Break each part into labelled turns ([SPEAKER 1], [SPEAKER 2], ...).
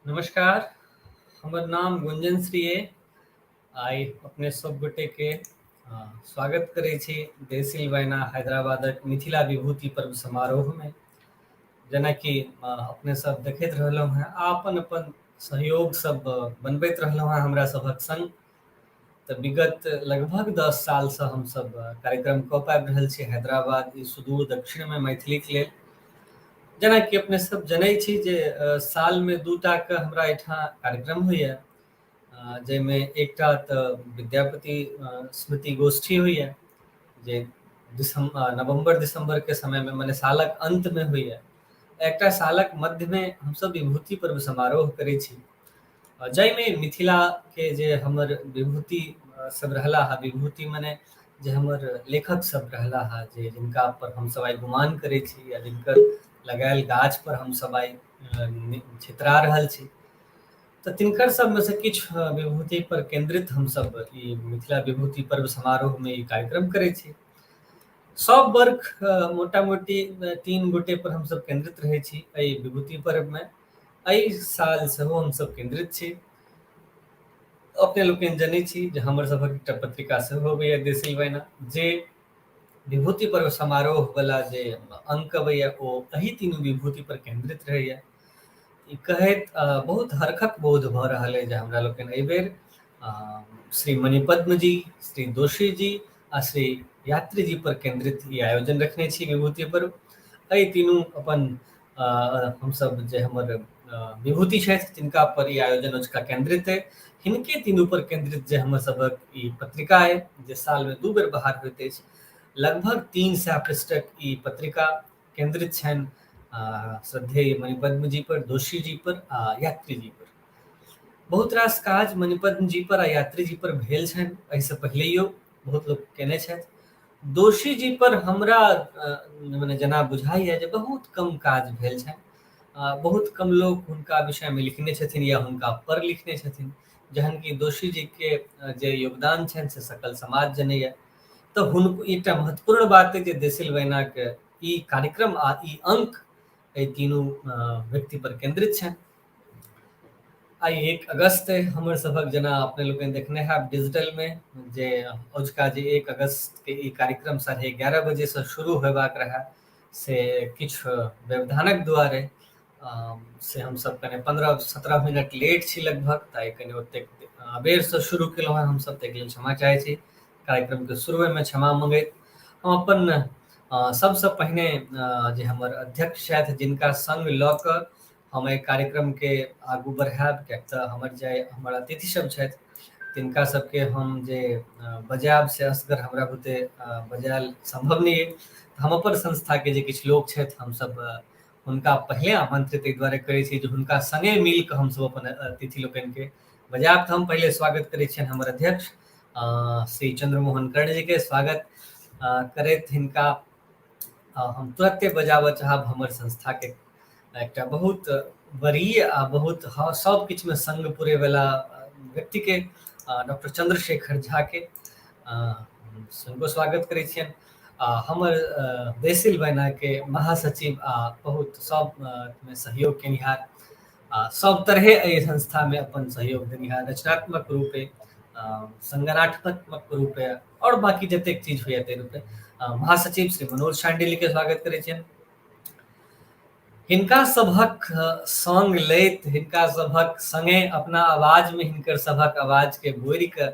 [SPEAKER 1] नमस्कार, हमर नाम गुंजन श्री अइ। आइ अपने सब गोटे के स्वागत करै छी देसिल बयना हैदराबादक मिथिला विभूति पर्व समारोहमे। जेनाकि अपने सब देखैत रहलहुँ हेँ आ अपन अपन सहयोग सब बनबैत रहलहुँ हेँ हमरा सभक संग। तऽ विगत लगभग 10 सालसँ हमसब कार्यक्रम कऽ पाबि रहल छी हैदराबाद ई सुदूर दक्षिणमे मैथिलीके लेल। जेनाकि अपने सब जनै छी जे सालमे 2 टा के हमरा एहिठाम कार्यक्रम होइए, जाहिमे एकटा तऽ विद्यापति स्मृति गोष्ठी होइए जे नवम्बर दिसम्बर के समयमे मने सालक अन्तमे होइए। एकटा सालक मध्यमे हमसब विभूति पर्व समारोह करै छी, जाहिमे मिथिलाके जे हमर विभूति सब रहला हँ, विभूति मने जे हमर लेखक सब रहला हँ, जे जिनका पर हमसब आइ गुमान करै छी या जिनकर लगायल गाछ पर हमसब आइ छितरा रहल छी, तऽ तिनकर सबमे से किछु विभूति पर केन्द्रित हमसब ई मिथिला विभूति पर्व समारोहमे ई कार्यक्रम करै छी। सब वर्ष मोटा मोटी 3 गोटे पर हमसब केन्द्रित रहै छी एहि विभूति पर्वमे। एहि साल सेहो हमसब केन्द्रित छी। अपने लोकनि जनै छी जे हमर सभक एकटा पत्रिका सेहो अबैए देसिल बयना, जे विभूति पर्व समारोह वाला जे अंक अबैए ओ एहि तीनू विभूति पर केन्द्रित रहैए। ई कहैत बहुत हरखक बोध भऽ रहल अइ जे हमरा लोकनि एहिबेर श्री मणिपद्म जी, श्री दोषी जी आ श्री यात्री जी पर केन्द्रित ई आयोजन रखने छी विभूति पर्व। एहि तीनू अपन हमसब जे हमर विभूति छथि तिनका पर ई आयोजन अजुका केन्द्रित अइ। हिनके तीनू पर केन्द्रित जे हमर सबक ई पत्रिका अइ जे सालमे 2 बेर बाहर होइत अछि, लगभग 300 पृष्ठक ई पत्रिका केन्द्रित छनि श्रद्धेय मणिपद्म जी पर, दोषी जी पर आ यात्री जी पर। बहुत रास काज मणिपद्म जी पर आ यात्री जी पर भेल छनि, एहिसँ पहिलैयो बहुत लोक केने छथि। दोषी जी पर हमरा मने जेना बुझाइए जे बहुत कम काज भेल छनि, बहुत कम लोक हुनका विषयमे लिखने छथिन या हुनका पर लिखने छथिन, जहन कि दोषी जी के जे योगदान छनि से सकल समाज जनैए। तऽ हुनको एकटा महत्वपूर्ण बात अइ जे देसिल बयनाके ई कार्यक्रम आ ई अंक एहि तीनू व्यक्ति पर केन्द्रित छनि। आइ 1 अगस्त अइ, हमर सभक जेना अपने लोकनि देखने हैब डिजिटलमे जे अजुका जे 1 अगस्त के ई कार्यक्रम 11:30 बजेसँ शुरू होयबाक रहए से किछु व्यवधानक दुआरे से हमसब कने 15-17 मिनट लेट छी लगभग, तऽ आइ कने ओतेक अबेरसँ शुरू केलहुँ हेँ हमसब, ताहिके लेल क्षमा चाहै छी। कार्यक्रमके शुरुएमे क्षमा मँगैत हम अपन सबसँ पहिने जे हमर अध्यक्ष छथि जिनका संग लऽ कऽ हम एहि कार्यक्रमके आगू बढ़ायब, किएक तऽ हमर जे हमर अतिथि सब छथि तिनका सबके हम जे बजायब से असगर हमरा बुते बजायल सम्भव नहि अइ। हम अपन संस्थाके जे किछु लोक छथि हमसब हुनका पहिले आमंत्रित एहि दुआरे करै छी जे हुनका संगे मिल कऽ हमसब अपन अतिथि लोकनिके बजायब। तऽ हम पहिले स्वागत करै छियनि हमर अध्यक्ष श्री चंद्रमोहन कर्ण जी के। स्वागत करैत हिनका हम तुरन्ते बजाबऽ चाहब हमर संस्थाके एकटा बहुत वरीय आ बहुत सब किछुमे संग पुरैवला व्यक्तिके, डॉक्टर चंद्रशेखर झा के हुनको स्वागत करै छियनि। आ हमर देसिल बयनाके महासचिव आ बहुत सबमे सहयोग केनिहार आ सब तरहे एहि संस्थामे अपन सहयोग देनिहार रचनात्मक रूपे, संगठनात्मक रूपे और बाकी जतेक चीज होइए ताहि रूपे महासचिव श्री मनोज शांडिल्य के स्वागत करै छियनि। हिनका सभक संग लैत हिनका सभक संगे अपना आवाजमे हिनकर सभक आवाजके बोरि कऽ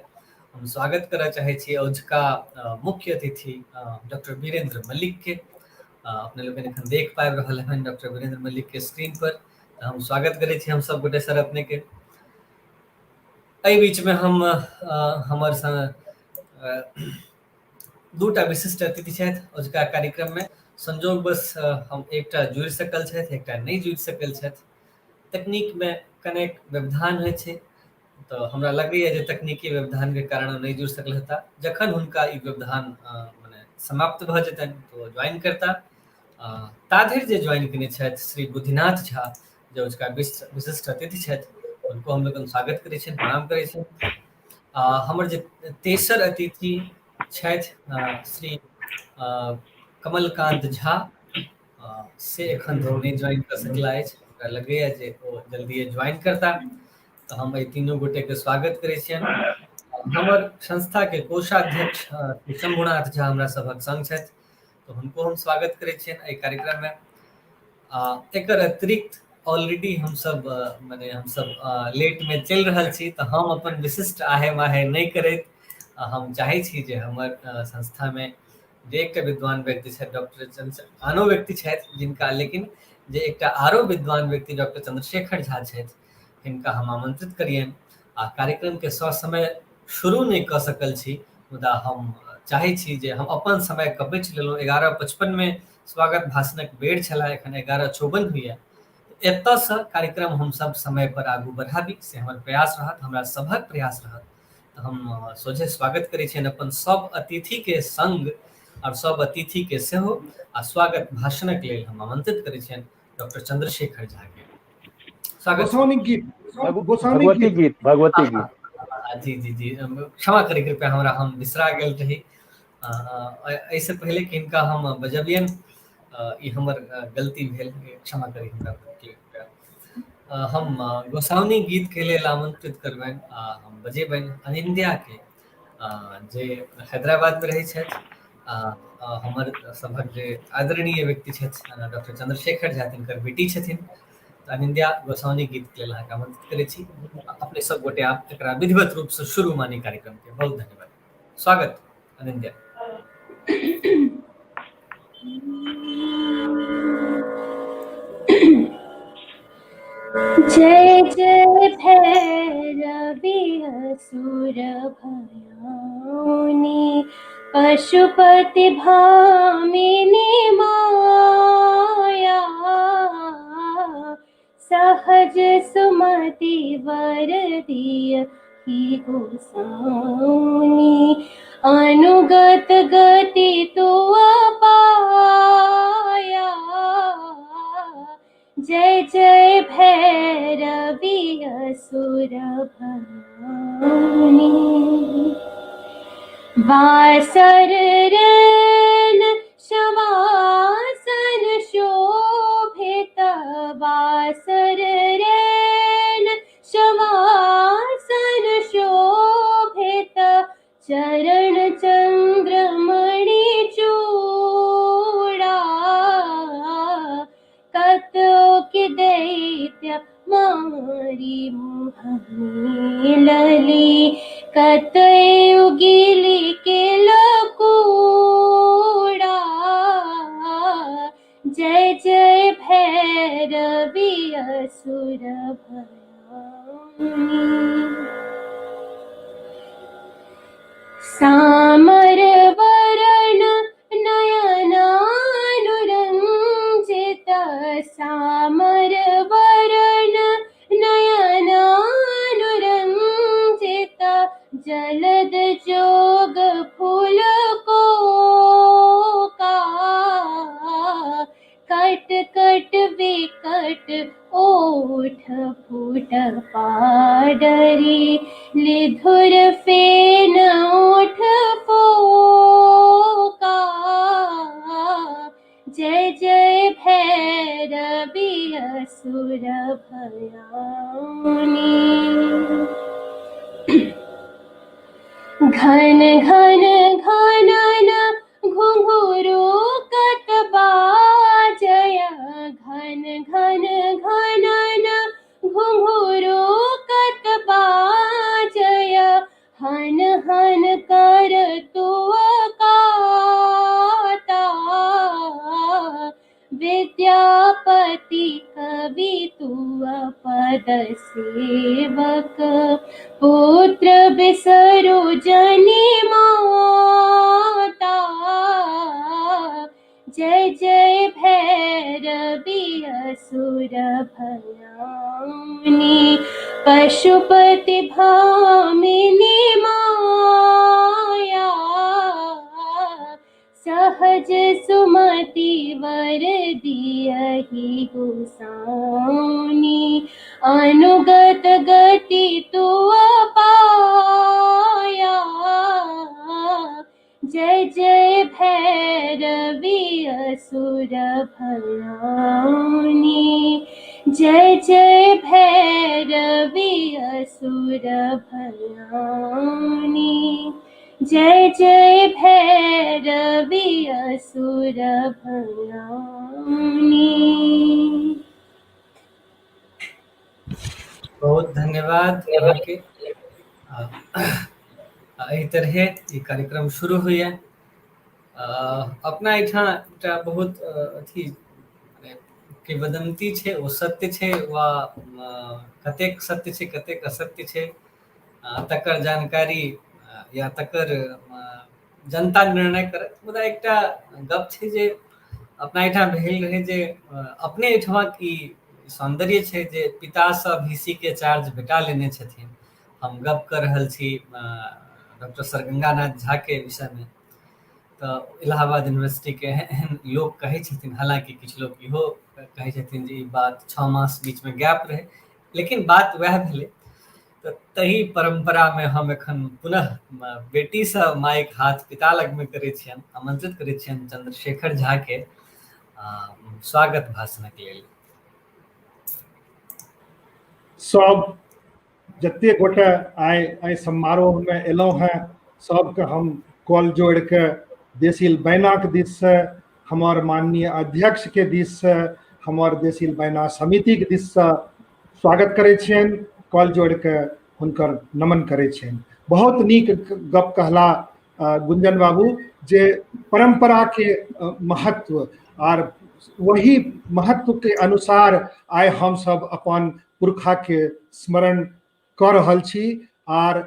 [SPEAKER 1] हम स्वागत करऽ चाहै छी अजुका मुख्य अतिथि डॉक्टर वीरेंद्र मल्लिक के। अपने लोकनि एखन देख पाबि रहल हेबनि डॉक्टर वीरेंद्र मल्लिक के स्क्रीन पर, तऽ हम स्वागत करै छी हम सब गोटे सर अपने के। एहि बीचमे हम हमर 2 टा विशिष्ट अतिथि छथि अजुका कार्यक्रममे। संजोगवश हम एकटा जुड़ि सकल छथि, एकटा नहि जुड़ि सकल छथि। तकनीकमे कनेक व्यवधान होइ छै तऽ हमरा लगैए जे तकनीकी व्यवधानके कारण नहि जुड़ि सकल हेता। जखन हुनका ई व्यवधान मने समाप्त भऽ जेतनि तऽ ओ ज्वाइन करता। ताधरि जे ज्वाइन केने छथि श्री बुद्धिनाथ झा, जे अजुका विशिष्ट अतिथि छथि, हुनको हम लोकनि स्वागत करै छियनि, प्रणाम करै छियनि। हमर जे तेसर अतिथि छथि श्री कमलकांत झा, से एखन धरि नहि ज्वाइन कऽ सकला अछि। हमरा लगैए जे ओ जल्दिए ज्वाइन करता। तऽ हम एहि तीनू गोटेके स्वागत करै छियनि। हमर संस्थाके कोषाध्यक्ष शंभुनाथ झा हमरा सभक संग छथि, तऽ हुनको हम स्वागत करै छियनि एहि कार्यक्रममे। आ एकर अतिरिक्त ऑलरेडी हमसब मने हमसब लेटमे चलि रहल छी, तऽ हम अपन विशिष्ट आहे माहे नहि करैत हम चाहै छी जे हमर संस्थामे जे एकटा विद्वान व्यक्ति छथि डॉक्टर चंद्र, आनो व्यक्ति छथि जिनका, लेकिन जे एकटा आरो विद्वान व्यक्ति डॉक्टर चंद्रशेखर झा छथि, हिनका हम आमंत्रित करियनि। आ कार्यक्रमके ससमय शुरू नहि कऽ सकल छी, मुदा हम चाहै छी जे हम अपन समय कपचि लेलहुँ। 11:55 स्वागत भाषणक बेर छलै, एखन 11:54 होइए। एतऽसँ कार्यक्रम हमसब समय पर आगू बढ़ाबी से हमर प्रयास रहत, हमरा सभक प्रयास रहत। तऽ हम सोझे स्वागत करै छियनि अपन सब अतिथिके संग आओर सब अतिथिके सेहो, आ स्वागत भाषणक लेल हम आमंत्रित करै छियनि डॉक्टर चंद्रशेखर झा के। स्वागत।
[SPEAKER 2] गोसाउनिक गीत, गोसाउनिक
[SPEAKER 3] भगवती गीत, भगवती गीत।
[SPEAKER 1] जी जी जी, क्षमा करी कृपया हमरा, हम बिसरा गेल रही। एहिसँ पहिले कि हिनका हम बजबियनि, ई हमर गलती भेल, क्षमा करी हमरा कृपया। हम गोसाउनी गीत के लेल आमंत्रित करबनि आ हम बजेबनि अनिंद्या के, जे हैदराबाद में रहै छथि। हमर सभक जे आदरणीय व्यक्ति छथि डॉक्टर चंद्रशेखर झा, तिनकर बेटी छथिन। अनिंद्या गोसाउनी गीत के लेल अहाँके आमंत्रित करै छी। अपने सब गोटे आप एकरा विधिवत रूप से शुरू मानी कार्यक्रम के। बहुत धन्यवाद, स्वागत अनिंद्या।
[SPEAKER 4] जय जय भैरवी असुर भयाउनी, पशुपति भामिनी माया, सहज सुमति वर दिय ही गोसाउनी, अनुगत गति तो पाया। जय जय भैरवी असुर भयाउनी। वासर रैन शवासन शोभित, वासर रैन शवासन शोभित, चरण चंद्रमणि चूड़ा, कतो के दैत्य मारी मुहमे लली, कतय उगिली के लकूड़ा। जय जय भैरवी असुर भयाउनी। सामर वरण नयनानुरंजित, सामर वरण नयनानुरंजित, जलद जोग फूल को का, कट कट विकट ओठ फूट पाडरी, लिधुर फेन ओठ फोका। जय जय भैरवी असुर भयाउनी। घन घन घनन घुंघरू कत बाजया, घन घन घनन घुंघरू कत बाजया, हन हन कर तुअ काता, विद्यापति कवि तुअ पद सेवक, पुत्र बिसरु जनि माता। जय जय भैरवी असुर भयाउनी, पशुपति भामिनी माया, सहज सुमति वर दियहि गोसाउनी, अनुगत गति तुअ पाया। जय जय भैरवी असुर भयाउनी, जय जय भैरवी असुर भयानी, जय जय भैरवी असुर भयानी।
[SPEAKER 1] बहुत धन्यवाद अहाँके। एहि तरहे ई कार्यक्रम शुरू होइए। अपना एहिठाम एकटा बहुत अथी किंवदंती छै, ओ सत्य छै वा कतेक सत्य छै कतेक असत्य छै तकर जानकारी या तकर जनता निर्णय करत, मुदा एकटा गप छै जे अपना एहिठाम भेल रहै जे अपने एहिठमा की सौन्दर्य छै जे पितासँ भीसी के चार्ज भेटा लेने छथिन। हम गप कऽ रहल छी डॉक्टर सर गंगानाथ झा के विषयमे। तऽ इलाहाबाद यूनिवर्सिटीके एहन लोक कहै छथिन, हालाँकि किछु लोक इहो कहै छथिन जे ई बात 6 मास बीचमे गैप रहै, लेकिन बात वएह भेलै। तऽ तही परम्परामे हम एखन पुनः बेटीसँ माइक हाथ पिता लगमे करै छियनि, आमंत्रित करै छियनि चंद्रशेखर झा के स्वागत भाषणक लेल।
[SPEAKER 2] सब जते गोटे आइ एहि समारोहमे एलहुँ हेँ सबके हम कॉल जोड़ि कऽ देसिल बैनाक दिससँ, हमर माननीय अध्यक्षके दिससँ, हमर देसिल बैना समितिके दिससँ स्वागत करै छियनि, कॉल जोड़ि कऽ हुनकर नमन करै छियनि। बहुत नीक गप कहला गुंजन बाबू जे परम्पराके महत्व आर वही महत्वके अनुसार आइ हमसब अपन पुरखाके स्मरण कऽ रहल छी आर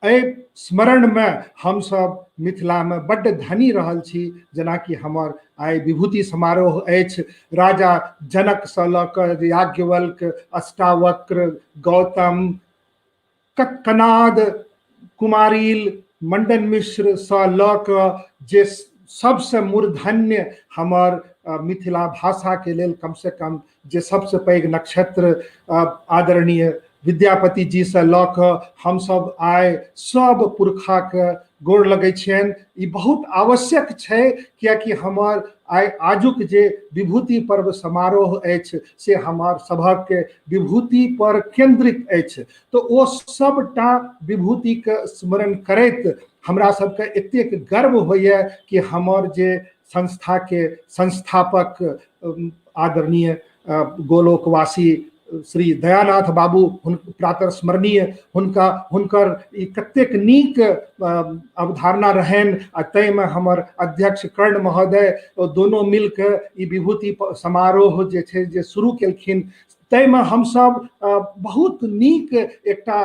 [SPEAKER 2] एहि स्मरणमे हमसब मिथिलामे बड्ड धनी रहल छी। जेनाकि हमर आइ विभूति समारोह अछि, राजा जनकसँ लऽ कऽ याज्ञवल्क्य, अष्टावक्र, गौतम, कनाद, कुमारिल, मंडन मिश्रसँ लऽ कऽ जे सबसँ मूर्धन्य हमर मिथिला भाषाके लेल कमसँ कम जे सबसँ पैघ नक्षत्र आदरणीय विद्यापति जीसँ लऽ कऽ हमसब आइ सब पुरखाके गोर लगै छियनि। ई बहुत आवश्यक छै, कियाकि हमर आइ आजुक जे विभूति पर्व समारोह अछि से हमर सभक विभूति पर केंद्रित अछि। तऽ ओ सबटा विभूतिके स्मरण करैत हमरा सबके एतेक गर्व होइए कि हमर जे संस्थाके संस्थापक आदरणीय गोलोकवासी श्री दयानाथ बाबू प्रातः स्मरणीय हुनकर ई कतेक नीक अवधारणा रहनि आ ताहिमे हमर अध्यक्ष कर्ण महोदय दोनो मिलके ई विभूति समारोह जे छै जे शुरू केलखिन, ताहिमे हमसब बहुत नीक एकटा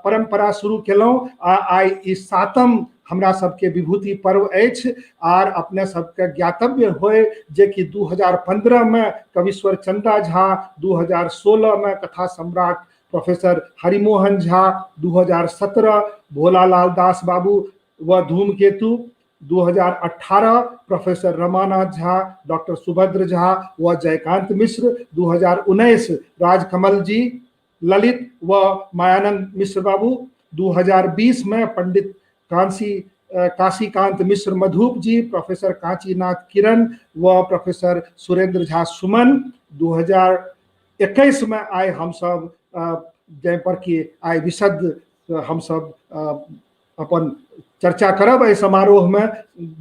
[SPEAKER 2] परम्परा शुरू केलहुँ आ आइ ई 7म हमरा सबके विभूति पर्व अछि। आर अपने सबके ज्ञातव्य होय जे कि 2015 में कविश्वर चंदा झा, 2016 में कथा सम्राट प्रोफेसर हरिमोहन झा, 2017 भोलालाल दास बाबू व धूमकेतु, 2018 प्रोफेसर रमानाथ झा, डॉक्टर सुभद्र झा व जयकांत मिश्र, 2019 राजकमल जी ललित व मायानंद मिश्र बाबू, 2020 में पंडित काशीकांत मिश्र मधुप जी, प्रोफेसर कांचीनाथ किरण व प्रोफेसर सुरेंद्र झा सुमन, 2021 में आइ हमसब जाहि पर कि आइ विशद हमसब अपन चर्चा करब एहि समारोह में,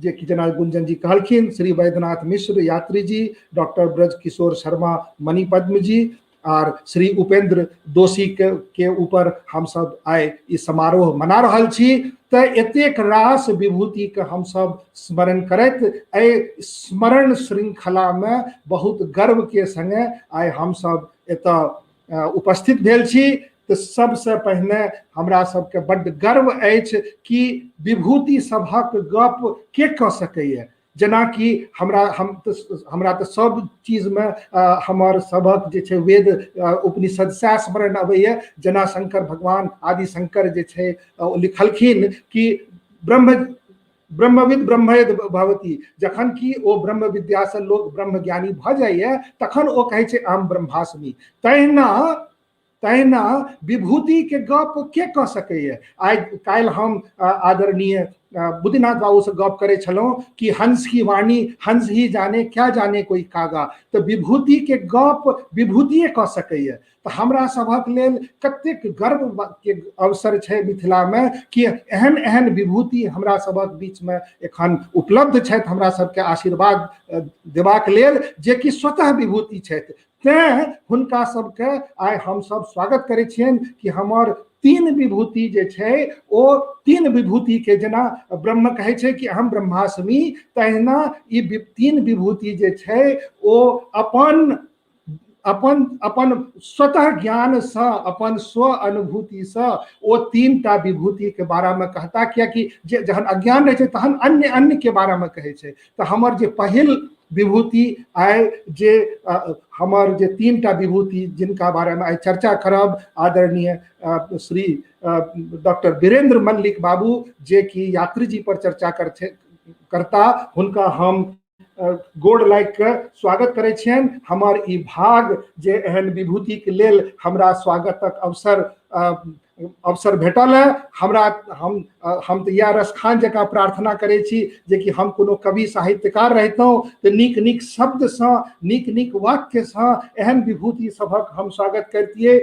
[SPEAKER 2] जे कि जेना गुंजन जी कहलखिन श्री वैद्यनाथ मिश्र यात्री जी, डॉक्टर ब्रज किशोर शर्मा मणिपद्म जी आर श्री उपेंद्र दोषी के ऊपर हमसब आइ ई समारोह मना रहल छी। तऽ एतेक रास विभूति के हमसब स्मरण करैत एहि स्मरण श्रृंखला में बहुत गर्व के संगे आइ हमसब एतऽ उपस्थित भेल छी। तऽ सबसँ पहिने हमरा सबके बड्ड गर्व अछि कि विभूति सभक गप के कऽ सकैए। जेनाकि हमरा तऽ सब चीजमे हमर सभक जे छै वेद उपनिषद सएह स्मरण अबैए। जेना शंकर भगवान आदि शंकर जे छै ओ लिखलखिन कि ब्रह्मविद ब्रह्मैद भवति, जखन कि ओ ब्रह्म विद्यासँ लोक ब्रह्मज्ञानी भऽ जाइए तखन ओ कहै छै अहम ब्रह्मास्मि। तहिना तहिना विभूतिके गप के कऽ सकैए। आइ काल्हि हम आदरणीय बुद्धिनाथ बाबूसँ गप करै छलहुँ कि हंस की वाणी हंस ही जाने क्या जाने कोई कागा, तऽ विभूतिके गप विभूतिए कऽ सकैए। तऽ हमरा सभक लेल कतेक गर्व के अवसर छै मिथिलामे कि एहन एहन विभूति हमरा सभक बीचमे एखन उपलब्ध छथि हमरा सबके आशीर्वाद देबाक लेल, जेकि स्वतः विभूति छथि। तैँ हुनका सबके आइ हमसब स्वागत करै छियनि कि हमर तीन विभूति जे छै ओ तीन विभूति के जेना ब्रह्म कहै छै कि अहम ब्रह्मास्मि, तहिना ई तीन विभूति जे छै ओ अपन अपन अपन स्वतः ज्ञानसँ, अपन स्व अनुभूतिसँ ओ तीन टा विभूतिके बारेमे कहता। कियाकि जे जहन अज्ञान रहै छै तहन अन्य अन्यके बारेमे कहै छै। तऽ हमर जे पहिल विभूति आइ जे हमर जे तीन टा विभूति जिनका बारेमे आइ चर्चा करब, आदरणीय श्री डॉक्टर वीरेंद्र मल्लिक बाबू, जे कि यात्री जी पर चर्चा करता, हुनका हम गोड़ लागि कऽ स्वागत करै छियनि। हमर ई भाग जे एहन विभूतिके लेल हमरा स्वागतक अवसर भेटल है, हमरा हम तऽ इएह रसखान जकाँ प्रार्थना करै छी जेकि हम कोनो कवि साहित्यकार रहितहुँ तऽ नीक नीक शब्दसँ, नीक नीक वाक्यसँ एहन विभूति सभक हम स्वागत करितियै।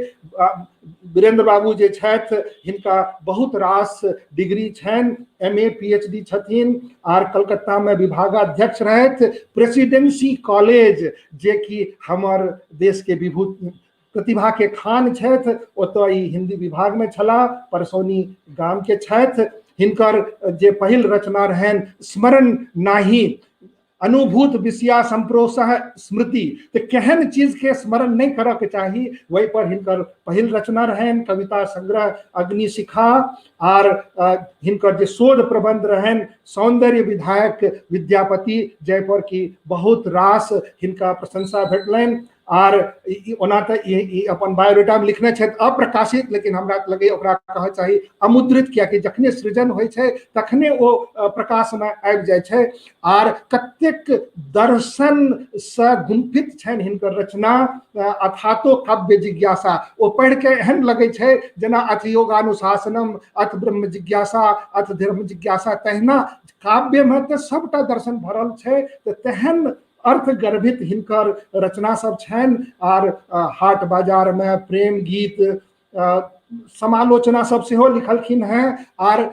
[SPEAKER 2] वीरेंद्र बाबू जे छथि हिनका बहुत रास डिग्री छनि, M A P H D छथिन आर कलकत्तामे विभागाध्यक्ष रहथि प्रेसिडेंसी कॉलेज, जेकि हमर देशके विभूति प्रतिभा के खान छथि, ओतऽ ई हिंदी विभागमे छलाह, परसौनी गामके छथि। हिनकर जे पहिल रचना रहनि स्मरण नाही अनुभूत विषया संप्रोषः स्मृति, तऽ केहन चीजके स्मरण नहि करऽके चाही, ओहि पर हिनकर पहिल रचना रहनि। कविता संग्रह अग्निशिखा आर हिनकर जे शोध प्रबंध रहनि सौंदर्य विधायक विद्यापति, जाहि पर कि बहुत रास हिनका प्रशंसा भेटलनि। आर ओना तऽ ई अपन बायोडाटामे लिखने छथि अप्रकाशित, लेकिन हमरा लगैए ओकरा कहऽ चाही अमुद्रित, कियाकि जखने सृजन होइ छै तखने ओ प्रकाशमे आबि जाइ छै। आर कतेक दर्शनसँ गुम्फित छनि हिनकर रचना अथातो काव्य जिज्ञासा, ओ पढ़िके एहन लगै छै जेना अथ योगानुशासनम अथ ब्रह्म जिज्ञासा अथ धर्म जिज्ञासा, तहिना काव्यमे तऽ सबटा दर्शन भरल छै। तऽ तेहन अर्थ गर्भित हिनकर रचना सब छनि। आर हाट बाजारमे प्रेम गीत समालोचना सब सेहो लिखलखिन हेँ। आर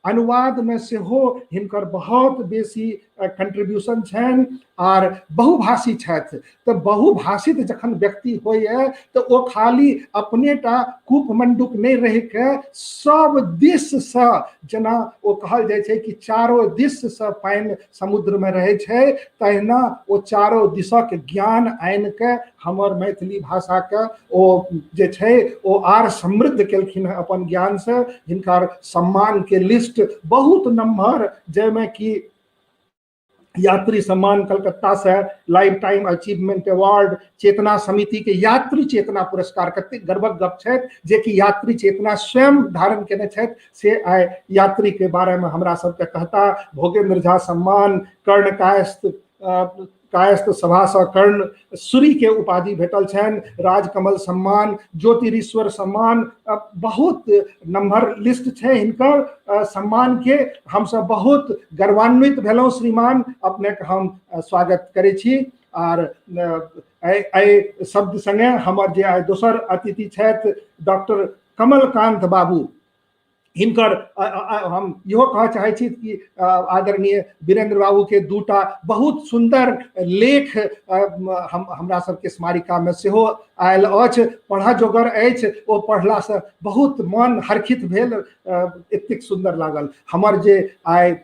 [SPEAKER 2] अनुवादमे सेहो हिनकर बहुत बेसी कंट्रीब्यूशन छनि आर बहुभाषी छथि। तऽ बहुभाषित जखन व्यक्ति होइए तऽ ओ खाली अपने टा कूपमंडूक नहि रहिके सब दिससँ, जेना ओ कहल जाइ छै कि चारो दिससँ पानि समुद्रमे रहै छै, तहिना ओ चारो दिसक ज्ञान आनिके हमर मैथिली भाषाके ओ जे छै ओ आर समृद्ध केलखिन हेँ अपन ज्ञानसँ। हिनकर सम्मानके लिस्ट बहुत नम्हर, जाहिमे कि यात्री सम्मान कलकत्ता से, लाइफ टाइम अचीवमेंट अवार्ड, चेतना समिति के यात्री चेतना पुरस्कार, कतेक गर्वक गप छथि जेकि यात्री चेतना स्वयं धारण केने छथि, से आइ यात्री के बारे में हमरा सबके कहता। भोगेंद्र झा सम्मान, कर्ण कायस्थ कायस्थ सभा से कर्ण सूरी के उपाधि भेटल छनि, राजकमल सम्मान, ज्योतिरीश्वर सम्मान, बहुत नम्बर लिस्ट छै हिनकर सम्मान के। हमसब बहुत गर्वान्वित भेलहुँ श्रीमान, अपनेके हम स्वागत करै छी। आर एहि शब्द संगे हमर जे आइ दोसर अतिथि छथि डॉक्टर कमलकांत बाबू, हिनकर हम इहो कहऽ चाहै छी कि आदरणीय वीरेंद्र बाबू के दूटा बहुत सुन्दर लेख हमरा सबके स्मारिकामे सेहो आयल अछि, पढ़ऽ जोगर अछि, ओ पढ़लासँ बहुत मन हर्षित भेल, एतेक सुन्दर लागल। हमर जे आइ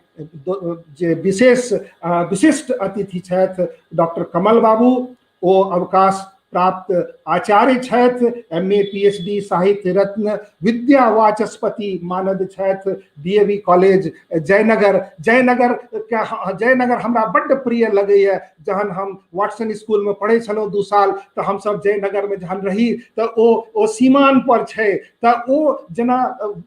[SPEAKER 2] जे विशेष विशिष्ट अतिथि छथि डॉक्टर कमल बाबू, ओ अवकाश प्राप्त आचार्य छथि, M A P H D, साहित्य रत्न, विद्या वाचस्पति मानद छथि, D A V college Jaynagar. Jaynagar हमरा बड्ड प्रिय लगैए। जहन हम वाटसन स्कूलमे पढ़ै छलहुँ 2 साल, तऽ हमसब जयनगरमे जहन रही तऽ ओ सीमान पर छै, तऽ ओ जेना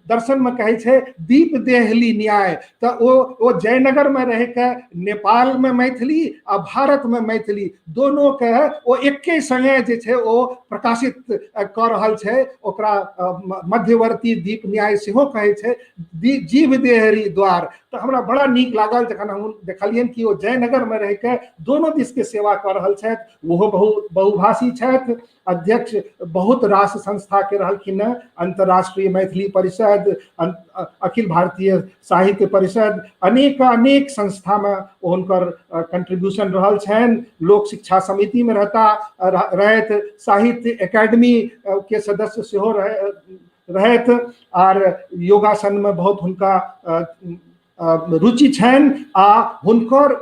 [SPEAKER 2] दर्शनमे कहै छै दीप देहली न्याय, तऽ ओ जयनगरमे रहिके नेपालमे मैथिली आ भारतमे मैथिली दोनोके ओ एके संगे सङ्गे जे छै ओ प्रकाशित कऽ रहल छै। ओकरा मध्यवर्ती दीप न्याय सेहो कहै छै, जीव देहरी द्वार। तऽ हमरा बड़ा नीक लागल जखन हम देखलियनि कि ओ जयनगरमे रहिके दोनो दिसके सेवा कऽ रहल छथि। ओहो बहुभाषी छथि, अध्यक्ष बहुत रास संस्था के रहलखिन हेँ, अंतर्राष्ट्रीय मैथिली परिषद, अखिल भारतीय साहित्य परिषद, अनेक अनेक संस्था में हुनकर कंट्रीब्यूशन रहल छनि। लोक शिक्षा समिति में रहथि, साहित्य एकेडमी के सदस्य सेहो रहथि, आर योगासन में बहुत हुनका रुचि छनि आ हुनकर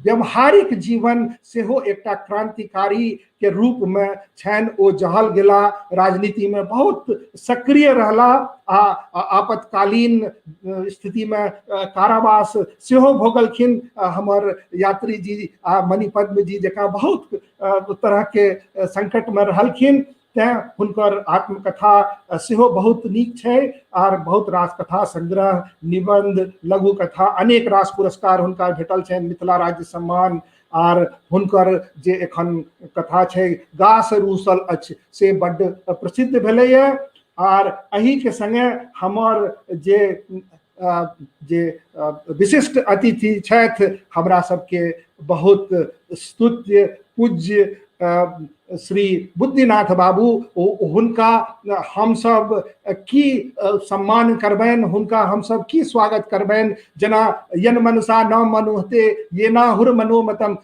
[SPEAKER 2] व्यवहारिक जीवन सेहो एकटा क्रांतिकारी के रूप में छनि। ओ जहल गेला, राजनीति में बहुत सक्रिय रहला आ आपतकालीन स्थिति में कारावास सेहो भोगलखिन। हमर यात्री जी आ मणिपद्म जी जकाँ बहुत तरह के संकट में रहलखिन, तैं हुनकर आत्मकथा सेहो बहुत नीक छै आर बहुत रास कथा संग्रह, निबंध, लघु कथा, अनेक रास पुरस्कार हुनका भेटल छनि, मिथिला राज्य सम्मान। आर हुनकर जे एखन कथा छै गाछ रूसल अछि से बड्ड प्रसिद्ध भेलैए। आर एहिके संगे हमर जे जे विशिष्ट अतिथि छथि, हमरा सबके बहुत स्तुत्य पूज्य श्री बुद्धिनाथ बाबू, हुनका हमसब की सम्मान करबनि, हुनका हमसब की स्वागत करबनि। जेना यन मनुषा न मनुहते ये ना हुर मनोमतम,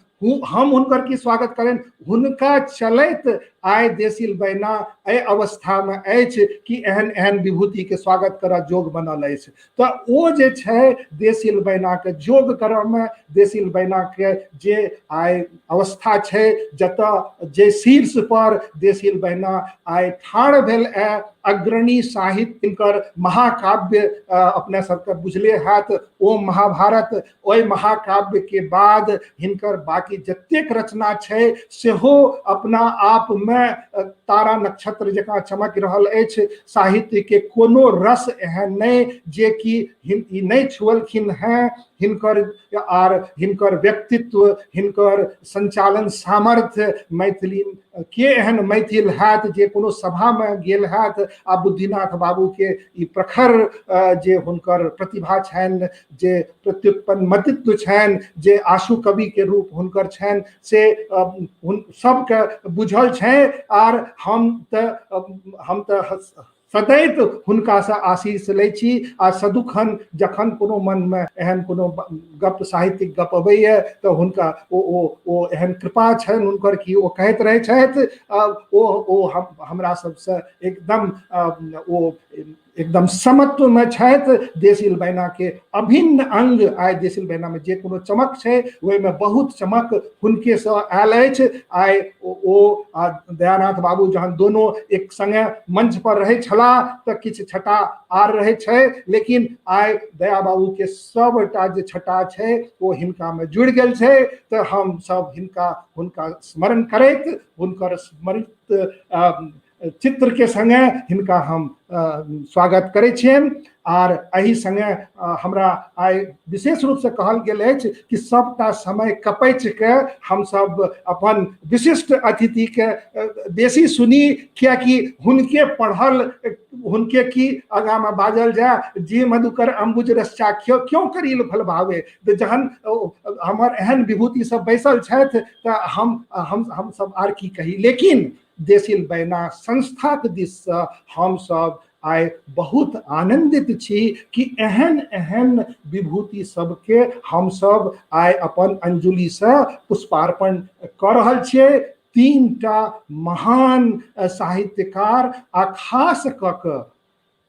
[SPEAKER 2] हम हुनकर की स्वागत करें। हुनका चलैत आइ देसिल बैना एहि अवस्थामे अछि कि एहन एहन विभूतिके स्वागत करऽ जोग बनल अछि। तऽ ओ जे छै देसिल बैनाके जोग करऽमे, देसिल बैनाके जे आइ अवस्था छै, जतऽ जे शीर्ष पर देसिल बैना आइ ठाढ़ भेल ए, अग्रणी साहित्य, हिनकर महाकाव्य अपने सबके बुझले हैत ओ महाभारत। ओहि महाकाव्य के बाद हिनकर बाकी जतेक रचना छै सेहो अपना आप में तारा नक्षत्र जकाँ चमक रहल अछि। साहित्य के कोनो रस एहन नहि जे कि ई नहि छुअलखिन हैं। हिनकर आर हिनकर व्यक्तित्व, हिनकर संचालन सामर्थ्य, मैथिली के एहन मैथिल हैत जे कोनो सभामे गेल हैत आ बुद्धिनाथ बाबू के ई प्रखर जे हुनकर प्रतिभा छनि, जे प्रत्युत्पन्नमतित्व छनि, जे आशु कवि के रूप हुनकर छनि, से सबके बुझल छै। आर हम तऽ सदैत हुनकासँ आशीष लै छी आ सदुखन जखन कोनो मनमे एहन कोनो गप साहित्यिक गप अबैए तऽ हुनका ओ ओ ओ एहन कृपा छनि हुनकर कि ओ कहैत रहै छथि। ओ ओ हम हमरा सबसँ एकदम ओ एकदम समत्व में छथि। देसिल बैना के अभिन्न अंग आइ देसिल बैना में जे कोनो चमक छै ओहिमे बहुत चमक हुनके से आयल अछि। आइ ओ आ दयानाथ बाबू जहन दोनों एक संगे मंच पर रहै छलाह तऽ किछु छटा आर रहै छै, लेकिन आइ दया बाबू के सबटा जे छटा छै ओ हिनका में जुड़ि गेल छै। तऽ हम सब हुनका स्मरण करैत हुनकर स्मरित चित्र के संगे हिनका हम स्वागत करै छियनि। आर एहि संगे हमरा आइ विशेष रूप से कहल गेल अछि कि सबटा समय कपैच के हमसब अपन विशिष्ट अतिथि के बेसी सुनी, कियाकि हुनके पढ़ल हुनके की आगाँ में बाजल जाय, जे मधुकर अम्बुज रसचाख्यो क्यों करील फल भावे। तऽ जहन हमर एहन विभूति सब बैसल छथि तऽ हम हम हमसब आर की कही। लेकिन देसिल बैना संस्थाक दिससँ हमसब आइ बहुत आनंदित छी कि एहन एहन विभूति सबके हमसब आइ अपन अंजुलिसँ पुष्पार्पण कऽ रहल छियै। तीनटा महान साहित्यकार आ खास कऽ कऽ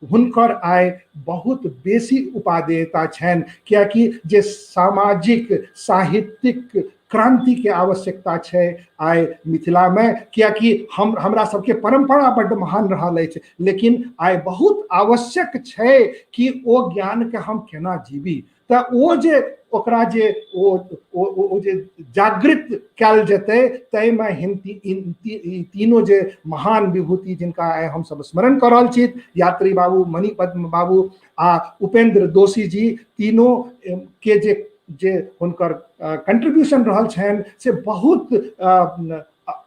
[SPEAKER 2] हुनकर आइ बहुत बेसी उपादेयता छनि, कियाकि जे सामाजिक साहित्यिक क्रांति के आवश्यकता छै आइ मिथिला में, कियाकि हमरा सबके परंपरा बड्ड महान रहल अछि, लेकिन आइ बहुत आवश्यक छै कि ओ ज्ञान के हम केना जीबी। तऽ ओ जे ओकरा जे ओ ओ ओ जे जागृत कयल जेतै ताहिमे ई तीनों जे महान विभूति जिनका आइ हमसब स्मरण कऽ रहल छी, यात्री बाबू, मणिपद्म बाबू आ उपेंद्र दोषी जी, तीनों के जे जे हुनकर कंट्रीब्यूशन रहल छनि से बहुत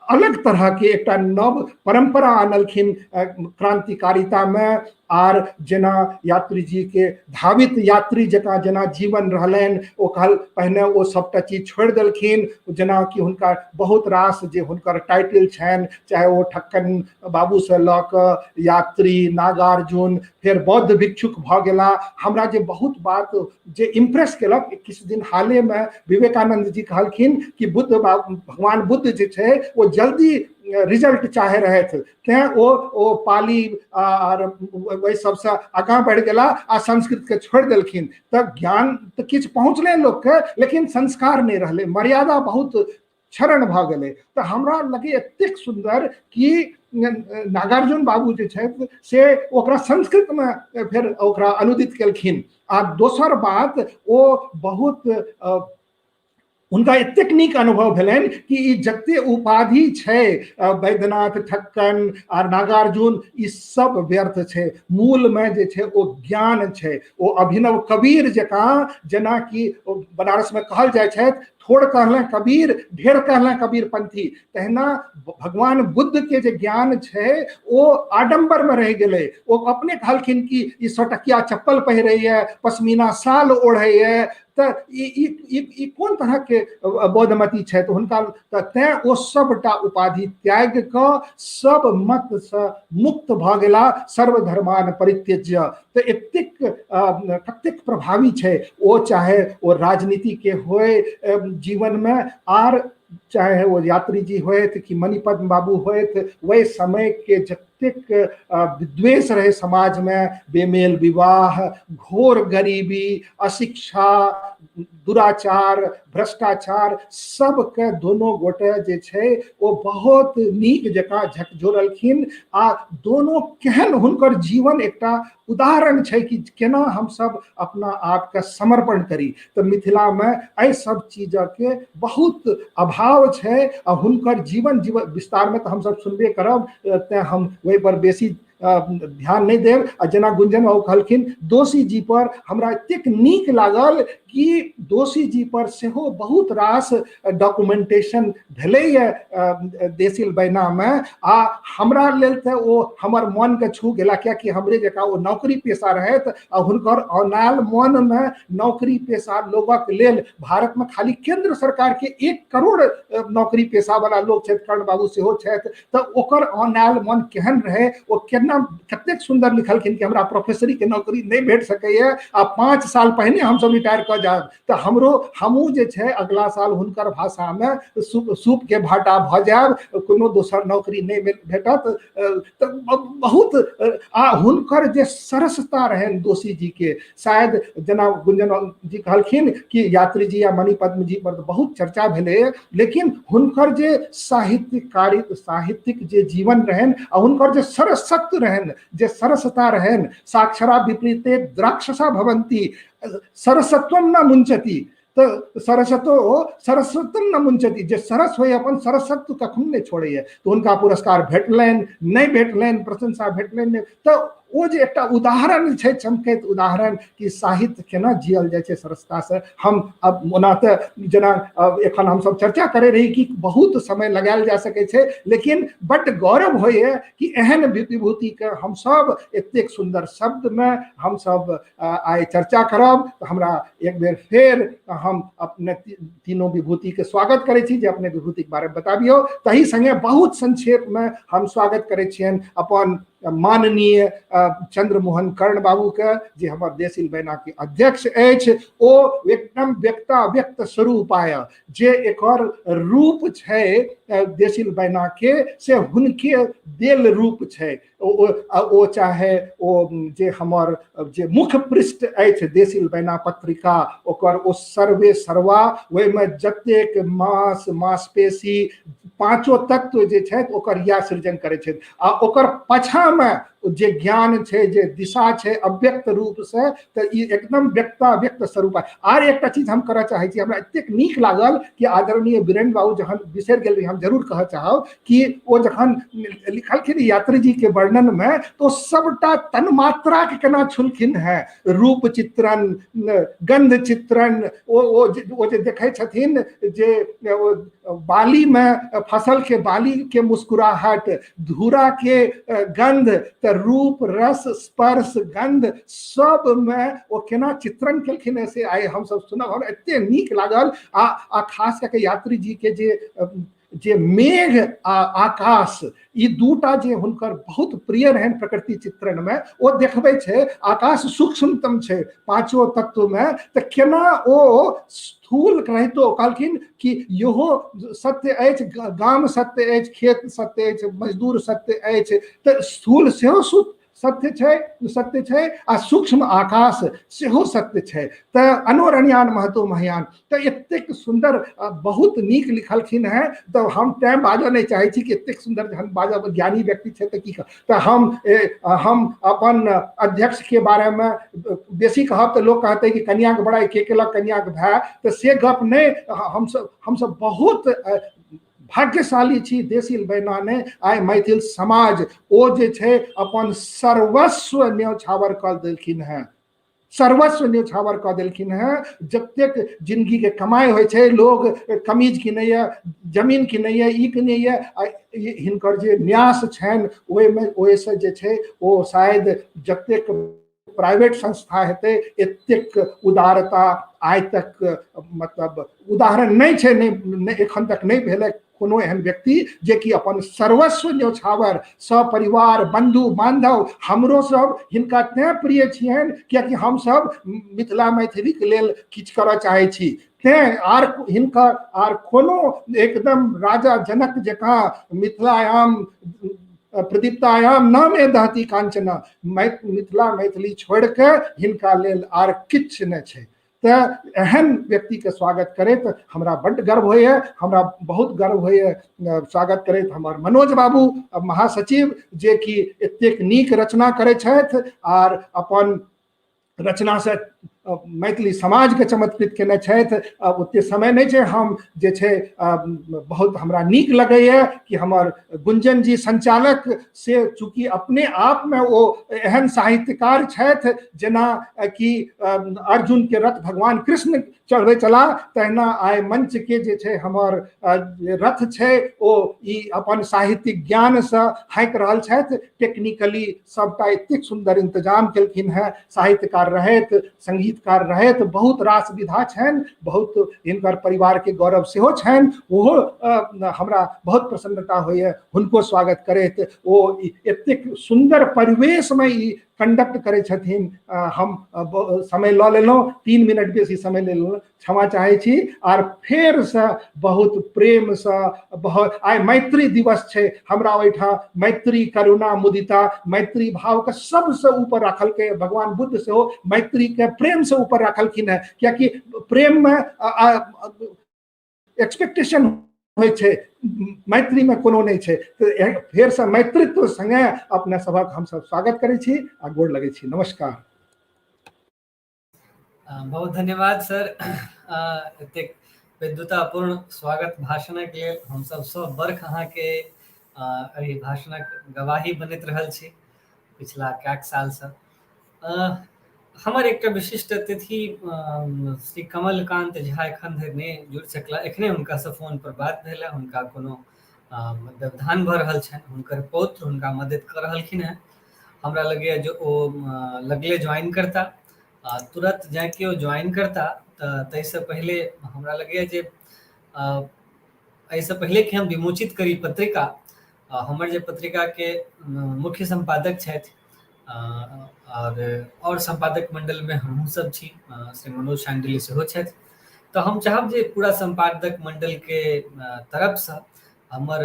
[SPEAKER 2] अलग तरहके एकटा नव परम्परा आनलखिन क्रांतिकारितामे। आर जेना यात्री जी के धावित यात्री जकाँ जेना जीवन रहलनि, ओ कहल पहिने ओ सबटा चीज छोड़ि देलखिन, जेना कि हुनका बहुत रास जे हुनकर टाइटल छनि, चाहे ओ ठक्कन बाबूसँ लऽ कऽ यात्री, नागार्जुन, फेर बौद्ध भिक्षुक भऽ गेला। हमरा जे बहुत बात जे इम्प्रेस केलक, किछु दिन हालेमे विवेकानंद जी कहलखिन कि बुद्ध भगवान बुद्ध जे छै ओ जल्दी रिजल्ट चाहे रहथि, तेँ ओ ओ पाली आर ओहि सबसँ आगाँ बढ़ि गेला आ संस्कृतके छोड़ि देलखिन। तऽ ज्ञान तऽ किछु पहुँचलै लोकके, लेकिन संस्कार नहि रहलै, मर्यादा बहुत क्षरण भऽ गेलै। तऽ हमरा लगै एतेक सुन्दर कि नागार्जुन बाबू जे छथि से ओकरा संस्कृतमे फेर ओकरा अनुदित केलखिन। आ दोसर बात ओ बहुत हुनका एतेक नीक अनुभव भेलनि कि ई जते उपाधि छै वैद्यनाथ, ठक्कन आर नागार्जुन, ई सब व्यर्थ छै, मूलमे जे छै ओ ज्ञान छै। ओ अभिनव कबीर जकाँ, जेनाकि बनारसमे कहल जाइ छथि, थोड़ कहले कबीर, ढेर कहले कबीर पंथी, तहिना भगवान बुद्ध के जे ज्ञान छै ओ आडम्बर में रहि गेलै। ओ अपने कहलखिन कि ई 100 टकिया चप्पल पहिरैए, पश्मीना साल ओढ़ैए, तऽ ई ई ई कोन तरहके बौद्धमती छै? तऽ हुनका तऽ तेँ ओ सबटा उपाधि त्यागि कऽ सब मतसँ मुक्त भऽ गेला, सर्वधर्मान परित्यज्य। तऽ एतेक कतेक प्रभावी छै ओ, चाहे ओ राजनीतिके होय जीवनमे, आर चाहे ओ यात्री जी होथि कि मणिपद्म बाबू होथि। ओहि समयके जतेक विद्वेष रहै समाजमे, बेमेल विवाह, घोर गरीबी, अशिक्षा, दुराचार, भ्रष्टाचार, सबके दोनो गोटे जे छै ओ बहुत नीक जकाँ झकझोरलखिन। आ दोनो केहन हुनकर जीवन एकटा उदाहरण छै कि केना हमसब अपना आपके समर्पण करी। तऽ मिथिलामे एहि सब चीजके बहुत अभाव छै। आ हुनकर जीवन जीवन विस्तारमे तऽ हमसब सुनबे करब, तेँ हम ओहिपर बेसी ध्यान नहि देब। आ जेना गुंजन बाबू कहलखिन दोषी जी पर, हमरा एतेक नीक लागल कि दोषी जी पर सेहो बहुत रास डॉक्यूमेंटेशन भेलैए देसिल बैनामे। आ हमरा लेल तऽ ओ हमर मनके छू गेला, कियाकि हमरे जकाँ ओ नौकरी पेशा रहथि आ हुनकर औनायल मनमे नौकरी पेशा लोगक लेल, भारतमे खाली केंद्र सरकारके 1 करोड़ नौकरी पेशा वाला लोग छथि, कर्ण बाबू सेहो छथि, तऽ ओकर औनायल मन केहन रहै, ओ केना कतेक सुन्दर लिखलखिन कि हमरा प्रोफेसरीके नौकरी नहि भेट सकैए आ 5 साल पहिने हमसब रिटायर कऽ जायब, तऽ हमरो हमहूँ जे छै अगला साल हुनकर भाषामे सूप सूपके भाटा भऽ जायब, कोनो दोसर नौकरी नहि भेटत। तऽ बहुत आ हुनकर जे सरसता रहनि दोषी जीके, शायद जेना गुंजन जी कहलखिन कि यात्री जी या मणिपद्म जी पर बहुत चर्चा भेलै, लेकिन हुनकर जे साहित्यकारी साहित्यिक जे जीवन रहनि आ हुनकर जे सरसत्व रहनि, जे सरसता रहनि, साक्षरा विपरीते द्राक्षसा भवंती सरसत्वम न मुंचती, तऽ सरसतो सरस्वतम न मुंचती, जे सरस होइए अपन सरसत्व कखनो नहि छोड़ैए। तऽ हुनका पुरस्कार भेटलनि नहि भेटलनि, प्रशंसा भेटलनि नहि, तऽ ओ जे एकटा उदाहरण छै, चमकैत उदाहरण कि साहित्य केना जियल जाइ छै सरसतासँ। हम अब ओना तऽ जेना एखन हमसब चर्चा करै रही कि बहुत समय लगायल जा सकै छै, लेकिन बड्ड गौरव होइए कि एहन विभूतिके हमसब एतेक सुन्दर शब्दमे हमसब आइ चर्चा करब। तऽ हमरा एक बेर फेर हम अपने तीनों विभूतिके स्वागत करै छी जे अपने विभूतिके बारेमे बताबियौ। तही संगे बहुत संक्षेपमे हम स्वागत करै छियनि अपन माननीय चंद्रमोहन कर्ण बाबूके, जे हमर देसिल बैनाके अध्यक्ष अछि। ओ एकदम व्यक्ता व्यक्त स्वरूपाय, जे एकर रूप छै देसिल बैनाके से हुनके देल रूप छै। ओ ओ चाहे ओ जे हमर जे मुख्य पृष्ठ अछि देसिल बैना पत्रिका, ओकर ओ सर्वे सर्वा, ओहिमे जतेक मांस मांसपेशी पांचो तत्व जे छथि ओकर इएह सृजन करै छथि। आ ओकर पाछाँमे जे ज्ञान छै, जे दिशा छै अव्यक्त रूप से, तऽ ई एकदम व्यक्ताव्यक्त स्वरूप। आर एकटा चीज हम करऽ चाहै छी, हमरा एतेक नीक लागल कि आदरणीय वीरेंद्र बाबू जहन बिसरि गेल रही, हम जरूर कहऽ चाहब कि ओ जखन लिखलखिन यात्री जी के वर्णन में, तो सबटा तन्मात्रा के केना छुलखिन हैं, रूप चित्रण, गंध चित्रण, ओ ओ ओ जे देखै छथिन जे बाली में फसल के बाली के मुस्कुराहट, धूरा के गंध, तऽ रूप रस स्पर्श गंध सब में ओ केना चित्रण केलखिन से आइ हमसब सुनब, हमरा एते नीक लागल। आ आ खास कऽ के यात्री जी के जे जे मेघ आ आकाश, ई दूटा जे हुनकर बहुत प्रिय रहनि प्रकृति चित्रण में, ओ देखबै छै आकाश सूक्ष्मतम छै पांचो तत्व में, तऽ केना ओ स्थूल रहितो कहलखिन कि इहो सत्य अछि, गाम सत्य अछि, खेत सत्य अछि, मजदूर सत्य अछि, तऽ स्थूल सेहो सत्य छै, सत्य छै, आ सूक्ष्म आकाश सेहो सत्य छै। तऽ अनोरणियान महतो महयान, तऽ एतेक सुन्दर बहुत नीक लिखलखिन हेँ। तऽ हम तैं बाजऽ नहि चाहै छी कि एतेक सुन्दर जहन बाजब ज्ञानी व्यक्ति छै तऽ की कह, तऽ हम अपन अध्यक्षके बारेमे बेसी कहब तऽ लोक कहतै कि कनियाके बड़ाइ के केलक, कनियाके भाय, तऽ से गप नहि। हमसब बहुत भाग्यशाली छी देसिल बैना ने आइ मैथिल समाज ओ जे छै अपन सर्वस्व न्यौछावर कऽ देलखिन हेँ, सर्वस्व न्यौछावर कऽ देलखिन हेँ। जतेक जिंदगी के कमाइ होइ छै, लोग कमीज किनैया, जमीन किनैया, ई किनैया, आ हिनकर जे न्यास छनि ओहिमे ओहिसँ जे छै ओ शायद जतेक प्राइवेट संस्था हेतै एतेक उदारता आइ तक मतलब उदाहरण नहि छै, नहि एखन तक नहि भेलै कोनो एहन व्यक्ति जे कि अपन सर्वस्व न्यौछावर सपरिवार बंधु बांधव। हमरो सब हिनका तैं प्रिय छियनि कियाकि हमसब मिथिला मैथिलीके लेल किछु करऽ चाहै छी, तैं आर हिनका आर कोनो एकदम राजा जनक जकाँ मिथिलायाम प्रदीप्तायाम नामे दहती कांचना, मिथिला मैथिली छोड़ के हिनका लेल आर किछु नहि छै। तऽ एहन व्यक्तिके स्वागत करैत हमरा बड्ड गर्व होइए, हमरा बहुत गर्व होइए स्वागत करैत हमर मनोज बाबू महासचिव, जे कि एतेक नीक रचना करै छथि आर अपन रचना से मैथिली समाजके चमत्कृत केने छथि। आब ओते समय नहि छै, हम जे छै बहुत हमरा नीक लगैए कि हमर गुंजन जी संचालक से चूँकि अपने आपमे ओ एहन साहित्यकार छथि जेना कि अर्जुन के रथ भगवान कृष्ण चढ़बै छला, तहिना आइ मंच के जे छै हमर रथ छै ओ ई अपन साहित्यिक ज्ञानसँ हाँकि रहल छथि। टेक्निकली सबटा एतेक सुन्दर इंतजाम केलखिन हेँ, साहित्यकार रहथि, संगीतकार रहथि, बहुत रास विधा छनि, बहुत हिनकर परिवार के गौरव सेहो छनि, ओहो हमरा बहुत प्रसन्नता होइए हुनको स्वागत करैत। ओ एतेक सुन्दर परिवेशमे ई कंडक्ट करै छथिन। हम समय लऽ लेलहुँ, 3 मिनट बेसी समय ले लेलहुँ, क्षमा चाहै छी। आर फेरसँ बहुत प्रेमसँ बहुत आइ मैत्री दिवस छै, हमरा ओहिठाम मैत्री करुणा मुदिता मैत्री भावके सबसँ ऊपर राखलकै भगवान बुद्ध, सेहो मैत्रीके प्रेमसँ ऊपर राखलखिन हेँ, कियाकि प्रेममे एक्सपेक्टेशन होइ छै, मैत्रीमे कोनो नहि छै। तऽ फेरसँ मैत्रित्व सङ्गे अपने सभक हमसभ स्वागत करै छी आ गोर लगै छी। नमस्कार।
[SPEAKER 1] बहुत धन्यवाद सर, एतेक विद्वतापूर्ण स्वागत भाषणक लेल। हमसभ सब बर्ख अहाँके एहि भाषणक गवाही बनैत रहल छी पिछला कएक सालसँ। हमर एकटा विशिष्ट अतिथि श्री कमलकांत झा एखन धरि नहि जुड़ि सकला, एखने हुनकासँ फोन पर बात भेल है, हुनका कोनो व्यवधान भऽ रहल छनि, हुनकर पौत्र हुनका मदद कऽ रहलखिन हेँ। हमरा लगैए जे ओ लगले ज्वाइन करता, आ तुरत जाँ कि ओ ज्वाइन करता तऽ ताहिसँ पहिले हमरा लगैए जे एहिसँ पहिले कि हम विमोचित करी पत्रिका, हमर जे पत्रिकाके मुख्य सम्पादक छथि आओर सम्पादक मण्डलमे हमहूँ सब छी, श्री मनोज शाण्डिल्य सेहो छथि, तऽ हम चाहब जे पूरा सम्पादक मण्डलके तरफसँ हमर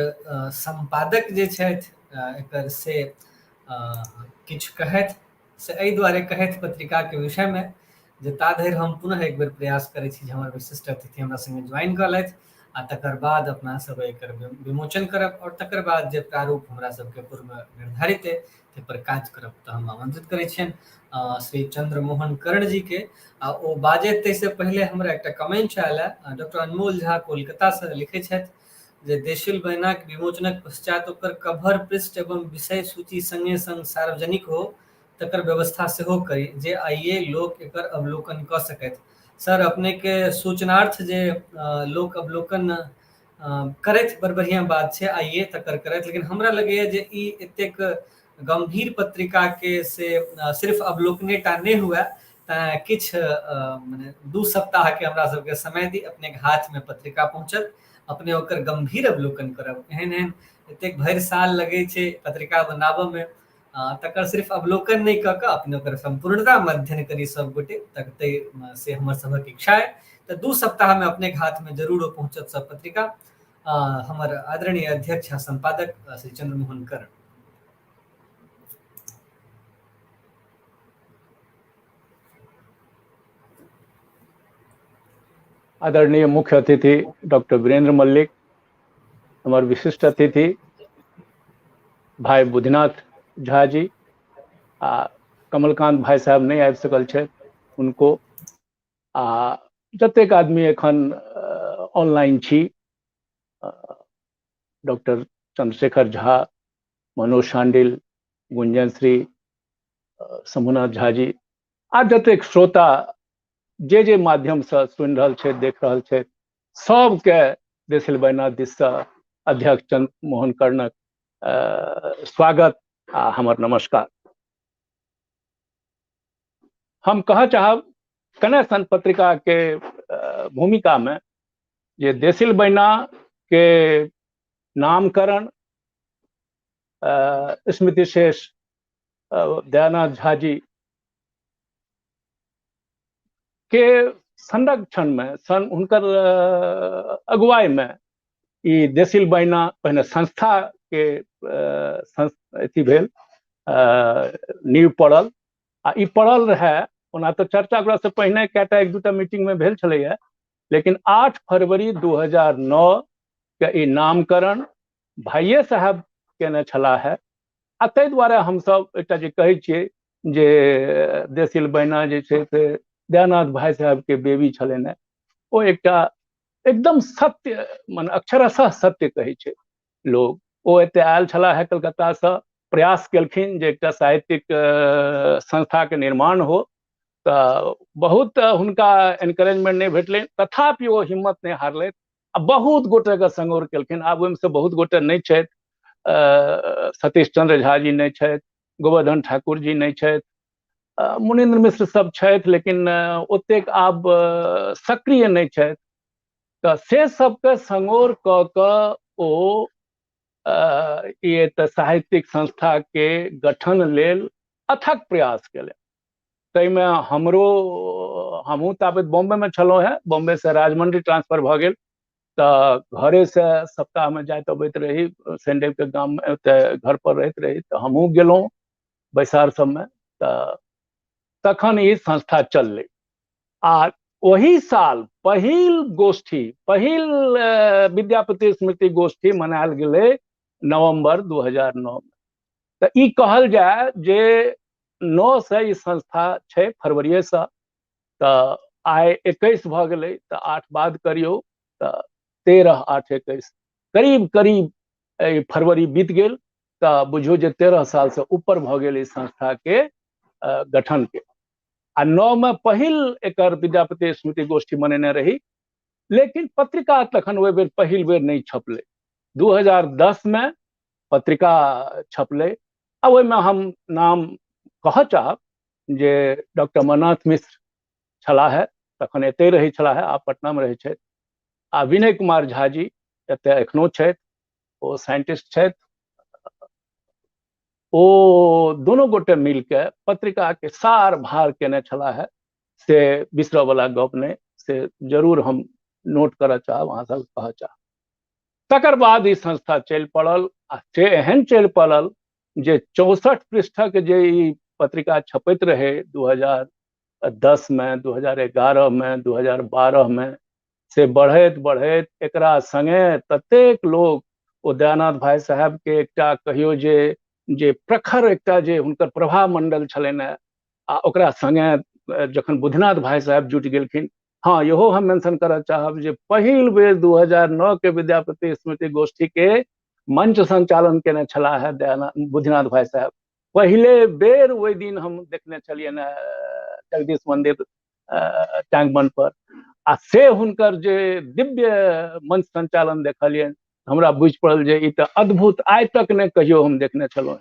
[SPEAKER 1] सम्पादक जे छथि एकर से किछु कहथि, से एहि दुआरे कहथि पत्रिकाके विषयमे जे ता धरि हम पुनः एक बेर प्रयास करै छी जे हमर विशिष्ट अतिथि हमरा सङ्गे ज्वाइन कऽ लेथि। आ तकर बाद अपना सब एकर विमोचन करब और तकर बाद जे प्रारूप हमरा सबके पूर्व निर्धारित है ताहि पर काज करब। तऽ हम आमंत्रित करै छियनि श्री चंद्रमोहन कर्ण जी के आ ओ बाजैत ताहिसँ पहिले हमरा एकटा कमेंट आयल है। डॉक्टर अनमोल झा कोलकाता से लिखै छथि जे देशिल बैनाक विमोचनक पश्चात ओकर कवर पृष्ठ एवं विषय सूची संगे संग सार्वजनिक हो तकर व्यवस्था सेहो करी जे आइए लोक एकर अवलोकन कऽ सकथि। सर अपने के सूचनार्थ जे लोक अवलोकन करथि बड़ बढ़िआँ बात छै, आइए तकर करथि, लेकिन हमरा लगैए जे ई एतेक गंभीर पत्रिका के से सिर्फ अवलोकने टा नहि हुए, तैँ किछु मने 2 सप्ताह के हमरा सबके समय दी, अपने के हाथ में पत्रिका पहुँचत, अपने ओकर गंभीर अवलोकन करब। एहन एहन एतेक भरि साल लगै छै पत्रिका बनाबऽ में, तकर सिर्फ अवलोकन नहि कऽ कऽ अपने ओकर सम्पूर्णतामे अध्ययन करी सब गोटे, तक से हमर सभक इच्छा है। तऽ 2 सप्ताहमे अपने हाथमे जरूर ओ पहुँचत सब पत्रिका। हमर आदरणीय अध्यक्ष आ सम्पादक श्री चंद्रमोहन कर्ण।
[SPEAKER 3] आदरणीय मुख्य अतिथि डॉक्टर वीरेंद्र मल्लिक, हमारे विशिष्ट अतिथि भाई बुद्धिनाथ झा जी आ कमलकांत भाई साहब नहीं आबि सकल छथि उनको, आ जतेक आदमी एखन ऑनलाइन छी, डॉक्टर चंद्रशेखर झा, मनोज शांडिल, गुंजन श्री, शंभुनाथ झा जी आ जतेक श्रोता जे जे माध्यमसँ सुनि रहल छथि, देख रहल छथि, सबके देसिल बैना दिससँ अध्यक्ष चंद्र मोहन कर्णक स्वागत आ हमर नमस्कार। हम कहऽ चाहब कने सन पत्रिका के भूमिका में जे देसिल बैना के नामकरण स्मृतिशेष दयानाथ झा जी के संरक्षण में, हुनकर अगुवाई में ई देसिल बैना पहिने संस्था के अथी भेल, नींव पड़ल आ ई पड़ल रहे। ओना तऽ चर्चा ओकरा से पहिने कएटा 1-2 मीटिंग में भेल छलैया, लेकिन 8 फरवरी 2009 के ई नामकरण भाइये साहब केने छलाह है। आ ताहि दुआरे हमसब एकटा जे कहै छियै जे देसिल बैना जे छै से दयानाथ भाई साहब के बेबी छलनि हेँ, ओ एकटा एकदम सत्य, माने अक्षरशः सत्य कहै छै लोग। ओ एतऽ आयल छलाह है कलकत्तासँ, प्रयास केलखिन जे एकटा साहित्यिक संस्थाके निर्माण हो, तऽ बहुत हुनका एनकरेजमेंट नहि भेटलनि, तथापि ओ हिम्मत नहि हारलथि आ बहुत गोटेके संगोर केलखिन। आब ओहिमे से बहुत गोटे नहि छथि, सतीश चंद्र झा जी नहि छथि, गोवर्धन ठाकुर जी नहि छथि, मुनीन्द्र मिश्र सब छथि, लेकिन ओतेक आब सक्रिय नहि छथि। तऽ से सबके संगोर कऽ कऽ ओ ई एतऽ साहित्यिक संस्था के गठन लेल अथक प्रयास केलनि। ताहिमे हमहूँ ताबत बॉम्बेमे छलहुँ हेँ, बॉम्बेसँ राजमंडी ट्रांसफर भऽ गेल, तऽ घरेसँ सप्ताहमे जाइत अबैत रही, शनिदेवके गाममे ओतऽ घर पर रहैत रही, तऽ हमहूँ गेलहुँ बैसार सबमे, तऽ तखन ई संस्था चललै। आ ओही साल पहिल गोष्ठी, पहिल विद्यापति स्मृति गोष्ठी मनायल गेलै नवम्बर 2009 में। तऽ ई कहल जाय जे 9 से ई संस्था छै, फरवरीएसँ, तऽ आइ 21 भऽ गेलै, तऽ 8 बाद करियौ तऽ 13 8 21 करीब करीब फरवरी बीत गेल, तऽ बुझियौ जे 13 सालसँ ऊपर भऽ गेल ई संस्थाके गठनके। आ 9 में पहिल एकर विद्यापति स्मृति गोष्ठी मनेने रही, लेकिन पत्रिका तखन ओहि बेर पहिल बेर नहि छपलै। 2010 में पत्रिका छपलै आ ओहिमे हम नाम कहऽ चाहब जे डॉक्टर अमरनाथ मिश्र छलाह है, तखन एतहि रहै छलाह है, आब पटनामे रहै छथि, आ विनय कुमार झा जी एतऽ एखनो छथि, ओ साइंटिस्ट छथि। ओ दोनो गोटे मिलके पत्रिका के सार भार केने छलाह है, से बिसरऽ वाला गप नहि, से जरूर हम नोट करऽ चाहब, अहाँ सब कहऽ चाहब। तकर बाद ई संस्था चलि पड़ल, आ से एहन चलि पड़ल जे 64 पृष्ठक जे ई पत्रिका छपैत रहे 2010 में, 2011 में, 2012 में, से बढ़ैत बढ़ैत एकरा संगे ततेक लोक ओ दयानाथ भाई साहेब के एकटा कहियो जे जे प्रखर एकटा जे हुनकर प्रभाव मंडल छलनि हेँ आ ओकरा संगे जखन बुधनाथ भाई साहेब जुटि गेलखिन। हँ, इहो हम मेंशन करऽ चाहब जे पहिल बेर 2009 के विद्यापति स्मृति गोष्ठी के मंच संचालन केने छलाह है दयानाथ बुद्धिनाथ भाई साहेब। पहिले बेर ओहि दिन हम देखने छलियनि जगदीश मंदिर टैंक बंड पर, आ से हुनकर जे दिव्य मंच संचालन देखलियनि, हमरा बुझि पड़ल जे ई तऽ अद्भुत, आइ तक नहि कहियो हम देखने छलहुँ।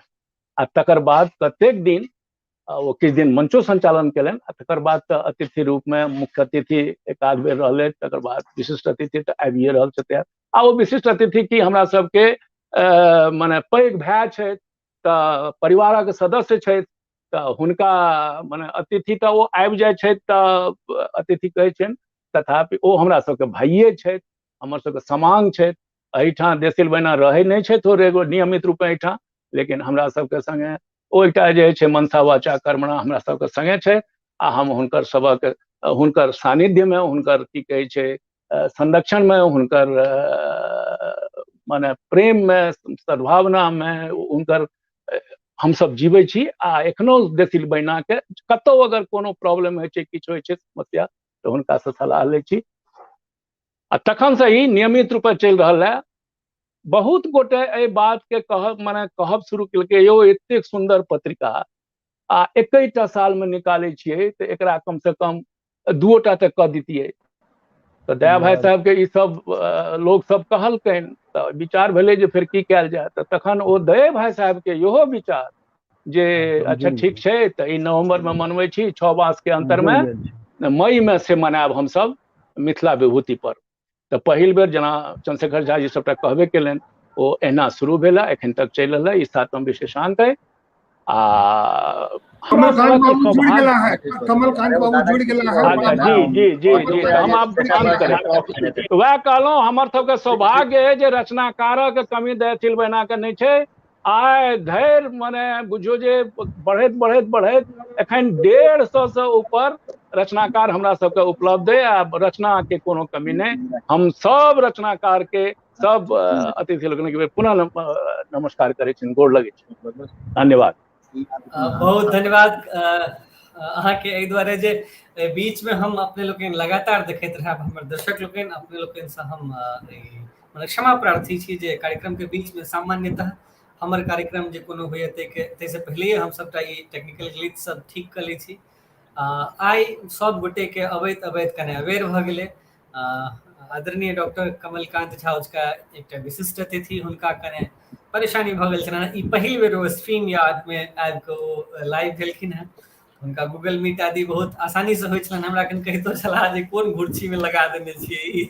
[SPEAKER 3] आ तकर बाद कतेक दिन ओ किछु दिन मंचो संचालन केलनि, आ तकर बाद तऽ अतिथि रूपमे मुख्य अतिथि एक आध बेर रहलै, तकर बाद विशिष्ट अतिथि तऽ आबिए रहल छथि। आ ओ विशिष्ट अतिथि की हमरा सबके मने पैघ भाय छथि, तऽ परिवारक सदस्य छथि, तऽ हुनका मने अतिथि तऽ ओ आबि जाइ छथि तऽ अतिथि कहै छियनि, तथापि ओ हमरा सबके भाइये छथि, हमर सबके समांग छथि। एहिठाम देसिल बहिना रहै नहि छथि ओ रेगुलर नियमित रूपे एहिठाम, लेकिन हमरा सबके संगे ओ एकटा जे छै मनसा वाचा कर्मणा हमरा सबके संगे छै, आ हम हुनकर सबक हुनकर सानिध्यमे, हुनकर की कहै छै संरक्षणमे, हुनकर मने प्रेममे, सद्भावनामे हुनकर हमसब जीबै छी। आ एखनो देसिल बहिनाके कतहु अगर कोनो प्रॉब्लम होइ छै, किछु होइ छै समस्या, तऽ हुनकासँ सलाह लै छी, आ तखनसँ ई नियमित रूपे चलि रहल है। बहुत गोटे एहि बातके कहब मने कहब शुरू केलकै, यौ एतेक सुन्दर पत्रिका आ एकेटा सालमे निकालै छियै, तऽ एकरा कमसँ कम दूओटा तऽ कऽ दितियै। तऽ दया भाई साहबके ई सब लोक सब कहलकनि, तऽ विचार भेलै जे फेर की कयल जाय। तऽ तखन ओ दया भाई साहबके इहो विचार जे अच्छा ठीक छै, तऽ ई नवम्बरमे मनबै छी, 6 मासके अन्तरमे मईमे से मनायब हमसब मिथिला विभूति पर्व। तऽ पहिल बेर जेना चंद्रशेखर झा जी सबटा कहबे केलनि, ओ एना शुरू भेल, एखन तक चलि रहल है। ई 7म विशेषांक है। आ
[SPEAKER 2] कमलकांत बाबू जुड़ गेला है, कमलकांत बाबू जुड़ गेला है।
[SPEAKER 3] अच्छा, जी जी जी जी, हम आब अंत करै वएह कहलहुँ, हमर सबके सौभाग्य है जे रचनाकारक कमी देथिल बहिना के नहि छै। आइ धरि मने बुझियौ जे बढ़ैत बढ़ैत बढ़ैत एखन 150 से ऊपर रचनाकार हमरा सबके उपलब्ध है, आ रचना के कोनो कमी नहि। हम सब रचनाकार के, सब अतिथि लोकनि के पुनः नमस्कार करै छी, गोर लगै छी, धन्यवाद।
[SPEAKER 1] बहुत धन्यवाद अहाँके एहि दुआरे जे बीच में हम अपने लोकनि लगातार देखैत रहब, हमर दर्शक लोकनि, अपने लोकनि से हम क्षमा प्रार्थी छी जे कार्यक्रम के बीच में सामान्यतः हमर कार्यक्रम जे कोनो होइए ताहिसँ पहिलैए हम सबटा ई टेक्निकल ग्लिच सब ठीक कऽ लै छी। आइ सब गोटे के अबैत अबैत कने अबेर भऽ गेलै। आदरणीय डॉक्टर कमलकांत झा उचका एकटा विशिष्ट अतिथि, हुनका कने परेशानी भऽ गेल छलनि। ई पहिल बेर ओ स्ट्रीम यार्ड में आबि कऽ ओ लाइव भेलखिन हेँ। हुनका गूगल मीट आदि बहुत आसानी से होइ छलनि। हमरा एखन कहितो छलाह जे कोन घुर्ची में लगा देने छियै,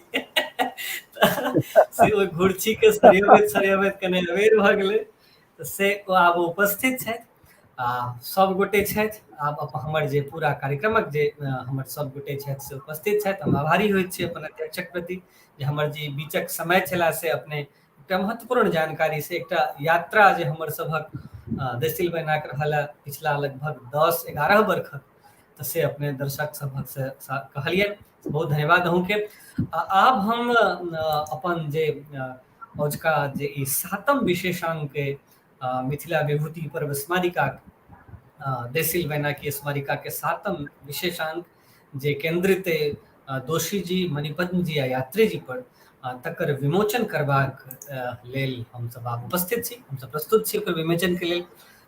[SPEAKER 1] से ओहि घुर्ची के सरियबैत सरियबैत कने अबेर भऽ गेलै, तऽ से ओ आब उपस्थित छथि आ सब गोटे छथि। आब हमर जे पूरा कार्यक्रमक जे हमर सब गोटे छथि से उपस्थित छथि। हम आभारी होइत छी अपन अध्यक्षक प्रति जे हमर जे बीचक समय छलाह से अपने एकटा महत्वपूर्ण जानकारी से एकटा यात्रा जे हमर सभक देसिल बहिनाक रहल है पिछला लगभग 10-11 बरखक, तऽ से अपने दर्शक सभक से कहलियनि, बहुत धन्यवाद अहूँके। आब हम अपन जे औजका जे ई 7म विशेषांक के मिथिला विभूति पर्व स्मारिका देसिल बहिना की स्मारिका के 7म विशेषांक जे केंद्रित दोषी जी, मणिपद्म जी आ यात्री जी पर, तकर विमोचन करबाक लेल हमसब आब उपस्थित छी, हमसब प्रस्तुत छी ओकर विमोचन के लेल।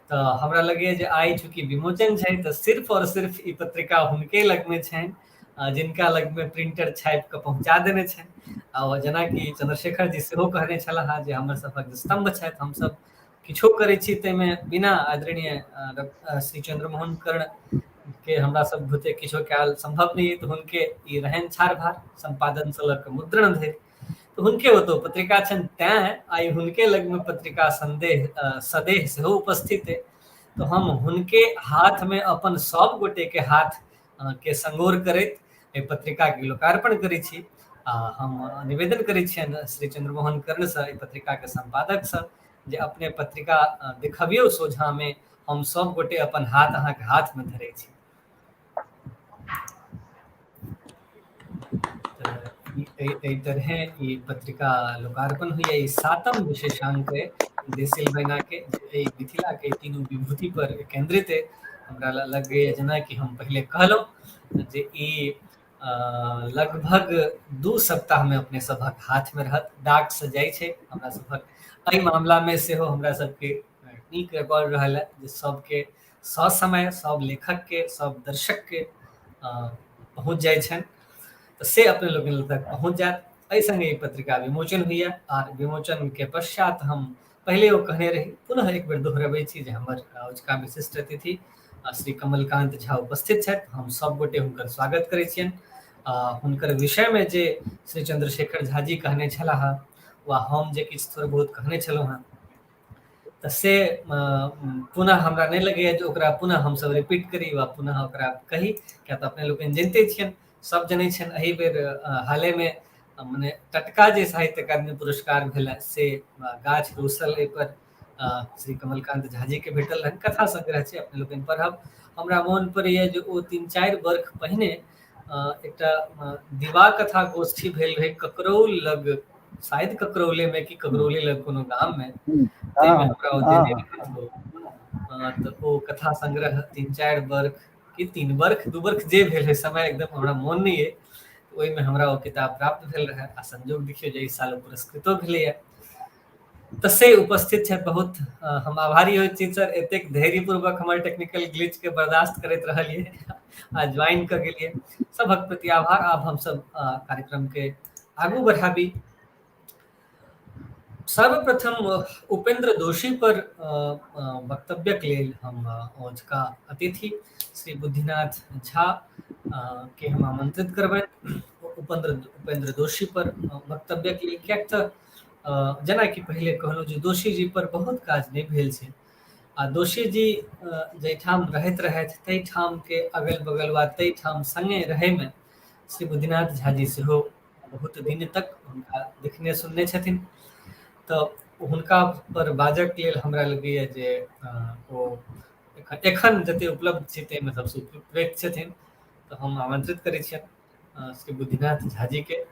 [SPEAKER 1] तऽ हमरा लगैए जे आइ चूँकि विमोचन छै तऽ सिर्फ और सिर्फ ई पत्रिका हुनके लगमे छनि जिनका लगमे प्रिंटर छापि कऽ पहुँचा देने छनि। आ जेनाकि चंद्रशेखर जी सेहो कहने छलाह जे हमर सभक स्तंभ छथि, हमसब किछो करै छी ताहिमे बिना आदरणीय श्री चंद्रमोहन कर्ण के हमरा सब बुते किछो कयल संभव नहि, तऽ हुनके ई रहनि छारभार सम्पादन से लऽ कऽ मुद्रण धरि, तऽ हुनके ओतऽ पत्रिका छनि, तैं आइ हुनके लगमे पत्रिका संदेह सदेह सेहो उपस्थित अइ। तऽ हम हुनके हाथमे अपन सब गोटेके हाथ के संगोर करैत एहि पत्रिकाके लोकार्पण करै छी। आ हम निवेदन करै छियनि श्री चंद्रमोहन कर्णसँ, एहि पत्रिकाके सम्पादकसँ, जे अपने पत्रिका देखबियौ सोझामे, हम सब गोटे अपन हाथ अहाँके हाथमे धरै छी। एहि तरहे ई पत्रिका लोकार्पण होइए। ई 7म विशेषांक अइ देसिल बयना के, एहि मिथिला के तीनू विभूति पर केंद्रित अइ। हमरा लगैए जेनाकि हम पहिले कहलहुँ जे ई लगभग 2 सप्ताह में अपने सभक हाथ में रहत, डाक से जाइ छै। हमरा सभक एहि मामला में सेहो हमरा सबके नीक रिकॉर्ड रहल है जे सबके ससमय सब लेखक के सब दर्शक के पहुँच जाइ छनि, तऽ से अपने लोकनि तक पहुँच जायत। एहि संगे ई पत्रिका विमोचन होइए आर विमोचन के पश्चात हम पहिले ओ कहने रही, पुनः एक बेर दोहरबै छी जे हमर अजुका विशिष्ट अतिथि श्री कमलकांत झा उपस्थित छथि। हम सब गोटे हुनकर स्वागत करै छियनि। हुनकर विषयमे जे श्री चंद्रशेखर झा जी कहने छलाह वा हम जे किछु थोड़ बहुत कहने छलहुँ हेँ, तऽ से पुनः हमरा नहि लगैए जे ओकरा पुनः हमसब रिपीट करी वा पुनः ओकरा कही, किया तऽ अपने लोकनि जनिते छियनि, सब जनै छियनि। एहि बेर हालेमे मने टटका जे साहित्य अकादमी पुरस्कार भेल से गाछ रूसल एहिपर श्री कमलकांत झा जी के भेटल रहनि। कथा संग्रह छै, अपने लोकनि पढ़ब। हमरा मोन पड़ैए जे ओ 3-4 वर्ष पहिने एकटा दिवा कथा गोष्ठी भेल रहै ककरौल लग, शायद ककरौले में कि ककरौले लग कोनो गाम में, ताहिमे हमरा ओ देने रहथि। तऽ ओ कथा संग्रह 3-4 वर्ष कि 3 वर्ष 2 वर्ष जे भेल है, समय एकदम हमरा मोन नहि अइ, ओहिमे हमरा ओ किताब प्राप्त भेल रहै। आ संजोग देखियौ जे एहि साल ओ पुरस्कृतो भेलैए। तऽ से उपस्थित छथि, बहुत हम आभारी होइ छी सर, एतेक धैर्यपूर्वक हमर टेक्निकल ग्लिच के बर्दाश्त करैत रहलियै आ ज्वाइन कऽ गेलियै। सभक प्रति आभार। आब हमसब कार्यक्रम के आगू बढ़ाबी। सर्वप्रथम उपेंद्र दोषी पर वक्तव्यक लेल हम अजुका अतिथि श्री बुद्धिनाथ झा के हम आमंत्रित करबनि उपेंद्र दोषी पर वक्तव्यक लेल, किएक तऽ जेनाकि पहिले कहलहुँ जे दोषी जी पर बहुत काज नहि भेल छै आ दोषी जी जाहिठाम रहैत रहथि ताहिठाम के अगल बगल वा ताहिठाम सङ्गे रहैमे श्री बुद्धिनाथ झा जी सेहो बहुत दिन तक हुनका देखने सुनने छथिन। तऽ हुनका पर बाजक लेल हमरा लगैए जे ओ एखन जते उपलब्ध छै ताहिमे सबसँ उपयुक्त छथिन। तऽ हम आमंत्रित करै छियनि श्री बुद्धिनाथ झा जी के।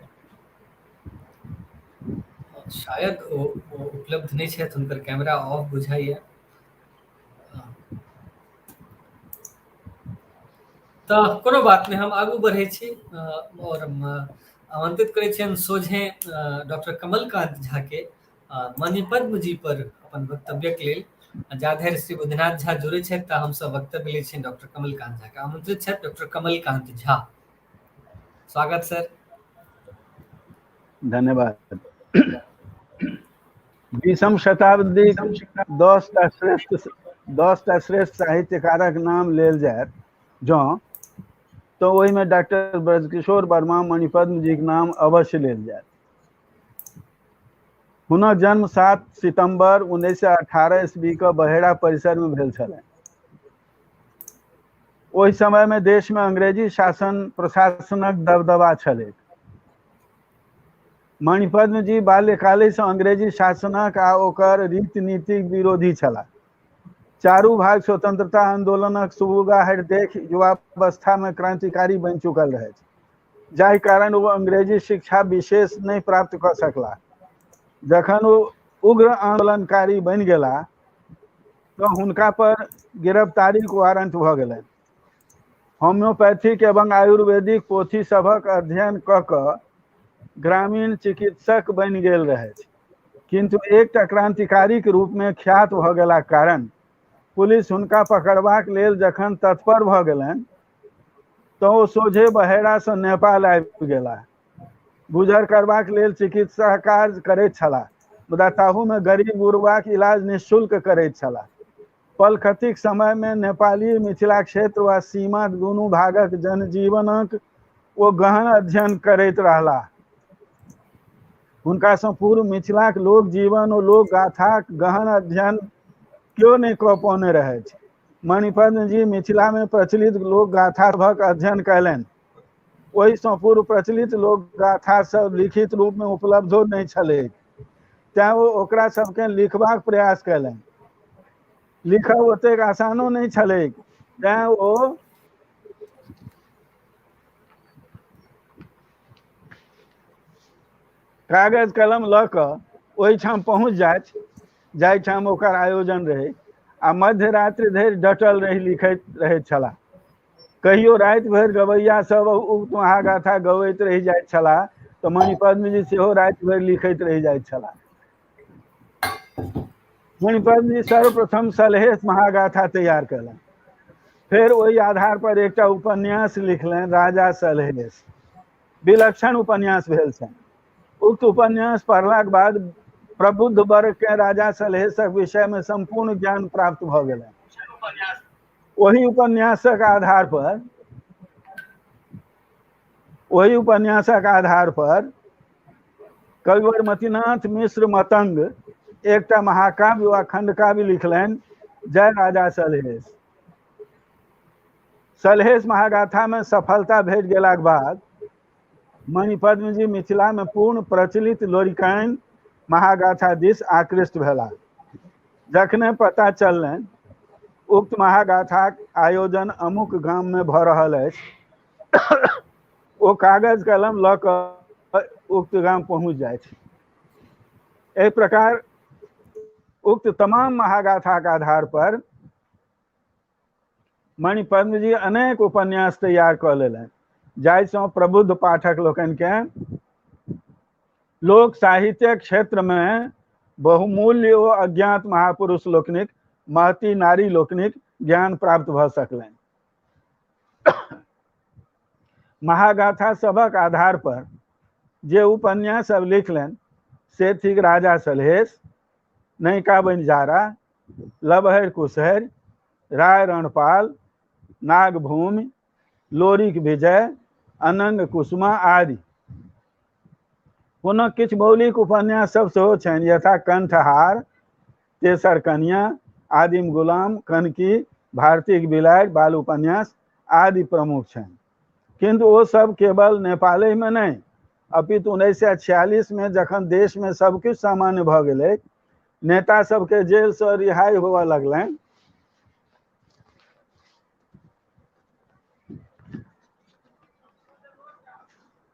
[SPEAKER 1] शायद ओ उपलब्ध नहि छथि, हुनकर कैमरा ऑफ बुझाइए। तऽ कोनो बात नहि, हम आगू बढ़ै छी आओर आमंत्रित करै छियनि सोझे डॉक्टर कमलकांत झा के मणिपद्म जी पर अपन वक्तव्यक लेल। जा धरि श्री बुद्धिनाथ झा जुड़ै छथि तऽ हमसब वक्तव्य लै छियनि डॉक्टर कमलकांत झा के। आमंत्रित छथि डॉक्टर कमलकांत झा। स्वागत सर।
[SPEAKER 5] धन्यवाद। 20म शताब्दी 10टा श्रेष्ठ साहित्यकारक नाम लेल जायत जँ, तऽ ओहिमे डॉक्टर ब्रजकिशोर वर्मा मणिपद्म जीक नाम अवश्य लेल जायत। हुनक जन्म 7 सितम्बर 1918 ईस्वी के बहेड़ा परिसर में भेल छलनि। ओहि समय में देश में अंग्रेजी शासन प्रशासनक दबदबा छलै। मणिपद्म जी बाल्यकाले से अंग्रेजी शासनक आ ओकर रीति नीतिक विरोधी छलाह। चारू भाग स्वतंत्रता आंदोलनक सुबुगाहटि देख युवावस्था में क्रांतिकारी बनि चुकल रहथि, जाहि कारण ओ अंग्रेजी शिक्षा विशेष नहि प्राप्त कऽ सकलाह। जखन ओ उग्र आंदोलनकारी बनि गेलाह तऽ हुनका पर गिरफ्तारीक वारंट भऽ गेलनि। होम्योपैथिक एवं आयुर्वेदिक पोथी सभक अध्ययन कऽ कऽ ग्रामीण चिकित्सक बनि गेल रहथि, किन्तु एकटा क्रांतिकारीक रूप में ख्यात भऽ गेलाक कारण पुलिस हुनका पकड़बाक लेल जखन तत्पर भऽ गेलनि तऽ ओ सोझे बहेड़ासँ नेपाल आबि गेलाह। गुजर करबाक लेल चिकित्सा कार्य करैत छलाह, मुदा ताहूमे गरीब गुरबाक इलाज निःशुल्क करैत छलाह। पलखतिक समयमे नेपाली मिथिला क्षेत्र वा सीमाक दुनू भागक जनजीवनक ओ गहन अध्ययन करैत रहलाह। हुनकासँ पूर्व मिथिलाक लोक जीवन ओ लोक गाथाक गहन अध्ययन केओ नहि कऽ पौने रहथि। मणिपद्म जी मिथिलामे प्रचलित लोक गाथा सभक अध्ययन कयलनि। ओहिसँ पूर्व प्रचलित लोक गाथा सब लिखित रूपमे उपलब्धो नहि छलैक, तेँ ओ ओकरा सबके लिखबाक प्रयास कयलनि। लिखब ओतेक आसानो नहि छलैक, तेँ ओ कागज कलम लऽ कऽ ओहिठाम पहुँच जाथि जाहिठाम ओकर आयोजन रहै आ मध्यरात्रि धरि डटल रहि लिखैत रहैत छलाह। कहियो राति भरि गवैया सब उक्त महागाथा गबैत रहि जाइत छलाह तऽ मणिपद्म जी सेहो राति भरि लिखैत रहि जाइत छलाह। मणिपद्म जी सर्वप्रथम सलहेश महागाथा तैयार कयलनि। फेर ओहि आधार पर एकटा उपन्यास लिखलनि राजा सलहेश। विलक्षण उपन्यास भेल छनि। उक्त उपन्यास पढ़लाक बाद प्रबुद्ध वर्ग के राजा सलहेशक विषय में संपूर्ण ज्ञान प्राप्त भऽ गेलनि। ओहि उपन्यासक आधार पर ओहि उपन्यासक आधार पर कविवर मतिनाथ मिश्र मतंग एकटा महाकाव्य वा खंडकाव्य लिखलनि जय राजा सलहेश। सलहेश महागाथा में सफलता भेट गेलाक बाद मणिपद्म जी मिथिला में पूर्ण प्रचलित लोरिकाइन महागाथा दिस आकृष्ट भेलाह। जखने पता चललनि उक्त महागाथाक आयोजन अमुक गाम में भऽ रहल अछि, ओ कागज कलम लऽ कऽ उक्त गाम पहुँच जाइत। एहि प्रकार उक्त तमाम महागाथाक आधार पर मणिपद्म जी अनेक उपन्यास तैयार कऽ लेलनि, जाहिसँ प्रबुद्ध पाठक लोकनिकेँ लोक साहित्यक क्षेत्रमे बहुमूल्य ओ अज्ञात महापुरुष लोकनिक महती नारी लोकनिक ज्ञान प्राप्त भऽ सकलनि। महागाथा सभक आधार पर जे उपन्यास सब लिखलनि से थिक राजा सलहेश, नैका बनिजारा, लबहरि कुशहरि, राय रणपाल, नागभूमि, लोरिक विजय, अनंग कुसुमा आदि। हुनक किछु मौलिक उपन्यास सब सेहो छनि, यथा कंठहार, तेसर कन्या, आदिम गुलाम, कनकी, भारतीक बिलाड़ि, बाल उपन्यास आदि प्रमुख छनि। किन्तु ओ सब केवल नेपाले में नहि, अपितु 1946 में जखन देश में सबकिछु सामान्य भऽ गेलै, नेता सबके जेलसँ रिहाई होअ लगलनि,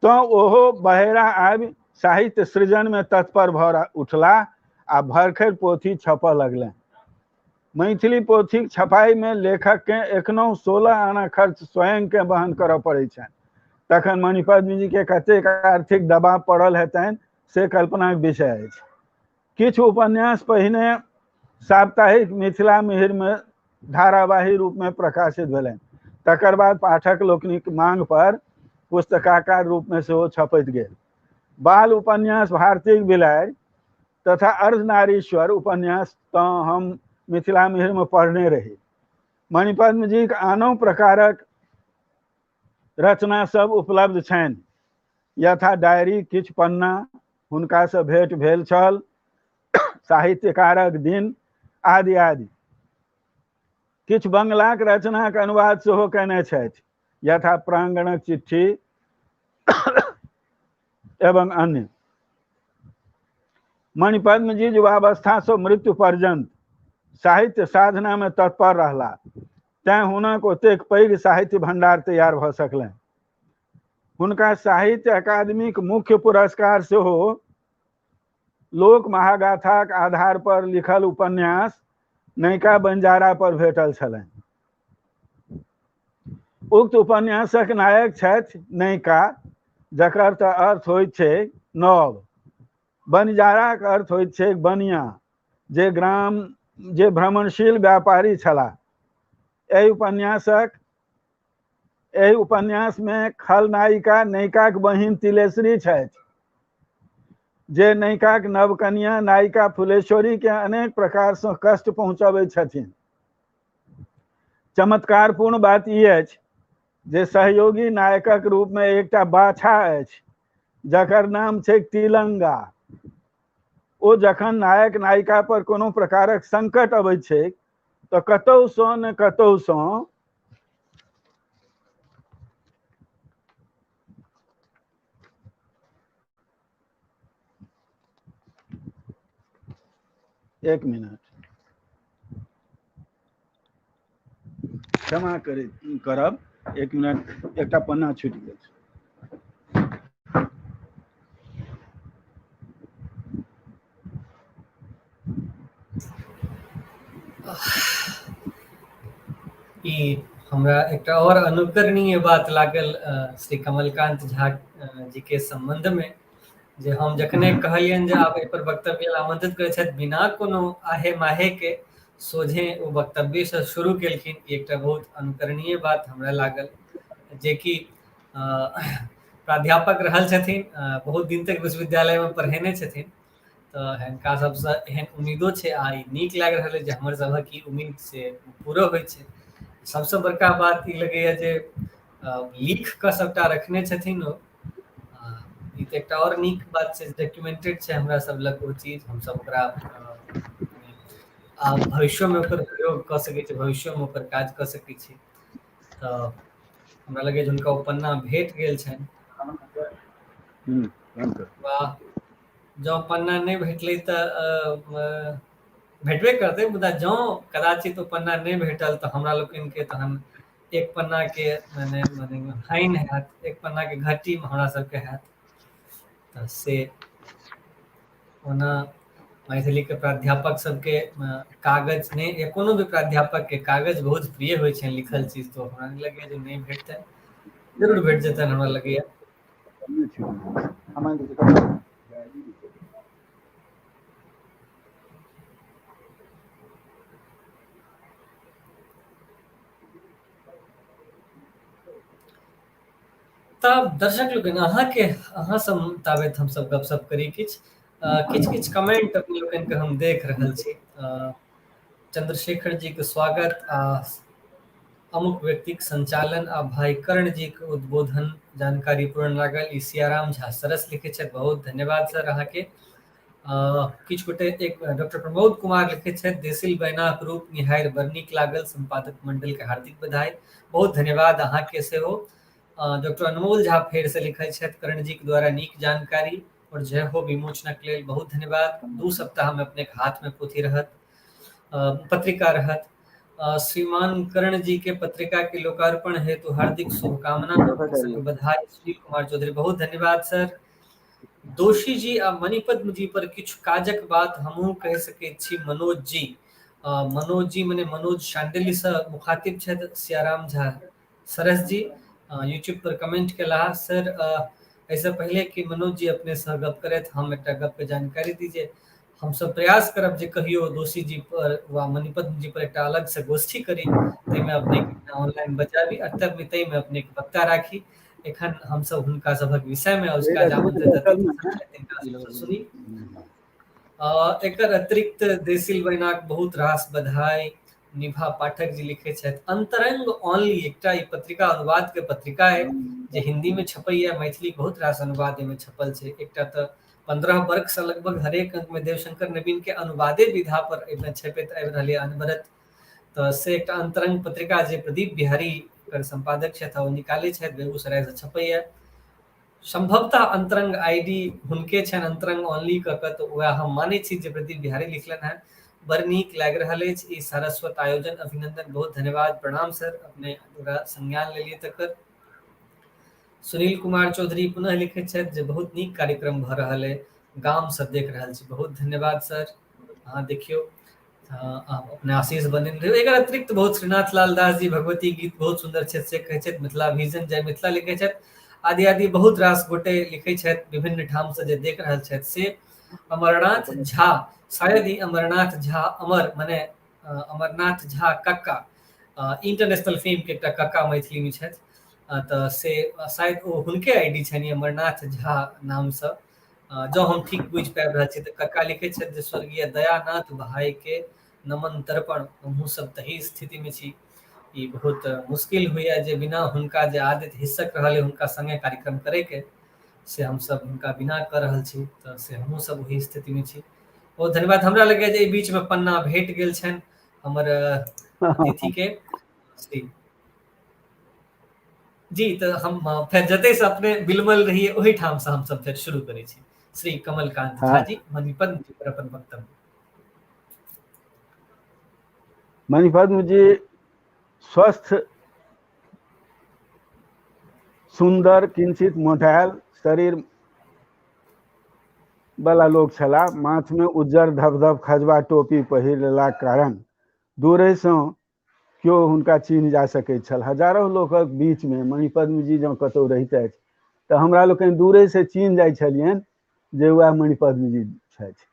[SPEAKER 5] तँ ओहो बहेरा आबि साहित्य सृजनमे तत्पर भऽ उठलाह आ भरखरि पोथी छपऽ लगलनि। मैथिली पोथीक छपाईमे लेखककेँ एखनहुँ 16 आना खर्च स्वयंकेँ वहन करऽ पड़ैत छनि। तखन मणिपद्म जीके कतेक आर्थिक दबाव पड़ल हेतनि से कल्पनाक विषय अछि। किछु उपन्यास पहिने साप्ताहिक मिथिला मिहिरमे धारावाही रूपमे प्रकाशित भेलनि, तकर बाद पाठक लोकनिक मांग पर पुस्तकाकार रूपमे सेहो छपैत गेल। बाल उपन्यास भारतीक बिलाड़ि तथा अर्धनारीश्वर उपन्यास तँ हम मिथिला मिहिरमे पढ़ने रही। मणिपद्म जीक आनो प्रकारक रचना सब उपलब्ध छनि, यथा डायरी किछु पन्ना, हुनकासँ भेंट भेल छल, साहित्यकारक दिन आदि आदि। किछु बंगलाक रचनाक अनुवाद सेहो कयने छथि, यथा प्रांगणक चिट्ठी एवं अन्य। मणिपद्म जी युवावस्थासँ मृत्यु पर्यंत साहित्य साधनामे तत्पर रहला, तैं हुनक ओतेक पैघ साहित्य भंडार तैयार भऽ सकलनि। हुनका साहित्य अकादमीक मुख्य पुरस्कार सेहो लोक महागाथाक आधार पर लिखल उपन्यास नैका बंजारा पर भेटल छलनि। उक्त उपन्यासक नायक छथि नैका, जकर तऽ अर्थ होइत छै नव। बनिजाराक अर्थ होइत छै बनिया, जे ग्राम जे भ्रमणशील व्यापारी छलाह। एहि उपन्यासमे खलनायिका नैकाक बहिन तिलेश्वरी छथि, जे नैकाक नवकनिया नायिका फुलेश्वरी के अनेक प्रकारसँ कष्ट पहुँचबैत छथिन। चमत्कारपूर्ण बात ई अछि जे सहयोगी नायकक रूपमे एकटा बाछा अछि, जकर नाम छै तिलंगा। ओ जखन नायक नायिका पर कोनो प्रकारक संकट अबैत छैक तऽ कतहुसँ ने कतहुसँ एक मिनट क्षमा करब, एक मिनट, एकटा पन्ना छूटि गेल।
[SPEAKER 1] ई हमरा एकटा आओर अनुकरणीय बात लागल श्री कमलकांत झा जी के सम्बन्ध में, जे हम जखने कहलियनि जे आब एहि पर वक्तव्य आमंत्रित करै छथि, बिना कोनो आहे माहे के सोझे ओ वक्तव्य से शुरू केलखिन। एकटा बहुत अनुकरणीय बात हमरा लागल, जेकि प्राध्यापक रहल छथिन, बहुत दिन तक विश्वविद्यालय में पढ़ेने छथिन, तऽ हिनका सबसँ एहन उम्मीदो छै आ ई नीक लागि रहल अछि जे हमर सभक ई उम्मीद से पूरो होइ छै। सबसँ बड़का बात ई लगैया जे लिख कऽ सबटा रखने छथिन ओ। ई तऽ एकटा आओर नीक बात छै, डॉक्यूमेंटेड छै हमरा सब लग ओ चीज, हमसब ओकरा आ भविष्योमे ओकर प्रयोग कऽ सकै छी, भविष्योमे ओकर काज कऽ सकै छी। तऽ हमरा लगैया जे हुनका ओ पन्ना भेट गेल छनि। वाह, जँ पन्ना नहि भेटलै तऽ भेटबे करतै, मुदा जँ कदाचित ओ पन्ना नहि भेटल तऽ हमरा लोकनिके तहन एक पन्नाके मने मने हानि हैत, एक पन्नाके घटी हमरा सबके हैत। तऽ से ओना मैथिलीके प्राध्यापक सबके कागज नहि, या कोनो भी प्राध्यापकके कागज बहुत प्रिय होइ छनि लिखल चीज, तऽ हमरा नहि लगैया जे नहि भेटतनि, जरूर भेट जेतनि हमरा लगैया। तब दर्शक लोकनि, अहाँके अहाँ सब ताबत हमसब गपशप करी किछु किछु किछु कमेंट अपने लोकनि के हम देख रहल छी। चंद्रशेखर जी के स्वागत आ अमुक व्यक्तिक संचालन आ भाई कर्ण जी के उद्बोधन जानकारी पूर्ण लागल। ई सियाराम झा सरस लिखे छथि, बहुत धन्यवाद सर अहाँके। किछु गोटे एक डॉक्टर प्रमोद कुमार लिखे छथि, देसिल बैनाक रूप निहारि बड़ नीक लागल, संपादक मंडल के हार्दिक बधाई, बहुत धन्यवाद अहाँके सेहो। डॉक्टर अनमोल झा फेर से लिखे छथि, कर्ण जी के द्वारा नीक जानकारी और जय हो विमोचनक लेल बहुत धन्यवाद। 2 सप्ताह में अपने हाथ में पोथी रहत, पत्रिका रहत। श्रीमान कर्ण जी के पत्रिका के लोकार्पण हेतु हार्दिक शुभकामना बधाई। सुनील कुमार चौधरी, बहुत धन्यवाद सर। दोषी जी आ मणिपद्म जी पर किछु काजक बात हमहूँ कहि सकैत छी। मनोज जी, मनोज जी मने मनोज शांडिल्य से मुखातिब छथि सियाराम झा सरस जी, यूट्यूब पर कमेंट केला सर। एहिसँ पहिले कि मनोज जी अपने से गप करथि, हम एकटा गप के जानकारी दीजिए। हमसब प्रयास करब जे कहियो दोषी जी पर वा मणिपद्म जी पर एकटा अलग से गोष्ठी करी, ताहिमे अपने ऑनलाइन बजाबी आ तब ताहिमे अपने वक्ता राखी। एखन हमसब हुनका सभक विषय में अजुका सुनी। एकर अतिरिक्त देसिल बैनाक बहुत रास बधाई। निभा पाठक जी लिखे छथि, अंतरंग ऑनली एकटा ई पत्रिका अनुवाद के पत्रिका है जे हिंदी में छपैया, मैथिली बहुत रास अनुवाद एहिमे छपल छै। एकटा तऽ 15 वर्ष से लगभग हरेक अंक में देवशंकर नवीन के अनुवादे विधा पर एहिमे छपैत आबि रहल अनवरत। तऽ से एकटा अंतरंग पत्रिका जे प्रदीप बिहारी कर संपादक छथि ओ निकालै छथि, बेगूसराय से छपैया। संभवतः अंतरंग आईडी हुनके छनि, अंतरंग ऑनली कऽ कऽ, तऽ वएह हम मानै छी जे प्रदीप बिहारी लिखलनि हेँ। बड़ नीक लागि रहल अछि ई सारस्वत आयोजन, अभिनंदन, बहुत धन्यवाद, प्रणाम सर, अपने पूरा संज्ञान लेलियै तकर। सुनील कुमार चौधरी पुनः लिखैत छथि जे बहुत नीक कार्यक्रम भऽ रहल अइ, गामसँ देख रहल छी, बहुत धन्यवाद सर। अहाँ देखियौ अपने आशीष बनेने रहियौ। एकर अतिरिक्त बहुत श्रीनाथ लाल दास जी भगवती गीत बहुत सुन्दर छथि से कहै छथि, मिथिला विजन जय मिथिला लिखै छथि, आदि आदि बहुत रास गोटे लिखै छथि विभिन्न ठामसँ जे देख रहल छथि से। अमरनाथ झा, शायद ही अमरनाथ झा अमर मने अमरनाथ झा कक्का, इंटरनेशनल फिल्म के एकटा कक्का मैथिली में छथि, तऽ से शायद ओ हुनके आईडी छनि अमरनाथ झा नामसँ, जँ हम ठीक बुझि पाबि रहल छी तऽ कक्का लिखै छथि जे स्वर्गीय दयानाथ भाई के नमन तर्पण, हमहूँ सब तही स्थिति में छी। ई बहुत मुश्किल होइया जे बिना हुनका जे आदत हिस्सक रहल है हुनका संगे कार्यक्रम करैके, से हमसब हुनका बिना कऽ रहल छी, तऽ से हमहूँ सब ओही स्थिति में छी। बहुत धन्यवाद। हमरा लगैया जे एहि बीच में पन्ना भेट गेल छनि हमर अतिथि के श्री जी, तऽ हम फेर जते से अपने बिलमल रहिए ओहि ठाम से हम सब फेर शुरू करै छी। श्री कमलकांत झा जी, मणिपद्म जी पर अपन वक्तव्य।
[SPEAKER 5] मणिपद्म जी स्वस्थ, सुंदर, किंचित मोटायल शरीर वाला लोग छलाह। माथ में उज्जर धबधब खजबा टोपी पहिरलाक कारण दूरेसँ केओ हुनका चिन्ह जा सकैत छल। हजारो लोकक बीचमे मणिपद्म जी जँ कतहु रहितथि तऽ हमरा लोकनि दूरेसँ चिन्ह जाइ छलियनि जे वएह मणिपद्म जी छथि।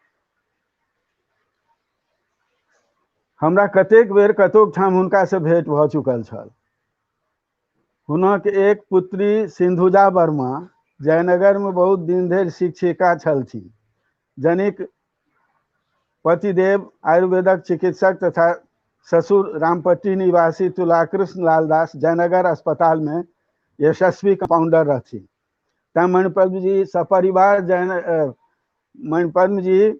[SPEAKER 5] हमरा कतेक बेर कतोक ठाम हुनकासँ भेंट भऽ चुकल छल। हुनक एक पुत्री सिन्धुजा वर्मा जयनगरमे बहुत दिन धरि शिक्षिका छलथिन, जनिक पतिदेव आयुर्वेदक चिकित्सक तथा ससुर रामपट्टी निवासी तुलाकृष्ण लाल दास जयनगर अस्पतालमे यशस्वी कम्पाउंडर रहथिन। तैं मणिपद्म जी सपरिवार जयन मणिपद्म जी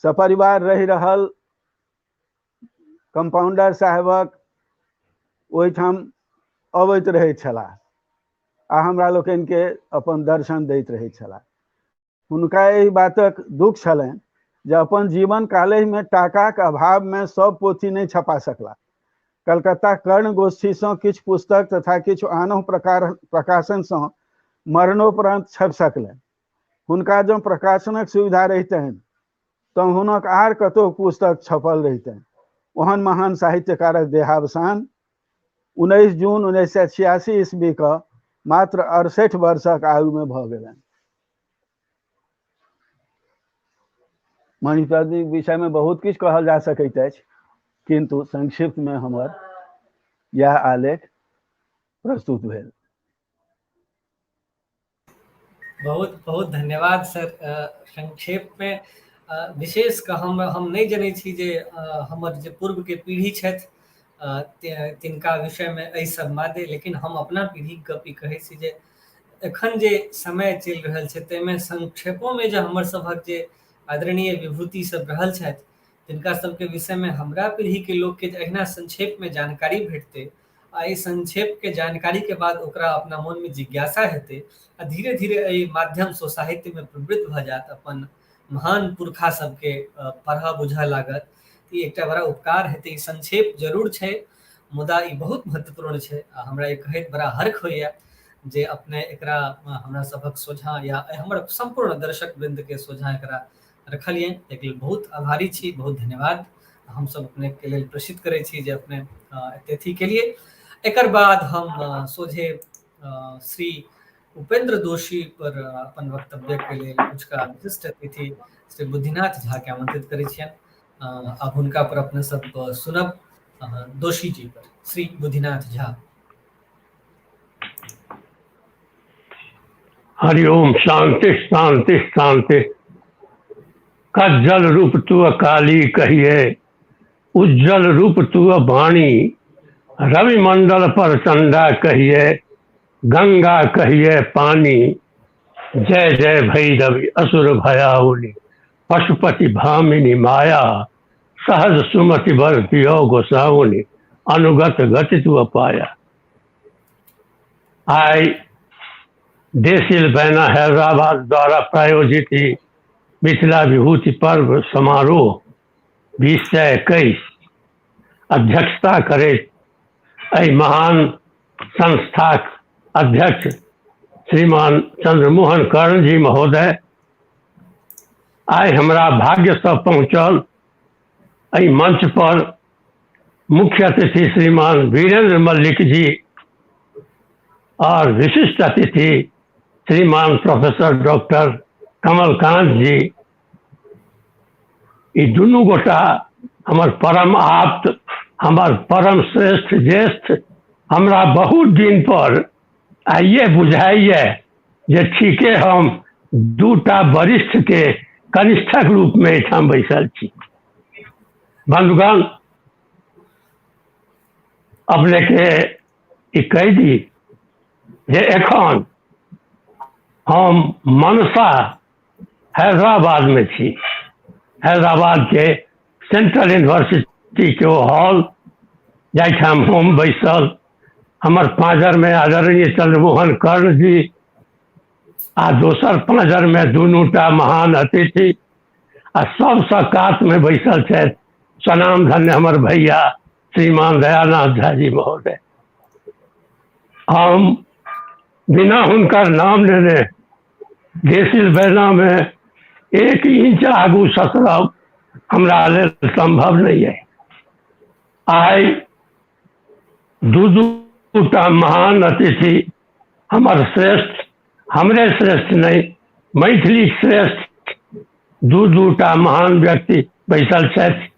[SPEAKER 5] सपरिवार रहि रहल कम्पाउंडर साहेबक ओहिठाम अबैत रहैत छलाह आ हमरा लोकनिके अपन दर्शन दैत रहैत छलाह। हुनका एहि बातक दुख छलनि जे अपन जीवन कालहिमे टाकाक अभावमे सब पोथी नहि छपा सकला। कलकत्ता कर्ण गोष्ठीसँ किछु पुस्तक तथा किछु आनहु प्रकार प्रकाशनसँ मरणोपरांत छपि सकलनि। हुनका जँ प्रकाशनक सुविधा रहितनि तँ हुनक आर कतहु पुस्तक छपल रहितनि। ओहन महान साहित्यकारक देहावसान 19 जून 1986 ईस्वी क मात्र 68 वर्षक आयुमे भऽ गेलनि। मणिपद्मक विषयमे बहुत किछु कहल जा सकैत अछि, किन्तु संक्षिप्तमे हमर इएह आलेख प्रस्तुत भेल।
[SPEAKER 1] बहुत बहुत धन्यवाद सर। संक्षेप में विशेष कऽ हम नहि जनै छी जे हमर जे पूर्व के पीढ़ी छथि तिनका विषय में एहि सब मादे, लेकिन हम अपना पीढ़ी के गप ई कहै छी जे एखन जे समय चलि रहल छै ताहिमे संक्षेपोमे जे हमर सभक जे आदरणीय विभूति सब रहल छथि तिनका सबके विषयमे हमरा पीढ़ीके लोकके जे अहिना संक्षेपमे जानकारी भेटतै आ एहि संक्षेपके जानकारीके बाद ओकरा अपना मोनमे जिज्ञासा हेतै आ धीरे धीरे एहि माध्यमसँ साहित्यमे प्रवृत्त भऽ जायत, अपन महान पुरखा सबके पढ़ऽ बुझऽ लागत, ई एकटा बड़ा उपकार हेतै। ई संक्षेप जरूर छै मुदा ई बहुत महत्वपूर्ण छै आ हमरा ई कहैत बड़ा हर्ख होइए जे अपने एकरा हमरा सभक सोझाँ या हमर सम्पूर्ण दर्शक वृन्दके सोझाँ एकरा रखलियनि, ताहिके लेल बहुत आभारी छी, बहुत धन्यवाद। हमसब अपनेके लेल प्रेषित करै छी जे अपने एते अथी केलियै। एकर बाद हम सोझे श्री उपेंद्र दोषी पर अपन वक्तव्य के लेल उचका विशिष्ट अतिथि श्री बुद्धिनाथ झा के आमंत्रित करै छियनि। अब हुनका पर अपने सब सुनब दोषी जी पर। श्री बुद्धिनाथ झा।
[SPEAKER 6] हरिओम। शांति शांति शांति। कज्जल रूप तुअ काली कहिए, उज्जवल रूप तुअ वाणी, रवि मंडल पर चंदा कहिए, गंगा कहिए पानी। जय जय भैरवि असुर भयाउनि, पशुपति भामिनी माया, सहज सुमति बर दियो गोसाउनि, अनुगत गति तुअ पाया। आइ देसिल बैना हैदराबाद द्वारा प्रायोजित ई मिथिला विभूति पर्व समारोह 2021 अध्यक्षता करैत एहि महान संस्थाक अध्यक्ष श्रीमान चंद्रमोहन कर्ण जी महोदय, आइ हमरा भाग्यसँ पहुँचल एहि मंच पर मुख्य अतिथि श्रीमान वीरेंद्र मल्लिक जी और विशिष्ट अतिथि श्रीमान प्रोफेसर डॉक्टर कमलकांत जी, ई दुनू गोटा हमर परम आप्त, हमर परम श्रेष्ठ ज्येष्ठ। हमरा बहुत दिन पर आइए बुझाइए जे ठीके हम दूटा वरिष्ठ के कनिष्ठक रूप में एहिठाम बैसल छी। बंधुगण, अपने के ई कहि दी जे एखन हम मनसा हैदराबाद में छी। हैदराबाद के सेंट्रल यूनिवर्सिटी के ओ हॉल जाहिठाम हम बैसल, हमर पाँजर में आदरणीय चंद्रमोहन कर्ण जी आ दोसर पाँजर में दुनूटा महान अतिथि आ सबसँ कात में बैसल छथि सनाम धन्य हमर भैया श्रीमान दयानाथ झा जी महोदय। हम बिना हुनकर नाम लेने देसिल बैना में 1 इंच आगू ससरब हमरा लेल संभव नहीं है। आइ दू दूटा महान अतिथि हमर श्रेष्ठ, हमरे श्रेष्ठ नहि, मैथिली श्रेष्ठ दू दूटा महान व्यक्ति बैसल छथि।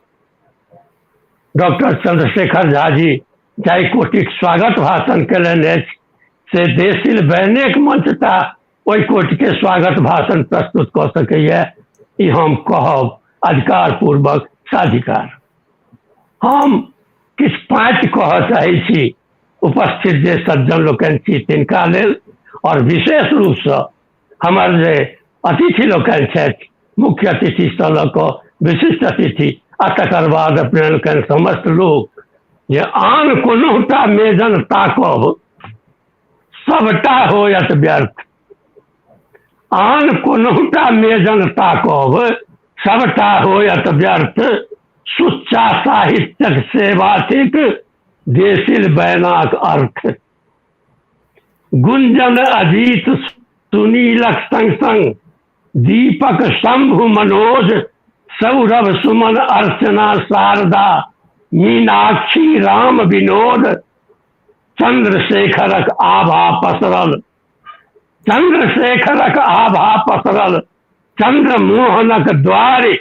[SPEAKER 6] डॉक्टर चंद्रशेखर झा जी जाहि कोटिक स्वागत भाषण कयलनि अछि से देसिल बैनेक मंचटा ओहि कोटिके स्वागत भाषण प्रस्तुत कऽ सकैए, ई हम कहब अधिकारपूर्वक साधिकार। हम किछु पाँति कहऽ चाहै छी उपस्थित जे सज्जन लोकनि छी तिनका लेल, आओर विशेष रूपसँ हमर जे अतिथि लोकनि छथि, मुख्य अतिथिसँ लऽ कऽ विशिष्ट अतिथि आ तकर बाद अपने लोकनि समस्त लोक, जे आन कोनोटा मेजन ताकब सबटा होयत व्यर्थ, आन कोनोटा मेजन ताकब सबटा होयत व्यर्थ, सुच्चा साहित्यक सेवा थिक देसिल बैनाक अर्थ। गुंजन अजीत सुनीलक संग संग दीपक शंभु मनोज सौरभ सुमन अर्चना शारदा मीनाक्षी राम विनोद चंद्रशेखरक आभा पसरल, चंद्रशेखरक आभा पसरल चंद्रमोहनक द्वारि,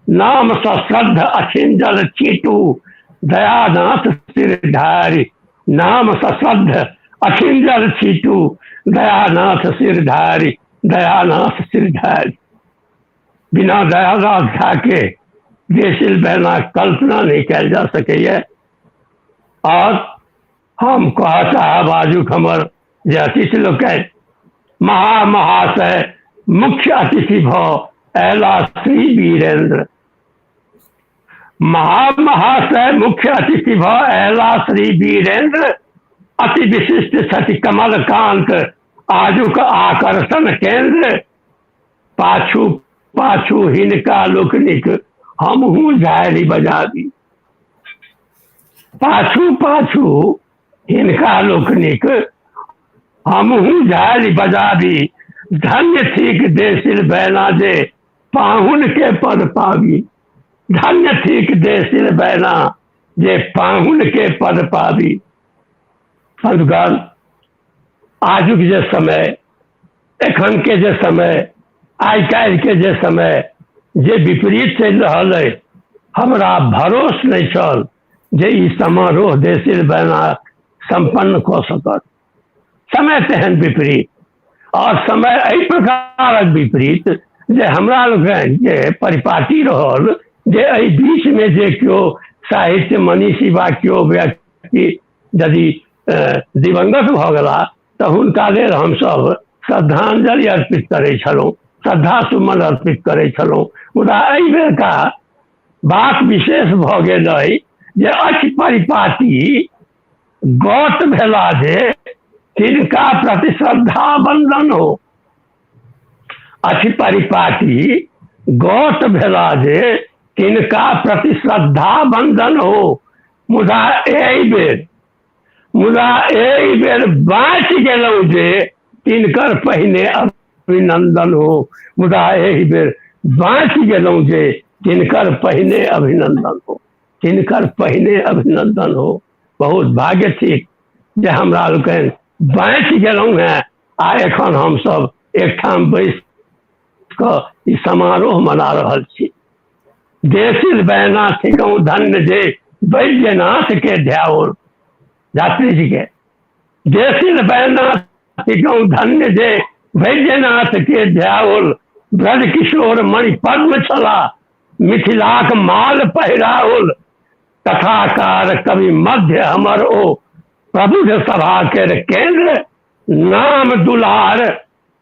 [SPEAKER 6] नाम सश्रद्ध अखिंजल छीटू दयानाथ सिर ढारि, नाम सश्रद्ध अखिंजल छीटू दयानाथ सिर ढारि, दयानाथ सिर ढारि। बिना दयानाथ झा के देसिल बहना कल्पना नहीं कयल जा सकैए। और हम कह चाहब आजुक हमर जे अतिथि लोकनि महामहाशय मुख्य अतिथि भऽ अयला श्री वीरेंद्र, महामहाशय मुख्य अतिथि भऽ अयला श्री वीरेंद्र, अति विशिष्ट छथि कमलकांत आजुक आकर्षण केंद्र, पाछू पाछू हिनका लोकनिक हमहूँ झाड़ि बजाबी, पाछू पाछू हिनका लोकनिक हमहूँ झालि बजाबी, धन्य थिक देसिल बैना जे पाहुन के पद पाबी, धन्य थिक देसिल बैना जे पाहुन के पद पाबी। बंधुगण, आजुक जे समय, एखन के जे समय, आइ काल्हि के जे समय जे विपरीत चलि रहल अइ, हमरा भरोस नहि छल जे ई समारोह देसिल बैना सम्पन्न कऽ सकत। समय तेहन विपरीत, और समय एहि प्रकारक विपरीत जे हमरा लोकनि जे परिपाटी रहल जे एहि बीचमे जे केओ साहित्य मनीषी वा केओ व्यक्ति यदि दिवंगत भऽ गेला तऽ हुनका लेल हमसभ श्रद्धांजलि अर्पित करै छलहुँ, श्रद्धा सुमन अर्पित करै छलहुँ। मुदा एहि बेरका बात विशेष भऽ गेल अइ जे अछि परिपाटी गत भेला जे तिनका प्रति श्रद्धा बंदन हो, अछि परिपाटी गत भेला जे तिनका प्रति श्रद्धा बंदन हो, मुदा एहि बेर, मुदा एहि बेर बाँचि गेलहुँ जे तिनकर पहिने अभिनंदन हो, मुदा एहि बेर बाँचि गेलहुँ जे तिनकर पहिने अभिनंदन हो, तिनकर पहिने अभिनंदन हो। बहुत भाग्य थिक जे हमरा लोकनि बाँचि गेलहुँ हेँ आ एखन हमसभ एकठाम बैस कऽ ई समारोह मना रहल छी। देसिल बैना थिकहुँ धन्य जे वैद्यनाथ के ध्याओल, यात्री जी के देसिल बैना थिकहुँ धन्य जे वैद्यनाथ के ध्याओल, ब्रज किशोर मणि पद्म छला मिथिलाक माल पहिराओल, कथाकार कवि मध्य हमर ओ प्रबुद्ध सभा केर केंद्र, नाम दुलार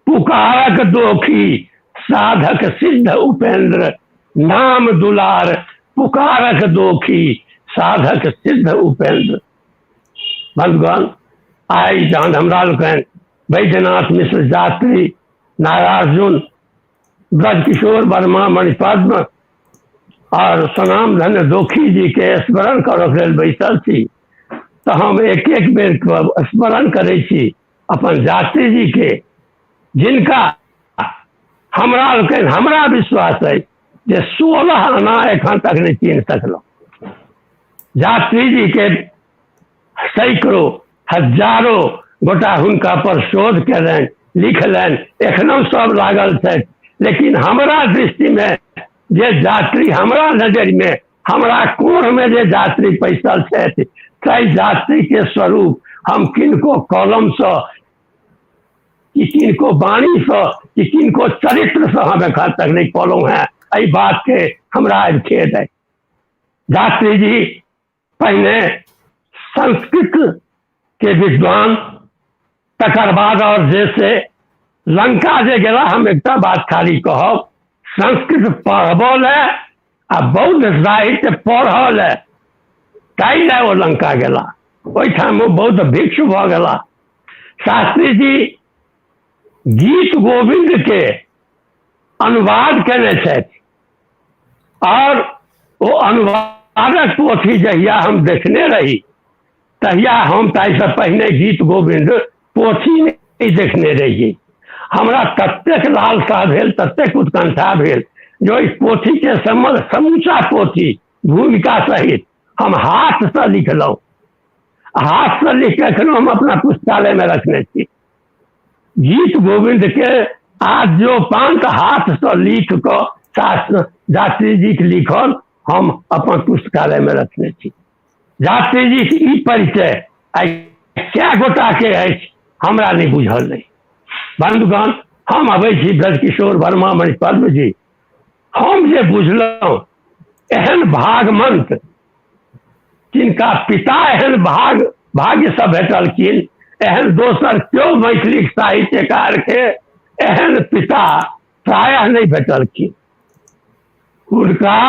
[SPEAKER 6] पुकारक दोखी साधक सिद्ध उपेंद्र, नाम दुलार पुकारक दोखी साधक सिद्ध उपेंद्र। बंधुगण, आइ जहन हमरा लोकनि वैद्यनाथ मिश्र यात्री, नागार्जुन, ब्रजकिशोर वर्मा मणिपद्म और सनाम धन्य दोखी जी के स्मरण करऽ लेल बैसल छी तऽ हम एक एक बेर स्मरण करै छी अपन यात्री जी के, जिनका हमरा लोकनि, हमरा विश्वास अइ जे 16 आना एखन तक नहि चिन्ह सकलहुँ। यात्री जी के सैकड़ों हजारों गोटा हुनका पर शोध केलनि, लिखलनि, एखनो सब लागल छथि। लेकिन हमरा दृष्टिमे जे यात्री, हमरा नजरिमे, हमरा कोढ़मे जे यात्री पैसल छथि, ताहि यात्रीके स्वरूप हम किनको कलमसँ कि किनको वाणीसँ कि किनको चरित्रसँ हम एखन तक नहि पौलहुँ हेँ। एहि बातके हमरा आबि खेद अइ। यात्री जी पहिने संस्कृत के विद्वान, तकर बाद और जे से लंका जे गेला, हम एकटा बात खाली कहब, संस्कृत पढ़बो लए आ बौद्ध साहित्य पढ़ऽ लए, ताहि लए ओ लंका गेला। ओहिठाम ओ बौद्ध भिक्षु भऽ गेला। शास्त्री जी गीत गोविंद के अनुवाद केने छथि और ओ अनुवादक पोथी जहिया हम देखने रही तहिया हम ताहिसँ पहिने गीत गोविंद पोथी नहि देखने रहियै। हमरा ततेक लालसा भेल, ततेक उत्कंठा भेल जे ओहि पोथीके समूचा पोथी भूमिका सहित हम हाथसँ लिखलहुँ। हाथसँ लिख कऽ एखनो हम अपना पुस्तकालयमे रखने छी। गीत गोविंद के आद्योपांत हाथसँ लिख कऽ शास्त्र यात्री जीके लिखल हम अपन पुस्तकालयमे रखने छी। यात्री जीके ई परिचय आइ कए गोटाके अछि हमरा नहि बुझल अछि। बन्धुगण, हम अबै छी ब्रजकिशोर वर्मा मणिपद्म जी। हम जे बुझलहुँ एहन भागमंत जिनका पिता एहन भाग्यसँ भेटलखिन, एहन दोसर केओ मैथिली साहित्यकार के एहन पिता प्रायः नहि भेटलखिन। हुनका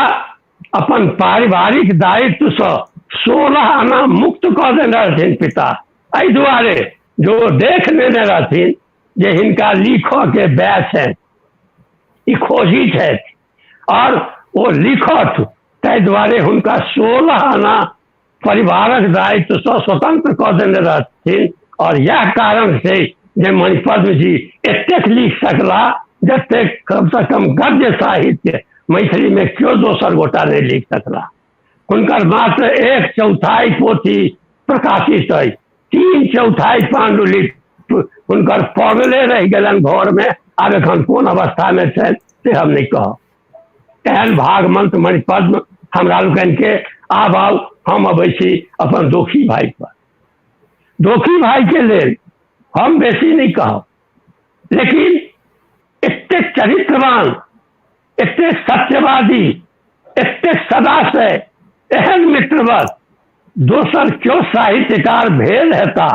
[SPEAKER 6] अपन पारिवारिक दायित्वसँ 16 आना मुक्त कऽ देने रहथिन पिता, एहि दुआरे जो देख लेने रहथिन जे हिनका लिखऽ के वय छनि, ई खोजी छथि और ओ लिखत, ताहि दुआरे हुनका 16 आना परिवारक दायित्वसँ स्वतंत्र कऽ देने रहथिन। और इएह कारण छै जे मणिपद्म जी एतेक लिख सकला जतेक कमसँ कम गद्य साहित्य मैथिलीमे केओ दोसर गोटा नहि लिख सकला। हुनकर मात्र 1/4 पोथी प्रकाशित अछि, 3/4 पांडुलिपि हुनकर पड़ले रहि गेलनि घरमे। आब एखन कोन अवस्थामे छनि से हम नहि कहब। एहन भागमंत मणिपद्म हमरा लोकनिके। आब आउ, हम अबै छी अपन दोखी भाई पर। दोखी भाई के लेल हम बेसी नहि कहब, लेकिन एतेक चरित्रवान, एतेक सत्यवादी, एतेक सदाशय, एहन मित्रवत दोसर क्यों साहित्यकार भेल हेता?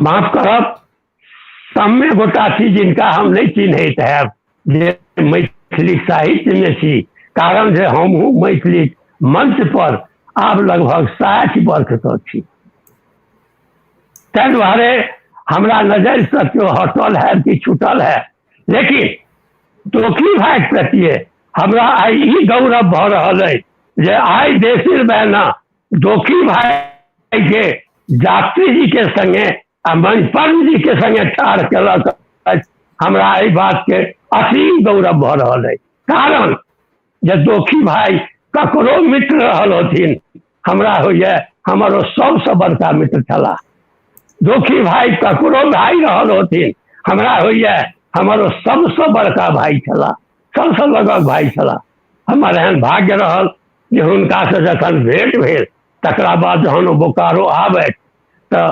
[SPEAKER 6] माफ करब, कमे गोटा छी जिनका हम नहि चिन्हैत हैब जे मैथिली साहित्यमे छी, कारण जे हमहूँ मैथिली मंच पर आब लगभग 60 वर्षसँ छी। ताहि दुआरे हमरा नजरिसँ केओ हटल है कि छूटल है, लेकिन दोखी भाइके प्रतिए हमरा आइ ई गौरव भऽ रहल अछि जे आइ देसिल बहना दोखी भाइके यात्री जी के संगे आ मणिपद्म जी के संगे ठाढ़ केलक अछि। हमरा एहि बातके असीम गौरव भऽ रहल अछि, कारण जे दोखी भाई ककरो मित्र रहल होथिन, हमरा होइए हमर ओ सबसँ बड़का मित्र छलाह। दोखी भाई ककरो भाई रहल होथिन, हमरा होइए हमर ओ सबसँ बड़का भाई छलाह, सबसँ लगक भाई छलाह। हमर एहन भाग्य रहल जे हुनकासँ जखन भेंट भेल तकरा बाद जहन ओ बोकारो आबथि तऽ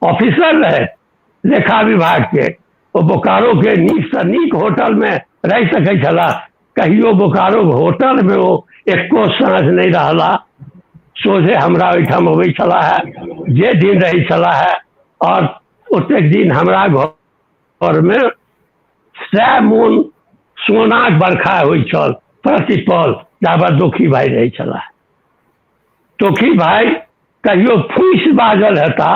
[SPEAKER 6] ऑफिसर रहथि लेखा विभागके, ओ बोकारोके नीकसँ नीक होटलमे रहि सकै छलाह, कहियो बोकारो होटलमे ओ एको साँझ नहि रहला। सोझे हमरा ओहिठाम अबै छलाह है, जे दिन रहै छलाह है, और ओतेक दिन हमरा घरमे 100 मोन सोनाक बरखा होइ छल प्रतिपल, जाबत दोखी भाई रहै छलाह। दोखी भाई कहियो फूसि बाजल हेता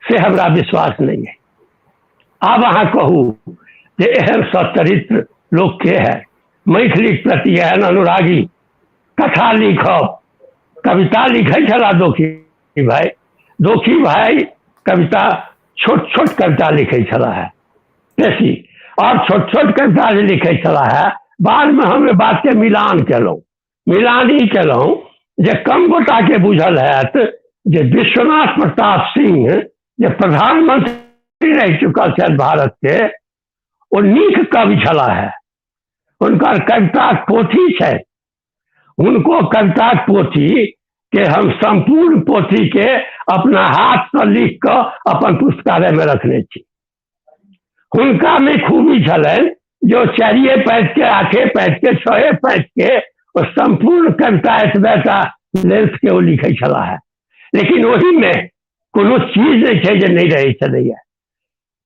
[SPEAKER 6] से हमरा विश्वास नहि है। आब अहाँ कहू जे एहन सच्चरित्र लोक के है, मैथिलीक प्रति एहन अनुरागी, कथा लिखब, कविता लिखै छलाह दोखी भाई। दोखी भाई कविता, छोट छोट कविता लिखै छलाह है बेसी, और छोट छोट कविता जे लिखै छलाह है, बादमे हम एहि बातके मिलान केलहुँ। मिलान ई केलहुँ जे कम गोटाके बुझल हैत जे विश्वनाथ प्रताप सिंह जे प्रधानमंत्री रहि चुकल छथि भारतके, ओ नीक कवि छलाह है। हुनकर कविताक पोथी छै, हुनको कविताक पोथी के हम सम्पूर्ण पोथी के अपना हाथसँ लिख कऽ अपन पुस्तकालयमे रखने छी। हुनकामे खूबी छलनि जे ओ 4 पाँतिके 8 पाँतिके 6 पाँतिके ओ सम्पूर्ण कविता एतबेटा लेंथके ओ लिखै छलाह है, लेकिन ओहिमे कोनो चीज नहि छै जे नहि रहै छलैया।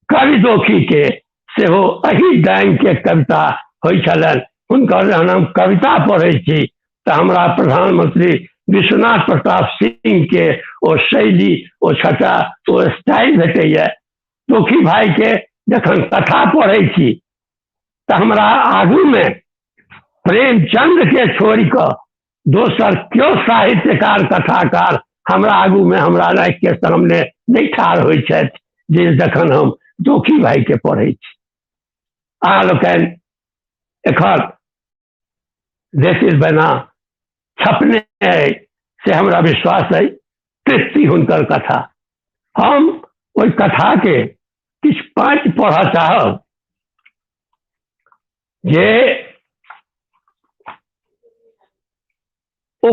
[SPEAKER 6] कवि दोखीके सेहो एहि दाइनके कविता होइ छलनि। हुनकर जहन हम कविता पढ़ै छी तऽ हमरा प्रधानमंत्री विश्वनाथ प्रताप सिंह के ओ शैली, ओ छटा, ओ स्टाइल भेटैया। दोखी भाई के जखन कथा पढ़ै छी तऽ हमरा आगूमे प्रेमचंद के छोड़ि कऽ दोसर केओ साहित्यकार कथाकार हमरा आगूमे, हमरा आँखिके सामने नहि ठाढ़ होइ छथि जे जखन हम दोखी भाई के पढ़ै छी। अहाँ लोकनि एखन देसिल बना छपने अइ से हमरा विश्वास अइ। तृप्ति हुनकर कथा, हम ओहि कथाके किछु पाँति पढ़ऽ चाहब जे ओ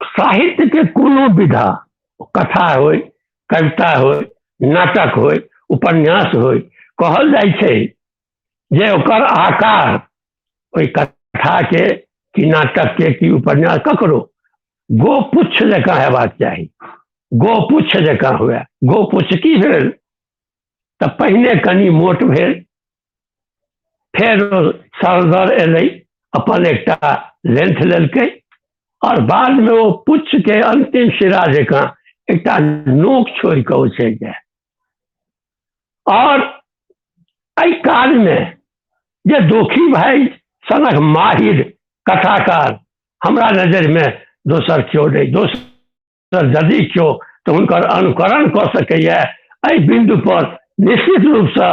[SPEAKER 6] साहित्य के कोनो विधा, कथा होय, कविता होय, नाटक होय, उपन्यास होय, कहल जाइ छै जे ओकर आकार ओहि कथा के कि नाटक के कि उपन्यास ककरो गोपुच्छ जकाँ हेबाक चाही। गोपुच्छ जकाँ हुए। गोपुच्छ की भेल तऽ पहिने कनि मोट भेल, फेर सरदर एलै, अपन एकटा लेंथ लेलकै, और बादमे ओ पुच्छ के अंतिम सिरा जकाँ एकटा नोक छोड़ि कऽ ओ चलि जाय। और एहि कालमे जे दोखी भाई सनक माहिर कथाकार हमरा नजरिमे दोसर केओ नहि, दोसर यदि केओ तऽ हुनकर अनुकरण कऽ सकैए। एहि बिन्दु पर निश्चित रूपसँ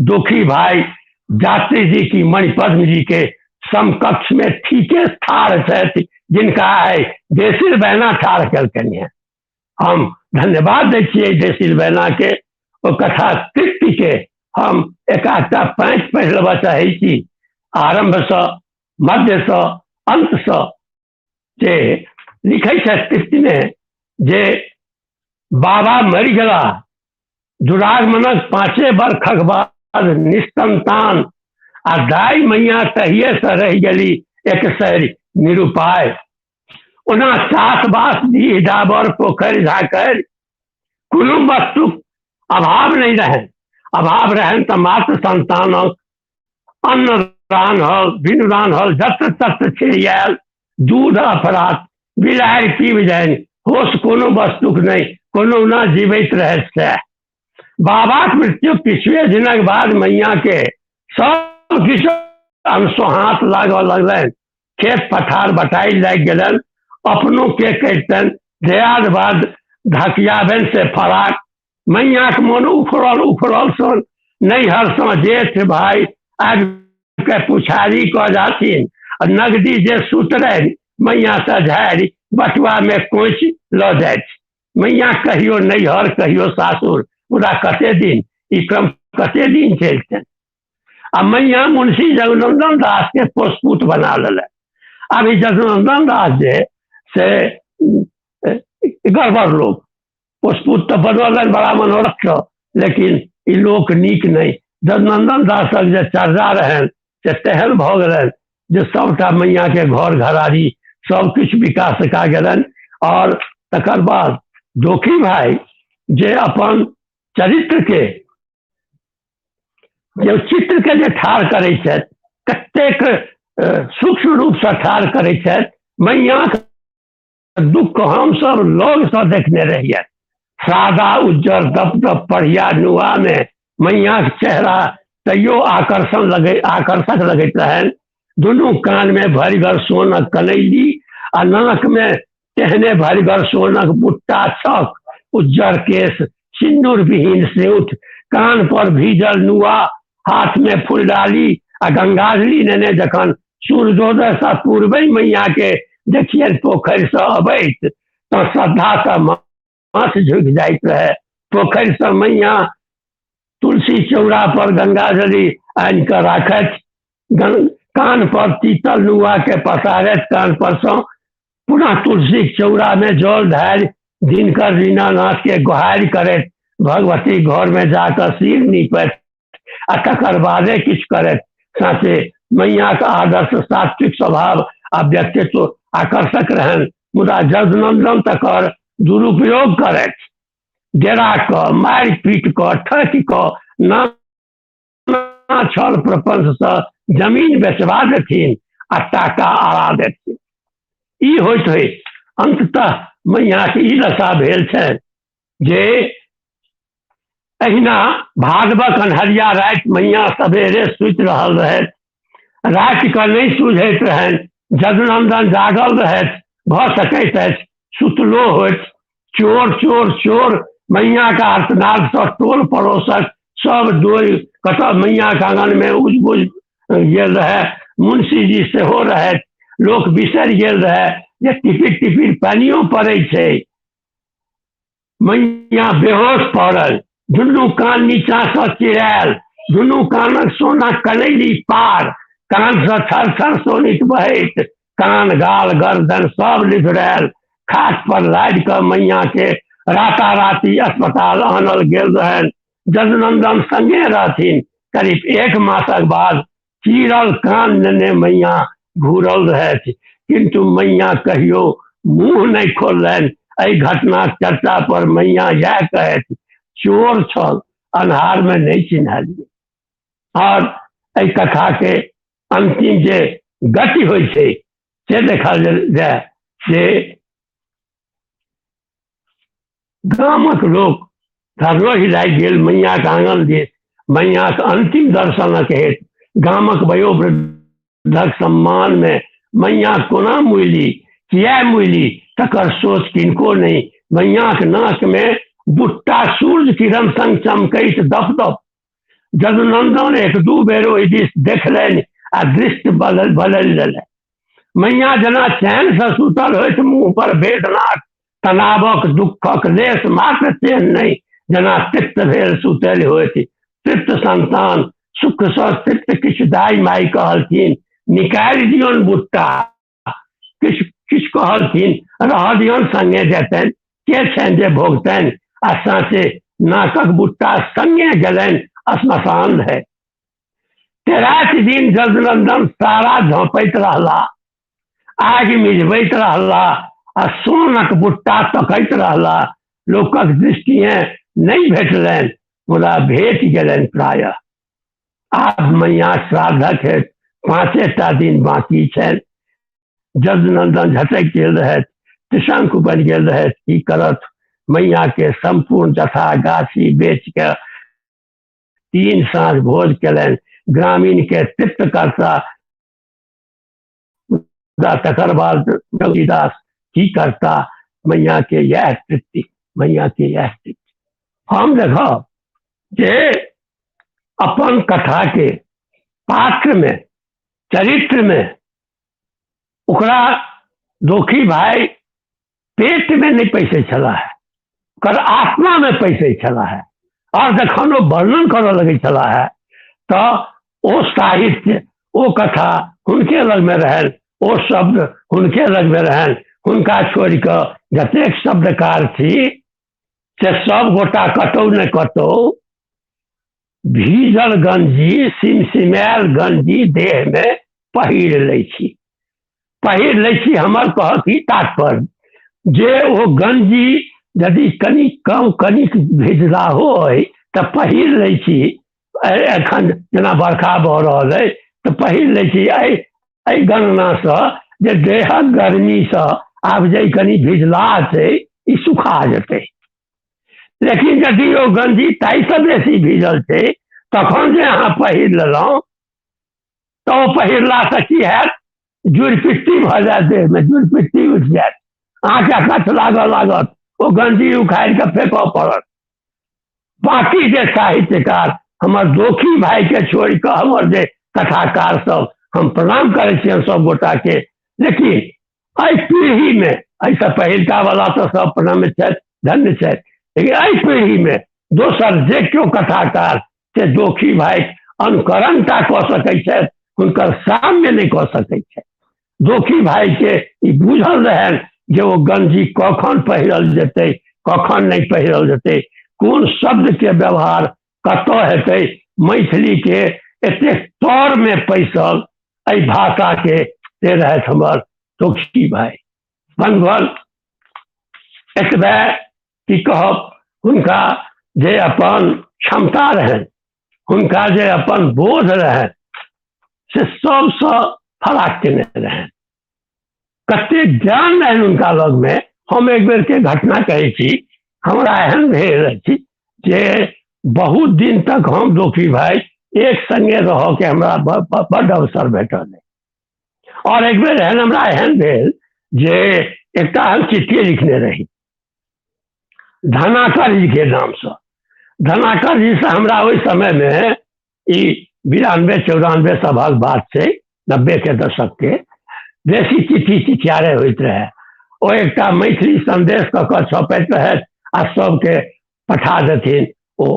[SPEAKER 6] दोखी भाई यात्री जी की मणिपद्म जी के समकक्ष में ठीके ठाढ़ छथि, जिनका आइ देसिल बहना ठाढ़ केलकनि हेँ। हम धन्यवाद दै छियै देसिल बहना के। ओ कथा तृप्ति के हम एकाधटा पाँति पढ़ि लेबऽ चाहै छी, आरम्भसँ, मध्यसँ, अन्तसँ, जे लिखै छथि तृप्तिमे जे बाबा मरि गेला दुरागमनक 5 बरखक बाद निस्संतान, आ दाई मैया तहिएसँ रहि गेली एकसरि निरुपाय। ओना चास बास डीह डाबर पोखरि झाँखरि कोनो वस्तुक अभाव नहि रहनि। अभाव रहनि तऽ मात्र संतानक। अन्न रान्हल, बिनु रान्हल जत्र तत्र छिड़ियायल दूध अफरात बिलाड़ि पीब जानि, होश कोनो वस्तुक नहि, कोनो ना जीवैत रहै सएह। बाबाक मृत्यु किछुए दिनक बाद मैया के सब किछु अनसोहाँत लागऽ लगलनि। खेत पथार बटाइ लागि गेलनि, अपनो के करितनि, देयाद बाद धकियाबनि से फराक। मैयाक मन उखड़ल उखड़ल सन, नैहरसँ जेठ भाई आबि के पुछारी कऽ जाथिन, आ नगदी जे सुतरनि मैयासँ झाड़ि बटुआमे कोचि लऽ जाथि। मैया कहियो नैहर कहियो सासुर, मुदा कते दिन ई क्रम कते दिन चलितनि। आ मैया मुंशी जगनंदन दास के पोसपूत बना लेलनि। आब ई जगनंदन दास जे से गड़बड़ लोक, पोसपूत तऽ बनौलनि बड़ा मनोरथ, लेकिन ई लोक नीक नहि। जगनंदन दासक जे चर्चा रहनि से तेहन भऽ गेलनि जे सबटा मैया के घर घरारी सब किछु बिका सका गेलनि। और तकर बाद दोखी भाई जे अपन चरित्र के जे चित्र के जे ठाढ़ करै छथि, कतेक सूक्ष्म रूपसँ ठाढ़ करै छथि। मैयाक दुख हमसब लगसँ देखने रहियै। सादा उज्जर दप दप पढ़िया नुआमे मैयाक चेहरा तैयो आकर्षक लगैत रहनि। दुनू कानमे भरिगर सोनक कनैली आ नाकमे तेहने भरिगर सोनक बुट्टा छक, उज्जर केश, सिन्दूर विहीन सेउठ, कान पर भीजल नुआ, हाथमे फुलडाली आ गंगाजली नेने जखन सूर्योदयसँ पूर्वे मैया के देखियनि पोखरिसँ अबैत तऽ श्रद्धासँ माथ झुकि जाइत रहए। पोखरिसँ मैया तुलसी चौरा पर गंगाजली आनि कऽ राखथि, कान पर तीतल नुआके पसारथि, कान परसँ पुनः तुलसीक चौरामे जल ढारि दिनकर दीनानाथके गोहारि करैत भगवती घरमे जाकऽ सिर नीपथि आ तकर बादे किछु करथि। साँचे मैयाके आदर्श सात्विक स्वभाव आ व्यक्तित्व आकर्षक रहनि, मुदा जदुनंदन तकर दुरुपयोग करथि। डेरा कऽ मारि पीट कऽ ठकि कऽ नाना छल प्रपंचसँ जमीन बेचबा देथिन आ टाका अड़ा देथिन। ई होइत होइत अंततः मैयाके ई दशा भेल छनि जे एहिना भादवक अन्हरिया राति मैया सवेरे सुति रहल रहथि, राति कऽ नहि सुझैत रहनि। जदुनंदन जागल रहथि, भऽ सकैत अछि सुतलो होइत। चोर चोर चोर मैयाके आर्तनादसँ टोल पड़ोसक सब डोरि कतऽ मैयाके आङनमे उज-बुझ गेल रहए। मुंशीजी सेहो रहथि। लोक बिसरि गेल रहए जे टिपिर टिपिर पानियो पड़ै छै। मैया बेहोश पड़ल, दुनू कान नीचाँसँ चिरायल, दुनू कानक सोना कनैली पार, कानसँ छर छर सोनित बहैत, कान गाल गर्दन सब लिधरायल। खाट पर लादि कऽ मैया के राताराती अस्पताल आनल गेल रहनि। जदुनंदन संगे रहथिन। करीब 1 मासक बाद चीरल कान नेने मैया घूरल रहथि, किंतु मैया कहियो मुँह नहि खोललनि। एहि घटनाक चर्चा पर मैया इएह कहथि, चोर छल, अन्हार में नहीं चिन्हलियै। और एहि कथा के अंतिम जे गति होइ छै से देखल जाय जे गामक लोक धरोहि लागि गेल मैयाके आङन दिस। मैयाके अंतिम दर्शनक हेतु गामक वयोवृद्धक सम्मान में मैया कोना मुइली, किया मुइली, तकर सोच किनको नहीं। मैयाके नाक में बुट्टा सूर्य किरण संग चमकैत दप दप। जदुनंदन 1-2 बेर ओहि दिस देखलनि आ दृष्टि बदलि लेलनि। मैया जेना चैन से सुतल होइत, मुँह पर वेदनाक तनावक दुखक लेश मात्र चेन्ह नहि, जेना तृप्त भेल सुतल होइत। तृप्त संतान सुख सँ तृप्त किछु दाई माई कहलखिन, निकालि दियौन बुट्टा। किछु किछु कहलखिन, रह दियौन संगे जेतनि, के छनि जे भोगतनि। आ साँचे नाकक बुट्टा संगे गेलनि श्मशान धरि। 83 दिन जदुनंदन सारा झोंपैत रहला, आगि मिझबैत रहला आ सोनक बुट्टा तकैत रहला। लोकक दृष्टिए नहि भेटलनि, मुदा भेट गेलनि प्रायः। आब मैया श्राद्धक हेतु 5टा दिन बाकी छनि। जदुनंदन झटकि गेल रहथि, त्रिशंकु बनि गेल रहथि। की करत, मैया के संपूर्ण जथा गाछी बेच के 3 साँझ भोज केलनि। ग्रामीण के तृप्त करता। तकर बाद गौरीदास की करता, मैया के यह तृप्ति, मैया के यह तृप्ति। हम देखब जे अपन कथा के पात्र में, चरित्र में ओकरा दोखी भाई पेट में नहीं पैसे छला है, ओकर आत्मा में पैसे छला है। और जखन ओ वर्णन करऽ लगै छला है तो ओ साहित्य, ओ कथा हुनके लग में रहनि, ओ शब्द हुनके लग में रहनि। हुनका छोड़ि कऽ जतेक शब्दकार छी से सब गोटा कतौ ने कतौ भीजल गंजी, सिमसिमायल गंजी देह में पहिर लै छी, पहिर लै छी। हमर कहक ई तात्पर्य जे ओ गंजी यदि कनि कम कनिक भिजलाहो अइ तऽ पहिर लै छी। एखन जेना बरखा भऽ रहल अइ तऽ पहिर लै छी एहि गणनासँ जे देहक गर्मीसँ आब जे कनि भिजलाह छै ई सुखा जेतै। लेकिन यदि ओ गंजी ताहिसँ बेसी भीजल छै तखन जे अहाँ पहिर लेलहुँ तऽ ओ पहिरलासँ की हैत, जुड़पिट्टी भऽ जायत, देहमे जुड़पिट्टी उठि जायत, अहाँके अकछ लागऽ लागत, ओ गंजी उखाड़ि कऽ फेकऽ पड़त। बाकी जे साहित्यकार हमर दोखी भाईके छोड़ि कऽ हमर जे कथाकार सब, हम प्रणाम करै छियनि सब गोटाके, लेकिन एहि पीढ़ीमे, एहिसँ पहिलका वाला तऽ सब अपनामे छथि, धन्य छथि, लेकिन एहि पीढ़ीमे दोसर जे केओ कथाकार से दोखी भाई अनुकरण टा कऽ सकै छथि, हुनकर साम्य नहि कऽ सकै छथि। दोखी भाई के ई बुझल रहनि जे ओ गंजी कखन पहिरल जेतै, कखन नहि पहिरल जेतै, कोन शब्द के व्यवहार कतऽ हेतै। मैथिली के एतेक तर में पैसल एहि भाषा के से रहथि हमर दोखी भाई। बंधुगण, एतबे की कहब, हुनका जे अपन क्षमता रहनि, हुनका जे अपन बोध रहनि, से सबसँ फराक केने रहनि। कतेक ज्ञान रहनि हुनका लगमे। हम एक बेर के घटना कहै छी, हमरा एहन भेल अछि जे बहुत दिन तक हम दोखी भाई एक संगे रहऽ के हमरा बड्ड अवसर भेटल। और एक बेर एहन हमरा एहन भेल जे एकटा हम चिट्ठी लिखने रही धनाकर जी के नामसँ। धनाकर जी से हमरा ओहि समयमे ई 92 94 सभक बात छै, 90 के दशक के, बेसी चिट्ठी चिठियारे होइत रहे। ओ एकटा मैथिली संदेश कऽ कऽ छपैत रहथि आ सबके पठा देथिन ओ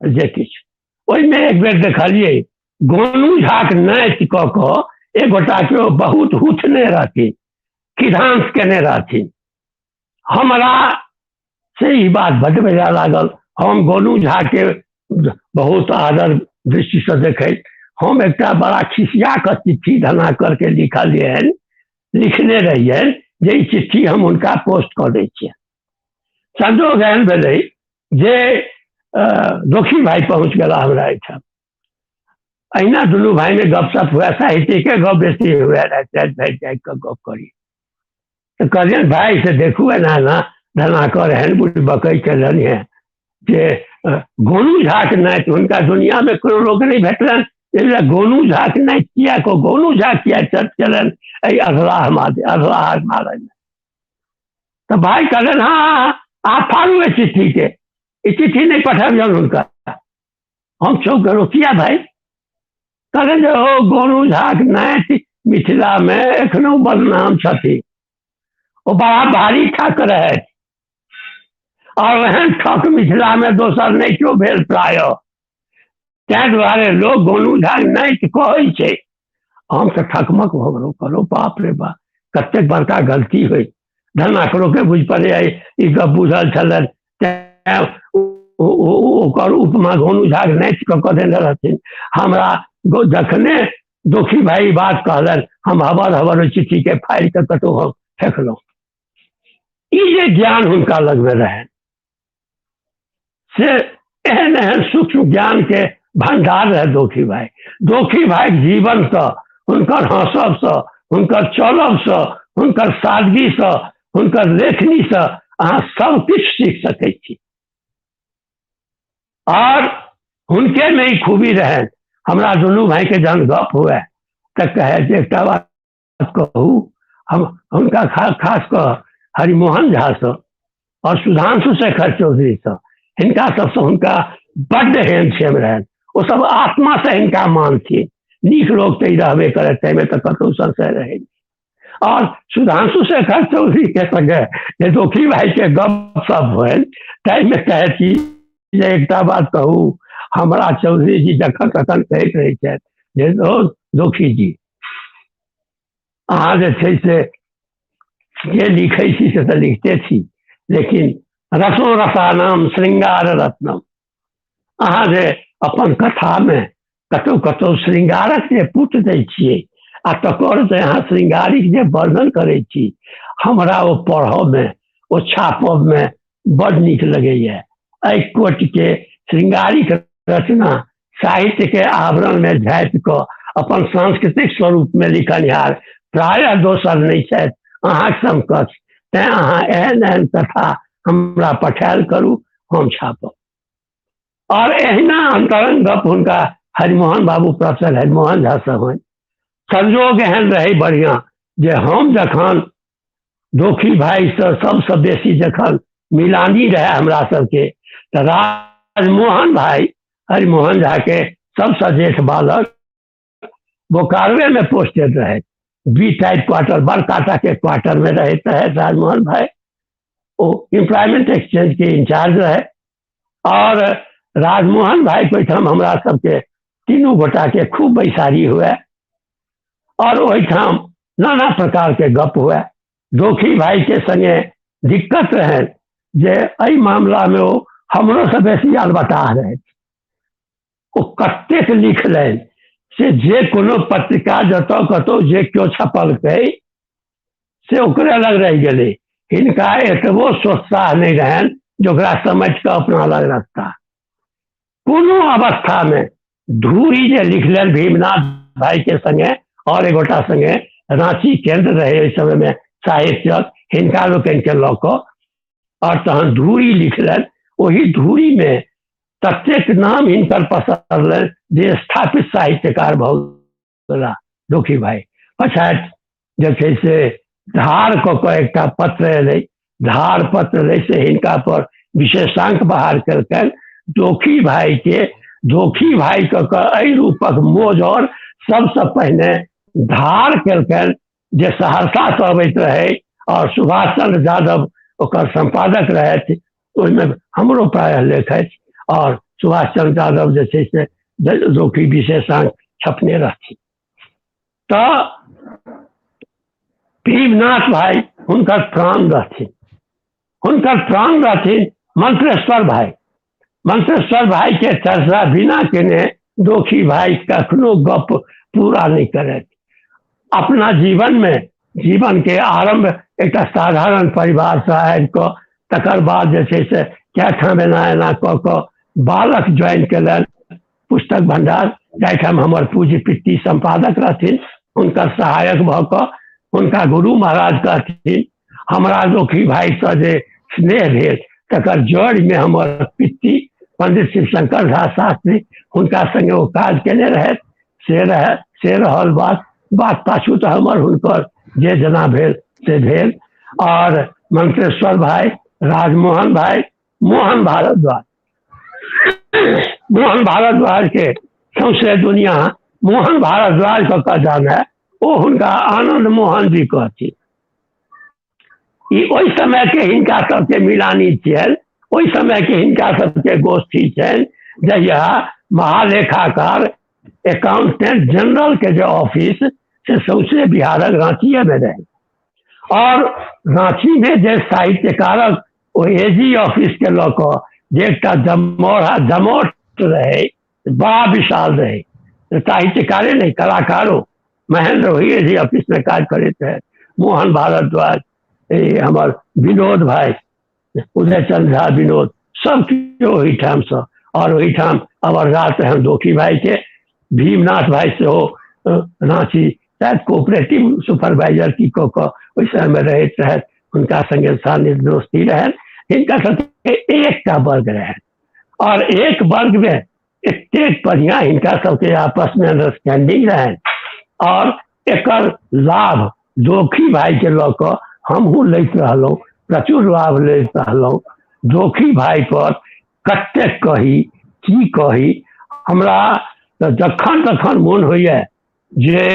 [SPEAKER 6] जे किछु। ओहिमे एक बेर देखलियै गोनू झाक नाचि कऽ कऽ एक गोटाके ओ बहुत हुथने रहथिन, खिधांस केने रहथिन। हमरा से ई बात बड्ड मजा लागल। हम गोनू झाके बहुत आदर दृष्टिसँ देखैत हम एकटा बड़ा खिसिया कऽ चिट्ठी धनाकर के लिखलियनि, लिखने रहियनि जे ई चिट्ठी हम हुनका पोस्ट कऽ दै छियनि। संजोग एहन भेलै जे दोखी भाई पहुँच गेला हमरा एहिठाम। अहिना दुनू भाईमे गपशप हुए, साहित्यिके गप बेसी हुए, राति राति भरि जागि कऽ गप करी। तऽ कहलियनि भाई से देखू एना एना धनाकर एहन बुझ बकै केलनि हेँ जे गोनू झाके नाति हुनका दुनियामे कोनो लोक नहि भेटलनि, गोनू झाके नाति किया कह, गोनू झा किया चर्च केलनि एहि अधलाह अधलाह मारल। तऽ भाई कहलनि हँ अहाँ फाड़ू एहि चिट्ठीके, ई चिट्ठी नहि पठाबियनि हुनका। हम चौंक गेलहुँ, किया भाई? कहलनि जे ओ गोनू झाके नाति मिथिलामे एखनो बदनाम छथिन, ओ बड़ा भारी ठक रहथि और एहन ठक मिथिलामे दोसर नहि केओ भेल प्रायः, ताहि दुआरे लोक गोनू झा नाति कहै छै। हम तऽ ठकमक भऽ गेलहुँ, कहलहुँ बाप रे बाप कतेक बड़का गलती होइ। धनाकरो के बुझि पड़ै ई गप बुझल छलनि, तेँ ओकर उपमा गोनू झाके नाति कऽ कऽ देने रहथिन। हमरा जखने दोखी भाई बात कहलनि हम हबर हबर ओहि चिट्ठीके फाड़ि कऽ कतहु हम फेकलहुँ। ई जे ज्ञान हुनका लगमे रहनि से एहन एहन सूक्ष्म ज्ञान के भंडार रहे दोखी भाई। दोखी भाई जीवनसँ, हुनकर हँसबसँ, हुनकर चलबसँ, हुनकर सादगीसँ, हुनकर लेखनीसँ अहाँ सब किछु सीख सकै छी। और हुनके में ई खूबी रहनि, हमरा दुनू भाई के जहन गप हुए तऽ कहै जे एकटा बात कहू, हम हुनका खास कऽ हरिमोहन झासँ और सुधांशु शेखर चौधरीसँ, हिनका सबसँ हुनका बड्ड हेम छेम रहनि। ओ सब आत्मासँ हिनका मानथिन, नीक लोक तऽ ई रहबे करत, ताहिमे तऽ कतहु संशय रहै। और सुधांशु शेखर चौधरी के संगे जे दोखी भाई के गप सप भेल ताहिमे कहै छी जे एकटा बात कहू, हमरा चौधरी जी जखन तखन कहैत रहै छथि जे दोखी जी अहाँ जे छै से जे लिखै छी से तऽ लिखते छी, लेकिन रसो रसानाम श्रृंगार रत्नम, अहाँ जे अपन कथामे कतहु कतहु श्रृंगारक जे पुट दै छियै आ तकर जे अहाँ श्रृंगारिक जे वर्णन करै छी, हमरा ओ पढ़ऽमे ओ छापबमे बड नीक लगैए। एहि कोटिके श्रृंगारिक रचना साहित्यके आवरणमे झाँपि कऽ अपन सांस्कृतिक स्वरूपमे लिखनिहार प्रायः दोसर नहि छथि अहाँके समकक्ष, तेँ अहाँ एहन एहन कथा हमरा पठायल करू, हम छापब। और एहिना अंतरंग गप हुनका हरिमोहन बाबू प्रोफेसर हरिमोहन झा से होइन। संजोग एहन रहै बढ़िआँ जे हम जखन दोखी भाईसँ सबसँ बेसी जखन मिलानी रहै हमरा सबके, तऽ राजमोहन भाई हरिमोहन झाके सबसँ जेठ बालक बोकारोमे पोस्टेड रहै। बी टाइप क्वार्टर, बड़का टाके क्वार्टरमे रहैत रहै राजमोहन भाई। ओ एम्प्लॉयमेंट एक्सचेंज के इंचार्ज रहे। और राजमोहन भाई के ओहिठाम हमरा सबके तीनू गोटाके खूब बैसारी हुए और ओहिठाम नाना प्रकार के गप हुए। दोखी भाई के संगे दिक्कत रहनि जे एहि मामलामे ओ हमरो से बेसी अलबताह रहै। ओ कतेक लिखलनि से जे कोनो पत्रिका जतऽ कतहु जे केओ छपलकै से ओकरे लग रहि गेलै। हिनका एतबो सोत्साह नहि रहनि जे ओकरा समझि कऽ अपना लग रखता। कोनो अवस्थामे धूरी जे लिखलनि भीमनाथ भाई के संगे और एक गोटा संगे, राँची केंद्र रहे ओहि समयमे साहित्यक, हिनका लोकनिके लऽ कऽ, और तहन धूरी लिखलनि। ओहि धूरीमे ततेक नाम हिनकर पसरलनि जे स्थापित साहित्यकार भऽ गेला दोखी भाई। पछाति जे छै से धार कऽ कऽ एकटा पत्र एलै, धार पत्र एलै से हिनका पर विशेषांक बहार केलकनि। दोखी भाई के दोखी भाई कऽ कऽ एहि रूपक मोजर सबसँ पहिने धार केलकनि जे सहरसासँ अबैत रहै और सुभाष चंद्र यादव ओकर सम्पादक रहथि, ओहिमे हमरो प्रायः लेख अछि। और सुभाष चंद्र यादव जे छै से दोखी विशेषांक छपने रहथिन। तऽ भीमनाथ भाई हुनकर प्राण रहथिन, हुनकर प्राण रहथिन मंत्रेश्वर भाई। मंत्रेश्वर भाई के चर्चा बिना केने दोखी भाई कखनो गप पूरा नहीं करत। अपना जीवन में, जीवन के आरंभ एक साधारण परिवार से आबि कऽ तकर बाद जे छै से कए ठाम एना एना कऽ कऽ बालक ज्वाइन केलनि पुस्तक भंडार, जाहिठाम हमर पूज्य पित्ती सम्पादक रहथिन, हुनकर सहायक भऽ कऽ हुनका गुरु महाराज कहथिन। हमरा दोखी भाईसँ जे स्नेह भेल तकर जड़िमे हमर पित्ती पंडित शिवशंकर झा शास्त्री, हुनका संगे ओ काज केने रहथि, से रहै से रहल बात। बात पाछू तऽ हमर हुनकर जे जेना भेल से भेल। और मंत्रेश्वर भाई, राजमोहन भाई, मोहन भारद्वाज, मोहन भारद्वाज के सौंसे दुनिया मोहन भारद्वाज कऽ कऽ जानै, ओ हुनका आनंद मोहन जी कहथिन। ई ओहि समय के हिनका सबके मिलानी छियनि, ओहि समय के हिनका सबके गोष्ठी छनि जहिया महालेखाकार अकाउंटेंट जनरल के जे ऑफिस से सौंसे बिहारक राँचीए में रहे। और राँची में जे साहित्यकारक ओ एजी ऑफिस के लऽ कऽ जे एकटा जमौरा जमौट रहे, बड़ा विशाल रहे, साहित्यकारे नहीं कलाकारो, महेंद्र वही एजी ऑफिस में काज करैत रहे, मोहन भारद्वाज, हमर विनोद भाई, उदय चंद्र झा विनोद, सब केओ ओहिठामसँ। और ओहिठाम अवरजात रहनि दोखी भाई के, भीमनाथ भाई सेहो राँची शायद कोऑपरेटिव सुपरवाइजर की कऽ कऽ ओहि समयमे रहैत रहथि, हुनका संगे सान्निध्य दोस्ती रहनि। हिनका सबके एकटा वर्ग रहनि और एक वर्गमे एतेक बढ़िआँ हिनका सबके आपसमे अंडरस्टैंडिंग रहनि। और एकर लाभ दोखी भाई के लऽ कऽ हमहूँ लैत रहलहुँ, प्रचुर लाभ लैत रहलहुँ। दोखी भाई पर कतेक कही की कही, हमरा तऽ जखन तखन मोन होइए जे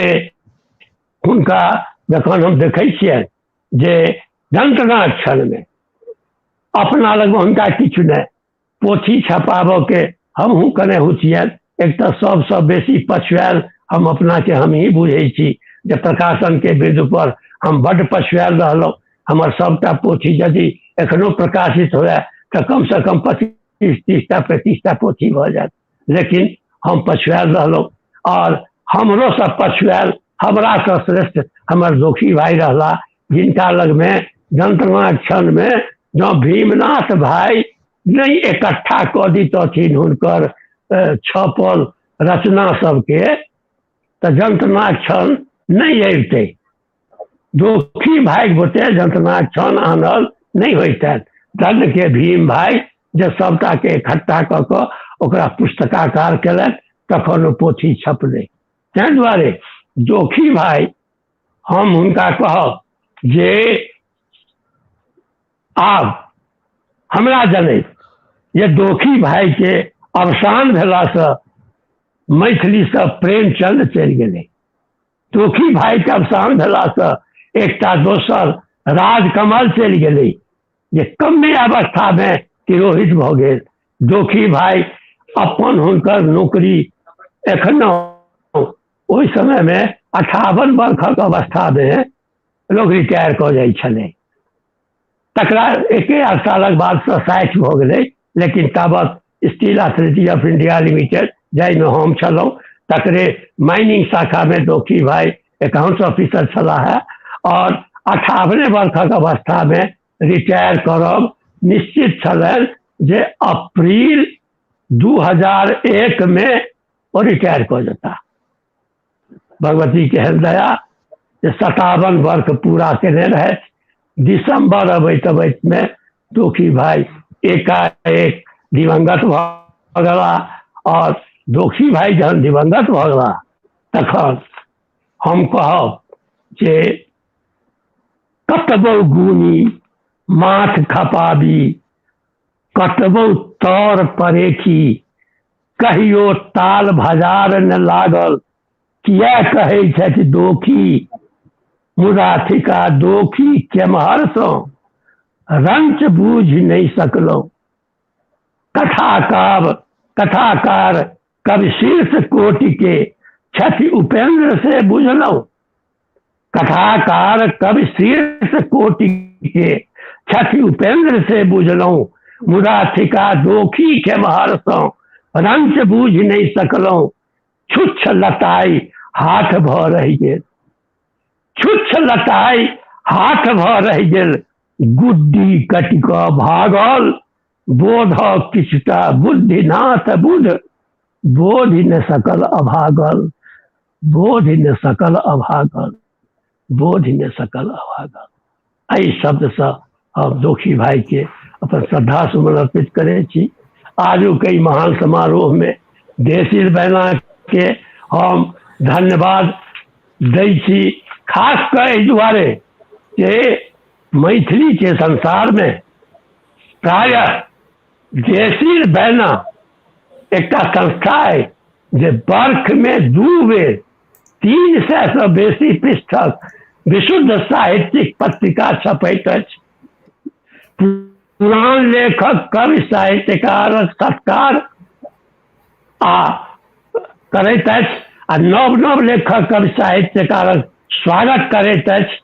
[SPEAKER 6] हुनका जखन हम देखै छियनि जे दन्तना क्षणमे अपना लगमे हुनका किछु नहि, पोथी छपाबऽके हमहूँ कने हुचियनि। एक तऽ सबसँ बेसी पछुआयल हम अपनाके हमही बुझै छी जे प्रकाशनके बिन्दु पर हम बड्ड पछुआयल रहलहुँ। हमर सबटा पोथी यदि एखनो प्रकाशित हुए तऽ कमसँ कम 25 30टा 35टा पोथी भऽ जायत, लेकिन हम पछुआयल रहलहुँ। और हमरो सब पछुआयल, हमरासँ श्रेष्ठ हमर दोखी भाई रहला, जिनका लगमे जंत्रणा क्षणमे जँ भीमनाथ भाई नहि इकट्ठा कऽ दितथिन हुनकर छपल रचना सबके तऽ जंत्रणा क्षण नहि अबितै। दोखी भाई गोटे जंत्रणा क्षण आनल नहि होइतनि। दण्डके भीम भाई जे सबटाके इकट्ठा कऽ कऽ ओकरा पुस्तकाकार केलनि तखन ओ पोथी छपलै। ताहि दुआरे दोखी भाई हम हुनका कहब जे आब हमरा जनैत जे दोखी भाई के अवसान भेलासँ मैथिलीसँ प्रेमचंद चलि गेलै। दोखी भाइके अवसान भेलासँ एकटा दोसर राजकमल चलि गेलै जे कमे अवस्थामे तिरोहित भऽ गेल। दोखी भाइ अपन हुनकर नौकरी एखनो ओहि समयमे 58 वर्षक अवस्थामे लोक रिटायर कऽ जाइ छलै, तकरा 1 सालक बादसँ 60 भऽ गेलै। लेकिन ताबत steel authority of India limited जाहिमे हम छलहुँ तकरे माइनिंग शाखामे दोखी भाइ एकाउंट्स ऑफिसर छलाह है और 58 वर्षक अवस्थामे रिटायर करब निश्चित छलनि जे अप्रील 2001 में ओ रिटायर कऽ जेता। भगवती के दया जे 57 वर्ष पूरा केने रहथि। दिसंबर अबैत अबैत में दोखी भाई एकाएक दिवंगत भऽ गेला और दोखी भाई जहन दिवंगत भऽ गेला तखन हम कहब जे कतबो गुनी माथ खपाबी, कतबो तर परेखी, कहियो ताल भजार न लागल, किया कहै छथि दोखी, मुदा थिका दोखी केम्हरसँ रंच बूझि नहि सकलहुँ। कथाकार कवि शीर्ष कोटि के छथि उपेंद्र से बुझलहुँ। कथाकार कवि शीर्ष कोटि के छथि उपेंद्र से बुझलहुँ, मुदा थिका दोखी केम्हरसँ रंच बूझि नहि सकलहुँ। छुच्छ लताई हाथ भऽ रहि गेल, छुच्छ लताई हाथ भऽ रहि गेल, गुड्डी कटि कऽ भागल, बोध किछुटा बुद्धिनाथ बुध, बोधि न सकल अभागल, बोधि न सकल अभागल, बोधि न सकल अभागल। एहि शब्दसँ हम दोखी भाई के अपन श्रद्धा सुमन अर्पित करै छी। आजुक एहि महान समारोहमे देसिल बैना के हम धन्यवाद दै छी, खास कऽ एहि दुआरे जे मैथिली के संसारमे प्रायः देसिल बैना एकटा संस्था अइ जे बर्खमे 2 बेर 300 सँ बेसी पृष्ठक विशुद्ध साहित्यिक पत्रिका छपैत अछि। पुरान लेखक कवि साहित्यकारक सत्कार आ करैत अछि आ नव नव लेखक कवि साहित्यकारक स्वागत करैत अछि।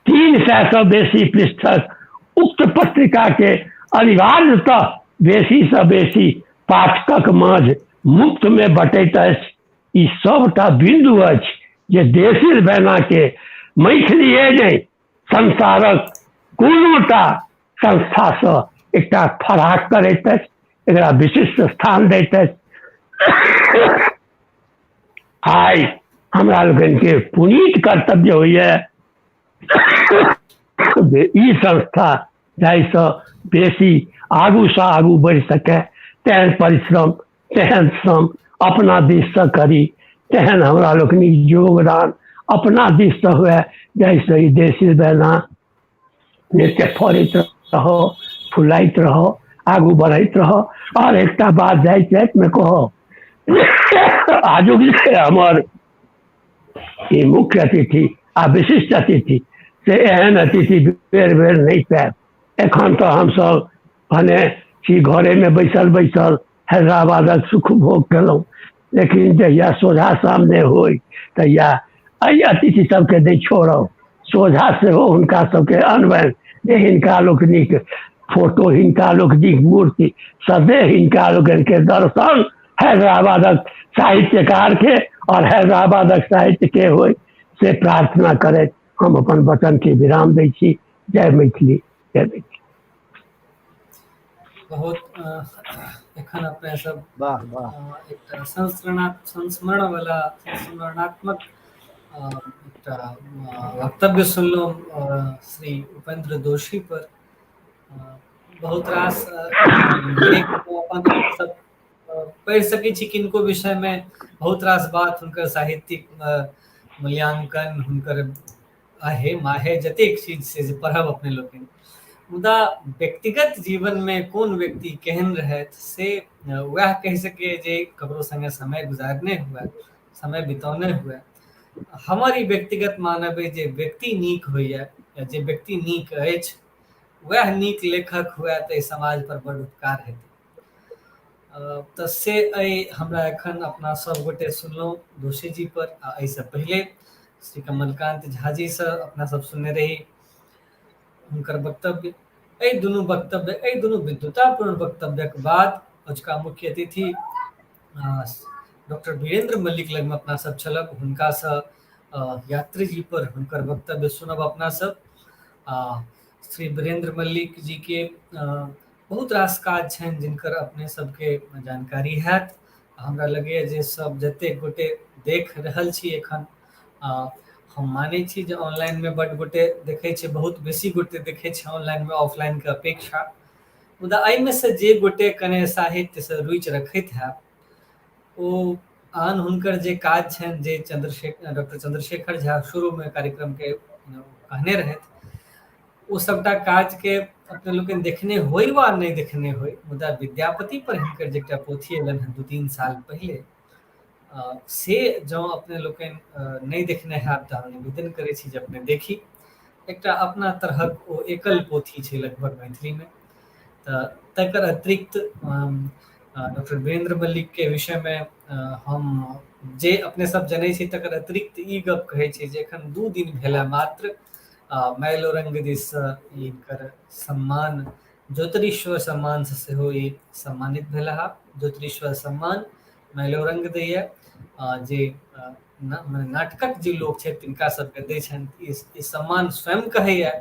[SPEAKER 6] 300 सँ बेसी पृष्ठक उक्त पत्रिका के अनिवार्यतः बेसी सँ बेसी पाठकक माझ मुफ्त में बटैत अछि। ई सबटा बिंदु अछि जे देसिल बैना के मैथिलीए नहि संसारक कोनोटा संस्थासँ एकटा फराक करैत अछि, एकरा विशिष्ट स्थान दैत अछि। आइ हमरा लोकनिके पुनीत कर्तव्य होइए जे ई संस्था जाहिसँ बेसी आगूसँ आगू बढ़ि सकै तेहन परिश्रम तेहन श्रम अपना दिससँ करी, तेहन हमरा लोकनिक योगदान अपना दिससँ हुए जाहिसँ ई देसिल बैना नित्य फड़ैत रहो, फुलाइत रहो, आगू बढ़ैत रहो। और एकटा बात जाइत जाइतमे कहब, आजुक जे हमर ई मुख्य अतिथि आ विशिष्ट अतिथि से एहन अतिथि बेर बेर नहि पायब। एखन तऽ हमसब भने छी घरेमे बैसल बैसल हैदराबादक सुख भोग केलहुँ, लेकिन जहिया सोझा सामने होइ तहिया एहि अतिथि सबके नहि छोड़ब, सोझा सेहो हुनका सबके अनबनि जे हिनका लोकनिक फोटो, हिनका लोकनिक मूर्ति सदैव हिनका लोकनिके दर्शन हैदराबादक साहित्यकार के और हैदराबादक साहित्य के होइ, से प्रार्थना करैत हम अपन वचन के विराम दै छी। जय मैथिली, जय मैथिली।
[SPEAKER 1] बहुत एखन अपने सब
[SPEAKER 5] वाह वाह
[SPEAKER 1] एकटा संस्मरण वाला संस्मरणात्मक एकटा वक्तव्य सुनलहुँ श्री उपेंद्र दोषी पर। बहुत रास अपन सब पढ़ि सकै छी किनको विषयमे, बहुत रास बात, हुनकर साहित्यिक मूल्यांकन, हुनकर आहे माहे जतेक चीज से जे पढ़ब अपने लोकनि। मुदा व्यक्तिगत जीवनमे कोन व्यक्ति केहन रहथि से वएह कहि सकैए जे ककरो संगे समय गुजारने हुए, समय बितौने हुए। हमर ई व्यक्तिगत मानब अइ जे व्यक्ति नीक होइए या जे व्यक्ति नीक अछि वएह नीक लेखक हुए तऽ एहि समाजपर बड्ड उपकार हेतै। तऽ से एहि हमरा एखन अपना सब गोटे सुनलहुँ दोषी जी पर आ एहिसँ पहिले श्री कमलकांत झा जी सँ अपना सब सुनने रही हुनकर वक्तव्य। एहि दुनू वक्तव्य, एहि दुनू विद्वतापूर्ण वक्तव्यक बाद अजुका मुख्य अतिथि डॉक्टर वीरेंद्र मल्लिक लगमे अपना सब छलक, हुनकासँ यात्री जी पर हुनकर वक्तव्य सुनब अपना सब। आ श्री वीरेंद्र मल्लिक जी के बहुत रास काज छनि जिनकर अपने सबके जानकारी हैत। हमरा लगैए जे सब जतेक गोटे देख रहल छी एखन, हम मानै छी जे ऑनलाइनमे बड्ड गोटे देखै छै, बहुत बेसी गोटे देखै छै ऑनलाइनमे ऑफलाइनके अपेक्षा, मुदा एहिमे से जे गोटे कने साहित्यसँ रुचि रखैत हैब ओ आन हुनकर जे काज छनि जे चंद्रशेखर डॉक्टर चंद्रशेखर झा शुरूमे कार्यक्रमके कहने रहथि, ओ सबटा काजके अपने लोकनि देखने होइ वा नहि देखने होइ, मुदा विद्यापति पर हिनकर जे एकटा पोथी एलनि हँ 2-3 साल पहिले, से जँ अपने लोकनि नहि देखने हैब तऽ हम निवेदन करै छी जे अपने देखी। एकटा अपना तरहक ओ एकल पोथी छै लगभग मैथिलीमे। तऽ तकर अतिरिक्त डॉक्टर वीरेंद्र मल्लिक के विषयमे हम जे अपने सब जनै छी तकर अतिरिक्त ई गप कहै छी जे एखन 2 दिन भेला मात्र मैलोरंग दिससँ हिनकर सम्मान ज्योतिरीश्वर सम्मानसँ सेहो ई सम्मानित भेला। ज्योतिरीश्वर सम्मान मैलोरंग दैए, जे नाटकक जे लोक छथि तिनका सबके दै छनि। ई सम्मान स्वयं कहैए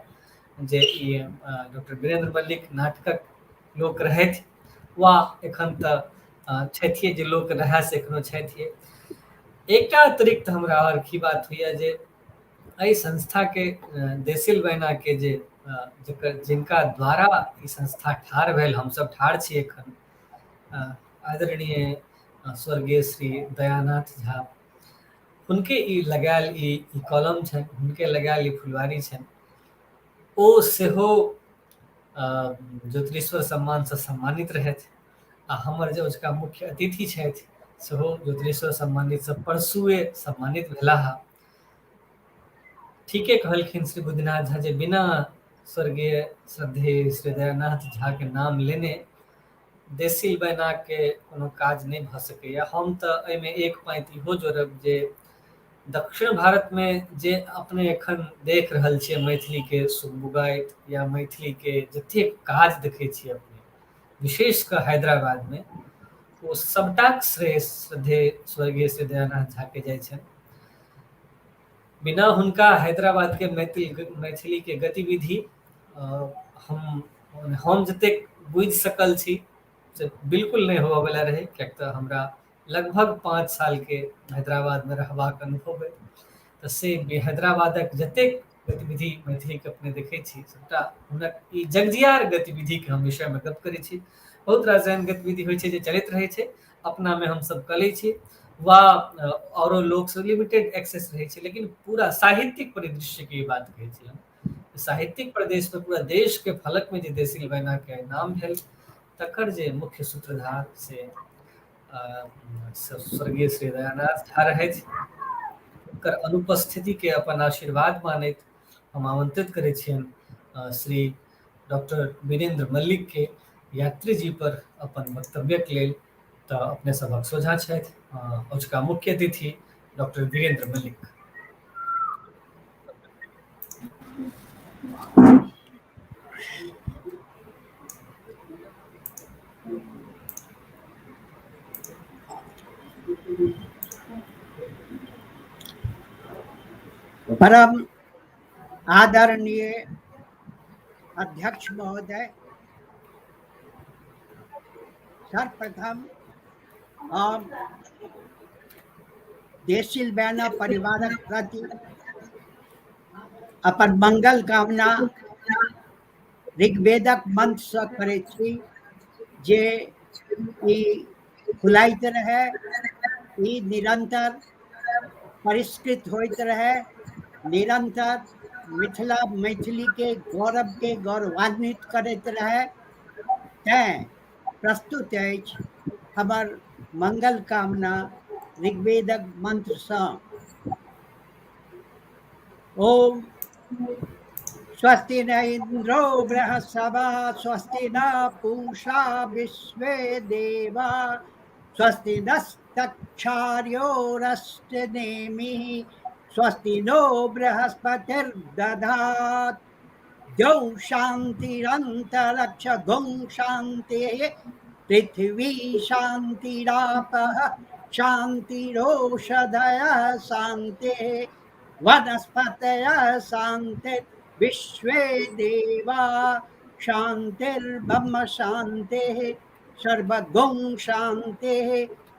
[SPEAKER 1] जे ई डॉक्टर वीरेंद्र मल्लिक नाटकक लोक रहथि वा एखन तऽ छथिए, जे लोक रहए से एखनो छथिए। एकटा अतिरिक्त हमरा आओर की बात होइए जे एहि संस्थाके देसिल बयनाके जे जकर जिनका द्वारा ई संस्था ठाढ़ भेल, हमसब ठाढ़ छी एखन, आदरणीय स्वर्गीय श्री दयानाथ झा, हुनके ई लगायल ई कलम छनि, हुनके लगायल ई फुलवारी छनि। ओ सेहो ज्योतिरीश्वर सम्मानसँ सम्मानित रहथि आ हमर जे ओझका मुख्य अतिथि छथि सेहो ज्योतिरीश्वर सम्मानितसँ परसुए सम्मानित भेलाह। ठीके कहलखिन श्री बुद्धिनाथ झा जे बिना स्वर्गीय श्रद्धेय श्री दयानाथ झा के नाम लेने देसिल बयनाके कोनो काज नहि भऽ सकैए। हम तऽ एहिमे एक पाँति इहो जोड़ब जे दक्षिण भारतमे जे अपने एखन देख रहल छियै मैथिलीके सुगबुगाइत या मैथिलीके जतेक काज देखै छियै अपने, विशेष कऽ हैदराबादमे, ओ सबटाक श्रेय श्रद्धेय स्वर्गीय श्री दयानाथ झाके जाइ छनि। बिना हुनका हैदराबादके मैथिलीके गतिविधि हम जतेक बुझि सकल छी से बिल्कुल नहि होबयवला रहै, किएक तऽ हमरा लगभग 5 सालके हैदराबादमे रहबाक अनुभव अइ। तऽ से हैदराबादक जतेक गतिविधि मैथिलीके अपने देखै छी सबटा हुनक ई जगजियार गतिविधिके हम विषयमे गप करै छी। बहुत रास एहन गतिविधि होइ छै जे चलैत रहै छै, अपनामे हमसब कऽ लै छी वा औरो लोकसँ लिमिटेड एक्सेस रहै छै, लेकिन पूरा साहित्यिक परिदृश्यके ई बात कहै छी हम। साहित्यिक प्रदेशमे पूरा देशके फलकमे जे देसिल बयनाके नाम भेल तकर जे मुख्य सूत्रधार से स्वर्गीय श्री दयानाथ झा रहथि। हुनकर अनुपस्थितिके अपन आशीर्वाद मानैत हम आमंत्रित करै छियनि श्री डॉक्टर वीरेंद्र मल्लिक के यात्री जी पर अपन वक्तव्यक लेल। तऽ अपने सभक सोझा छथि अजुका मुख्य अतिथि डॉक्टर वीरेंद्र मल्लिक।
[SPEAKER 7] परम आदरणीय अध्यक्ष महोदय, सर्वप्रथम हम देसिल बयाना परिवारक प्रति अपन मंगल कामना ऋग्वेदक मंत्र से करै छी जे ई फुलाइत रहे, ई निरंतर परिष्कृत होइत रहे, निरंतर मिथिला मैथिली के गौरव के गौरवान्वित करैत रहे। तैं प्रस्तुत अछि हमर मंगल कामना ऋग्वेदक मंत्र सँ। ओम स्वस्ति न इंद्रो बृहस्पतिः स्वस्ति न पूषा विश्वे देवा स्वस्ति नस्तक्षार्यो रष्टनेमिः स्वस्ति नो बृहस्पतिर्दधात्। द्यौ शान्तिरन्तरिक्षगुं शान्तिः पृथ्वी शान्तिरापः शान्तिरोषधयः शान्तिः वनस्पतयः शान्तिर्विश्वे देवा शान्तिर्ब्रह्म शान्तिः सर्वगुं शान्तिः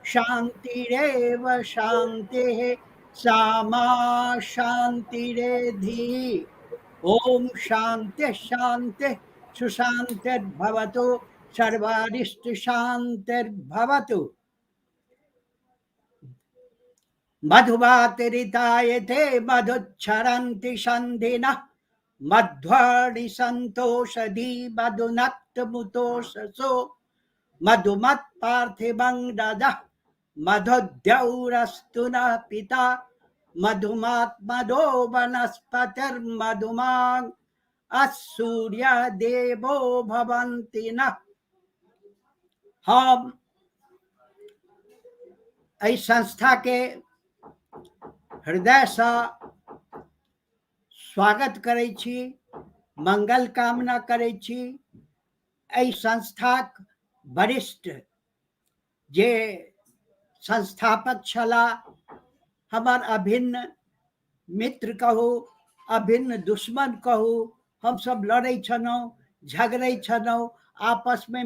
[SPEAKER 7] शान्तिरेव शान्तिः सामा शान्तिरेधि। ओम शान्ति शान्ति सुशान्तिर्भवतु सर्वारिष्ट शान्तिर्भवतु। मधुवातिरितायते मधुच्छरन्ति सन्धिनः मध्वाणि सन्तोषधि मधुनक्तमुतोषसो मधुमत्पार्थिवं ददः मधुद्यौरस्तु नः पिता मधुमात्मदो वनस्पतिर्मधुमान् असूर्य देवो भवन्ति नः। हम एहि संस्था के हृदय से स्वागत करै छी, मंगल कामना करै छी। एहि संस्थाक वरिष्ठ जे संस्थापक छला, हमर अभिन्न मित्र कहू, अभिन्न दुश्मन कहू, हम सब लड़ै छलहुँ, झगड़ै छलहुँ, आपसमे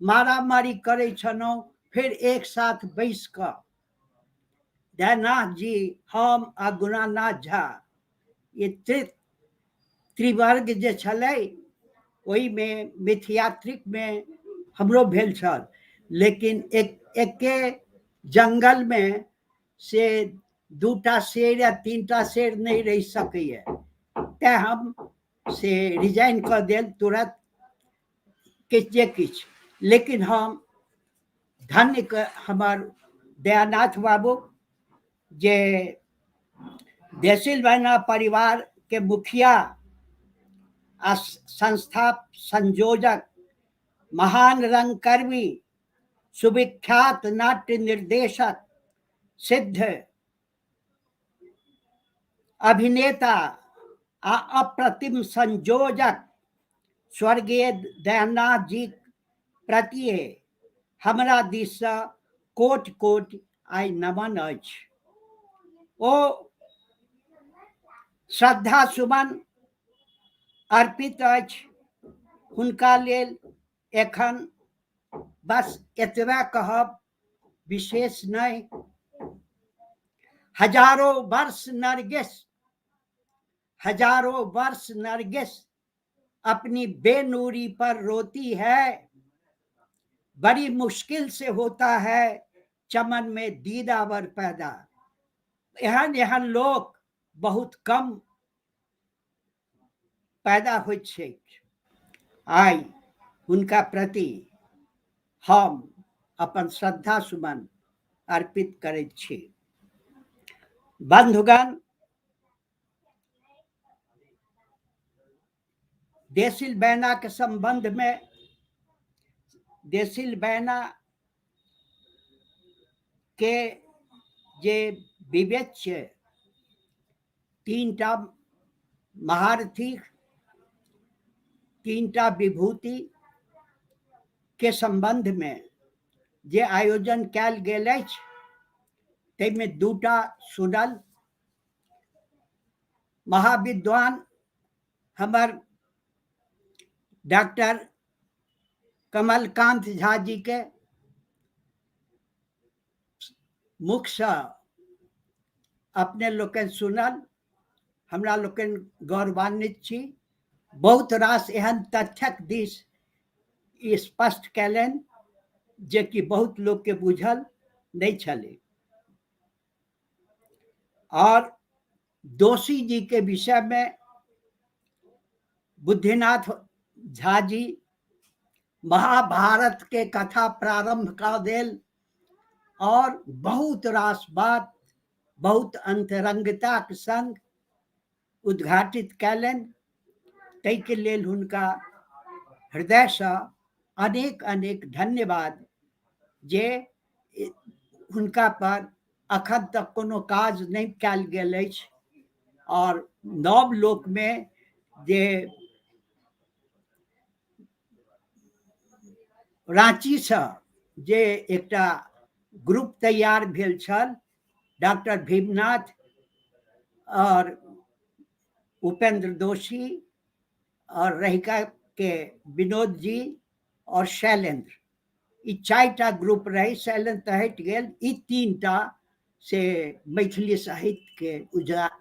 [SPEAKER 7] मारामारी करै छलहुँ, फिर एक साथ बैस कऽ दयानाथ जी, हम आ गुणानाथ झा, ये त्रिवर्ग जे छलै ओहिमे मिथियात्रिकमे हमरो भेल छल, लेकिन एक एके जंगलमे से दूटा शेर या तीनटा शेर नहि रहि सकैए, तेँ हम से रिजाइन कऽ देल तुरंत किछु जे किछु। लेकिन हम धन्य हमर दयानाथ बाबू जे देसिल बहना परिवार के मुखिया आ संस्था संयोजक, महान रंगकर्मी, सुविख्यात नाट्य निर्देशक, सिद्ध अभिनेता आ अप्रतिम संयोजक स्वर्गीय दयानाथ जी प्रति हमरा दिससँ कोटि कोटि आइ नमन अछि। ओ श्रद्धा सुमन अर्पित अछि हुनका लेल। एखन बस एतबे कहब, विशेष नहि। हजारों वर्ष नरगिस, हजारों वर्ष नरगिस अपनी बेनूरी पर रोती है, बड़ी मुश्किल से होता है चमन में दीदावर पैदा। एहन एहन लोक बहुत कम पैदा होइत छै। आइ हुनका प्रति हम अपन श्रद्धा सुमन अर्पित करैत छी। बंधुगण, देसिल बैना के संबंध में देसिल बैना के जे विवेच्य तीनटा महारथी, तीनटा विभूति के संबंध में जे आयोजन कयल गेल अछि ताहिमे दूटा सुनल। महाविद्वान हमर डॉक्टर कमलकांत झा जी के मुखसँ अपने लोकनि सुनल, हमरा लोकनि गौरवान्वित छी। बहुत रास एहन तथ्यक दिस ई स्पष्ट कयलनि जेकि बहुत लोकके बुझल नहि छलै। और दोषी जी के विषय में बुद्धिनाथ झा जी महाभारत के कथा प्रारंभ कर देल और बहुत रास बात बहुत अंतरंगता के संग उद्घाटित कयलनि, ताहिके लेल हुनका हृदयसँ अनेक अनेक धन्यवाद जे हुनका पर अखन तक कोनो काज नहि कयल गेल अछि। आओर नव लोकमे जे राँचीसँ जे एकटा ग्रुप तैयार भेल छल, डॉक्टर भीमनाथ और उपेंद्र दोषी और रहिका के विनोद जी और शैलेंद्र, ई 4टा ग्रुप रहे। शैलेंद्र तऽ हटि गेल, ई 3टा से मैथिली साहित्य के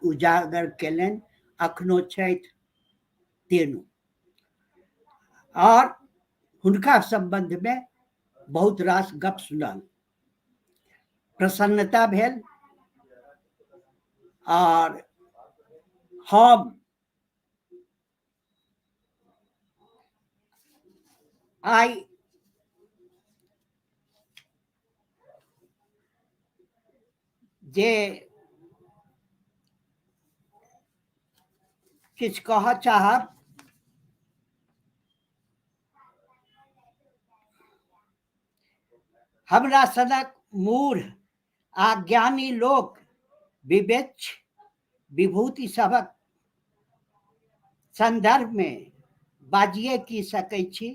[SPEAKER 7] उजागर केलनि, अखनो छथि तीनू। और हुनका संबंध में बहुत रास गप सुनल, प्रसन्नता भेल। और हम आइ जे किछु कहऽ चाहब, हमरा सनक मूढ़ आ ज्ञानी लोक विवेच्य विभूति सभक संदर्भ में बाजिए की सकै छी,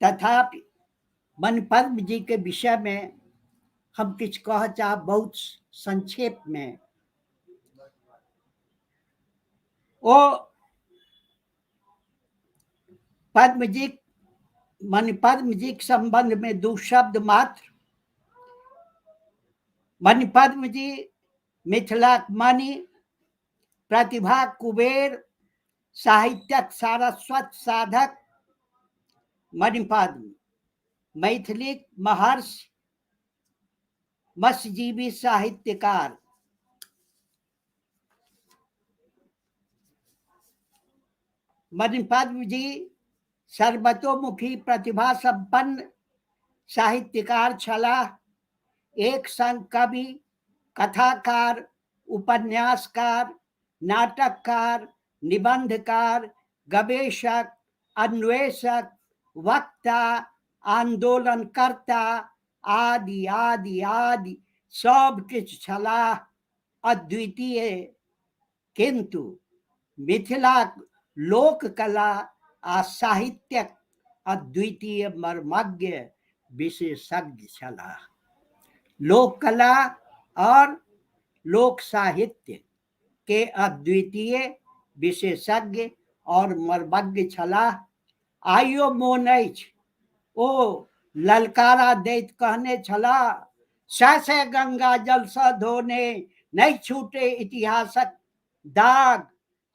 [SPEAKER 7] तथापि मणिपद्म जी के विषय में हम किछु कहऽ चाहब बहुत संक्षेप में। ओ पद्मजी, मणिपद्म जी के संबंध में 2 शब्द मात्र। मणिपद्म जी मिथिलाक मणि, प्रतिभा कुबेर, साहित्यक सारस्वत साधक मणिपद्म, मैथिलीक महर्षि, मत्स्यजीवी साहित्यकार। मणिपद्म जी सर्वतोमुखी प्रतिभा संपन्न साहित्यकार छलाह। एक संग कवि, कथाकार, उपन्यासकार, नाटककार, निबंधकार, गवेषक, अन्वेषक, वक्ता, आंदोलनकर्ता आदि आदि आदि सब किछु छलाह, अद्वितीय। किंतु मिथिलाक लोककला आ साहित्यक अद्वितीय मर्मज्ञ विशेषज्ञ छलाह। लोककला और लोक साहित्य के अद्वितीय विशेषज्ञ और मर्मज्ञ छलाह। आइयो मोन अछि ओ ललकारा दैत कहने छलाह, सै सै गंगा जल सँ धोने नहीं छूटे इतिहासक दाग,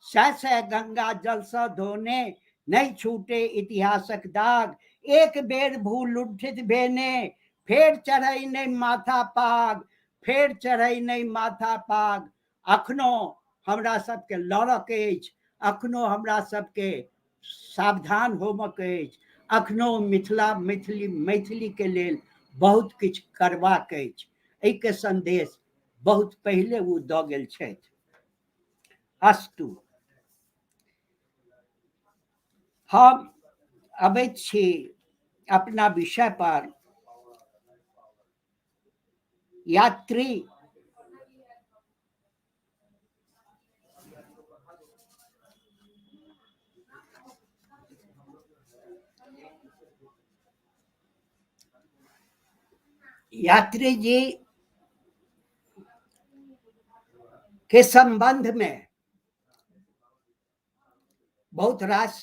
[SPEAKER 7] सै सै गंगा जल सँ धोने नहीं छूटे इतिहासक दाग, एक बेर भू लुंठित भेने फेर चढ़ै नहीं माथा पाग, फेर चढ़ै नहीं माथा पाग। अखनो हमरा सबके लड़क अछि, अखनो हमरा सबके सावधान होमक अछि, अखनो मिथिला मैथिली मैथिली के लेल बहुत किछु करबाक अछि। एहिके संदेश बहुत पहिले ओ दऽ गेल छथि। अस्तु, हम अबैत छी अपना विषय पर। यात्री यात्री जी के संबंध में बहुत रास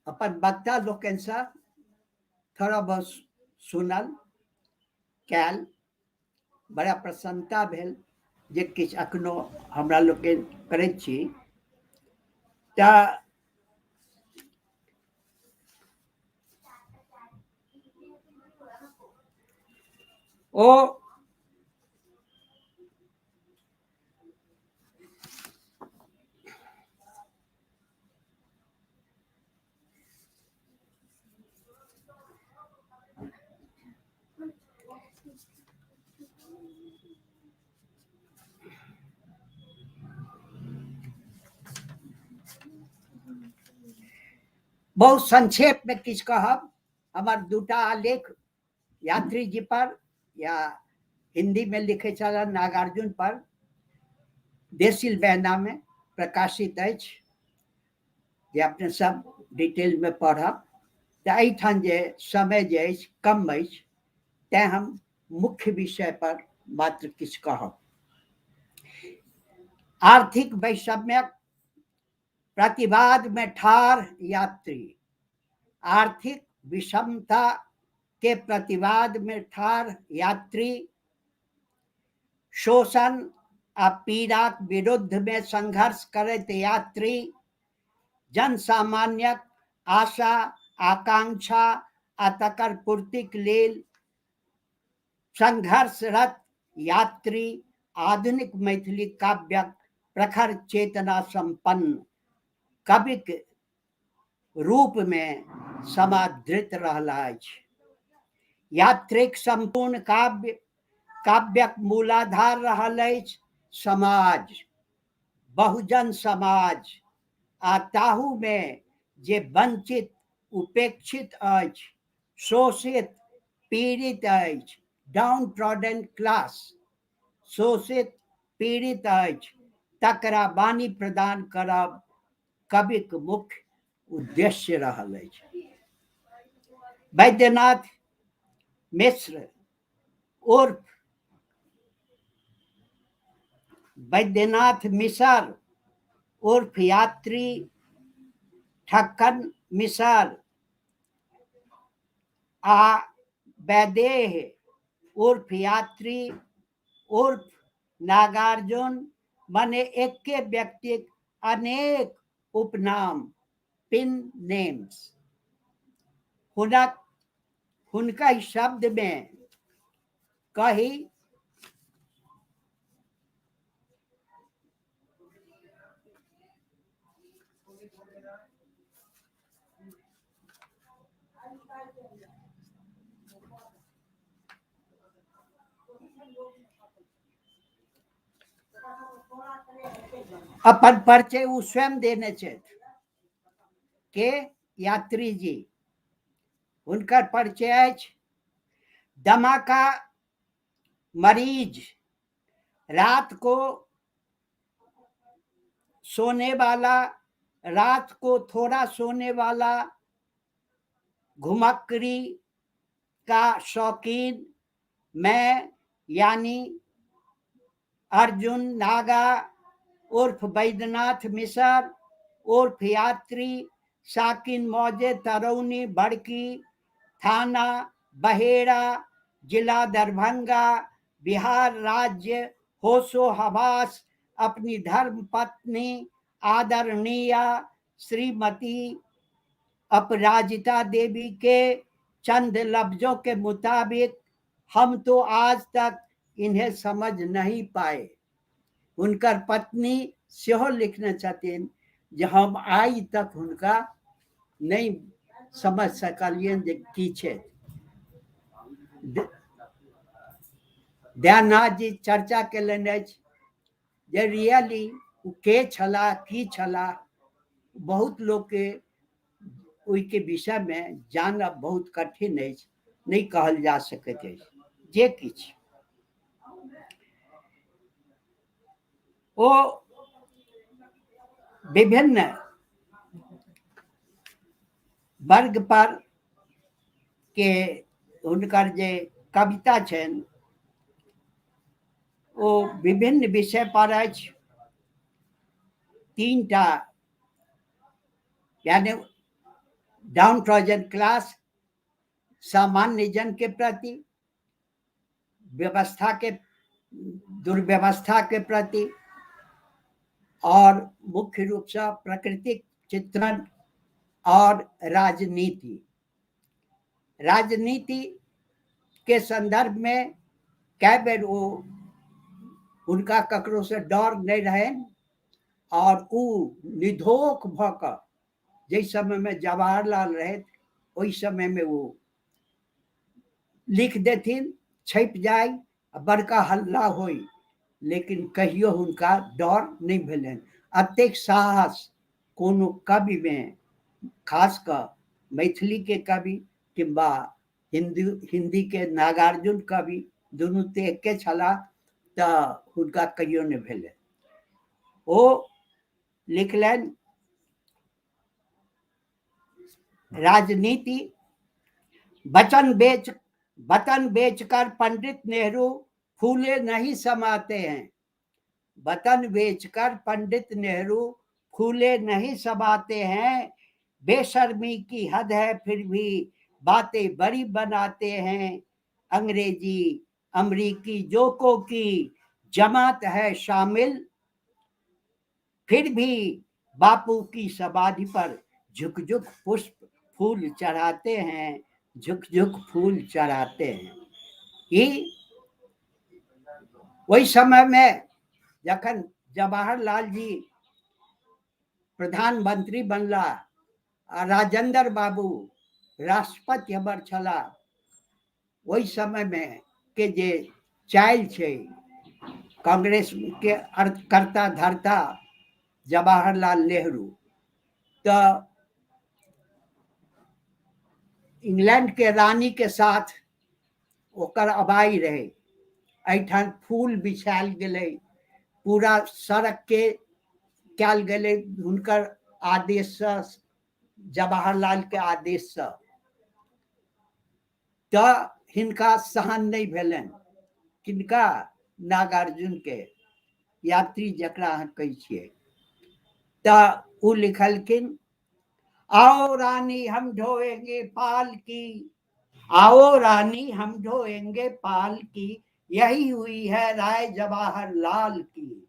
[SPEAKER 7] अपन वक्ता लोकनिसँ थोड़ा बहुत सुनल कयल, बड़ा प्रसन्नता भेल जे किछु अखनो हमरा लोकनि करैत छी। तऽ ओ बहुत संक्षेप में किछु कहब। हमर दूटा आलेख यात्री जी पर या हिंदी में लिखे छलाह नागार्जुन पर देसिल बहना में प्रकाशित अछि, जे अपने सब डिटेल में पढ़ब। तऽ एहिठाम जे समय जे अछि कम अछि, तैं हम मुख्य विषय पर मात्र किछु कहब। आर्थिक वैषम्यक प्रतिवाद में ठाढ़ यात्री, आर्थिक विषमता के प्रतिवाद में ठाढ़ यात्री, शोषण आ पीड़ाक विरुद्ध में संघर्ष करैत यात्री, जनसामान्यक आशा आकांक्षा आ तकर पूर्तिक लेल संघर्षरत यात्री आधुनिक मैथिली काव्यक प्रखर चेतना संपन्न कविक रूप में समादृत रहला अछि। यात्रीक संपूर्ण काव्य काव्यक मूलाधार रहल अछि समाज, बहुजन समाज आ ताहू में जे वंचित उपेक्षित अछि, शोषित पीड़ित अछि, डाउन ट्रॉडन क्लास शोषित पीड़ित अछि, तकरा वाणी प्रदान करब कविक मुख्य उद्देश्य रहल अछि। वैद्यनाथ मिश्र उर्फ वैद्यनाथ मिसर उर्फ यात्री ठक्कन मिसर आ वैदेह उर्फ यात्री उर्फ नागार्जुन मने एके व्यक्तिक अनेक उपनाम, पिन नेम्स। हुनक हुनका शब्द में कही अपन परिचय ओ स्वयं देने छथि के यात्री जी। हुनकर परिचय अछि दमा का मरीज, रात को सोने वाला, रात को थोड़ा सोने वाला, घुमक्कड़ी का शौकीन मैं यानी अर्जुन नागा उर्फ वैद्यनाथ मिसर उर्फ यात्री साकिन मौजे तरौनी बड़की, थाना बहेड़ा, जिला दरभंगा, बिहार राज्य, होशो हवास अपनी धर्म पत्नी आदरणीय श्रीमती अपराजिता देवी के चंद लफ्जों के मुताबिक हम तो आज तक इन्हें समझ नहीं पाए। हुनकर पत्नी सेहो लिखने छथिन जे हम आइ तक हुनका नहीं समझ सकलियनि जे की छथि। दयानाथ जी चर्चा केलनि अछि जे रियली ओ के छलाह, की छलाह। बहुत लोकके ओहिके विषयमे जानब बहुत कठिन अछि, नहि कहल जा सकैत अछि। जे किछु ओ विभिन्न वर्ग पर के हुनकर जे कविता छनि ओ विभिन्न विषय पर अछि। तीनटा यानी डाउन ट्रॉजन क्लास, सामान्य जन के प्रति, व्यवस्था के दुर्व्यवस्था के प्रति और मुख्य रूप से प्राकृतिक चित्रण और राजनीति। राजनीति के संदर्भ में कई बेर वो हुनका ककरो से डर नहीं रहे और उ निधोक भ क जाहि समय में जवाहरलाल रहे ओहि समय में वो लिख देथिन, छपि जाय आ बड़का हल्ला होई, लेकिन कहियो हुनका डर नहीं भेलनि। अतेक साहस कोनो कवि में खास कऽ मैथिलीके कवि किंवा हिन्दीके नागार्जुन कवि दुनू तऽ एके छलाह, तऽ हुनका कहियो नहि भेलनि। ओ लिखलनि राजनीति, वचन बेच वतन बेचकर पंडित नेहरू फूले नहीं समाते हैं, वतन बेचकर पंडित नेहरू फूले नहीं समाते हैं, बेशर्मी की हद है फिर भी बातें बड़ी बनाते हैं, अंग्रेजी अमरीकी जोकों की जमात है शामिल, फिर भी बापू की समाधि पर झुक झुक पुष्प फूल चढ़ाते हैं, झुक झुक फूल चढ़ाते हैं। ई ओहि समय में जखन जवाहरलाल जी प्रधानमंत्री बनला आ राजेंद्र बाबू राष्ट्रपति हमर छला, ओहि समय में के जे चालि छै कांग्रेस के कर्ता धर्ता जवाहरलाल नेहरू, तऽ इंग्लैंड के रानी के साथ ओकर अबाई रहे, एहिठाम फूल बिछायल गेलै, पूरा सड़क के कयल गेलै हुनकर आदेशसँ, जवाहरलाल के आदेशसँ। तऽ हिनका सहन नहि भेलनि, किनका? नागार्जुन के, यात्री जकरा अहाँ कहै छियै। तऽ ओ लिखलखिन, आओ रानी हम ढोएंगे पाल की, आओ रानी हम ढोएंगे पाल की, यही हुई है राय जवाहरलाल की,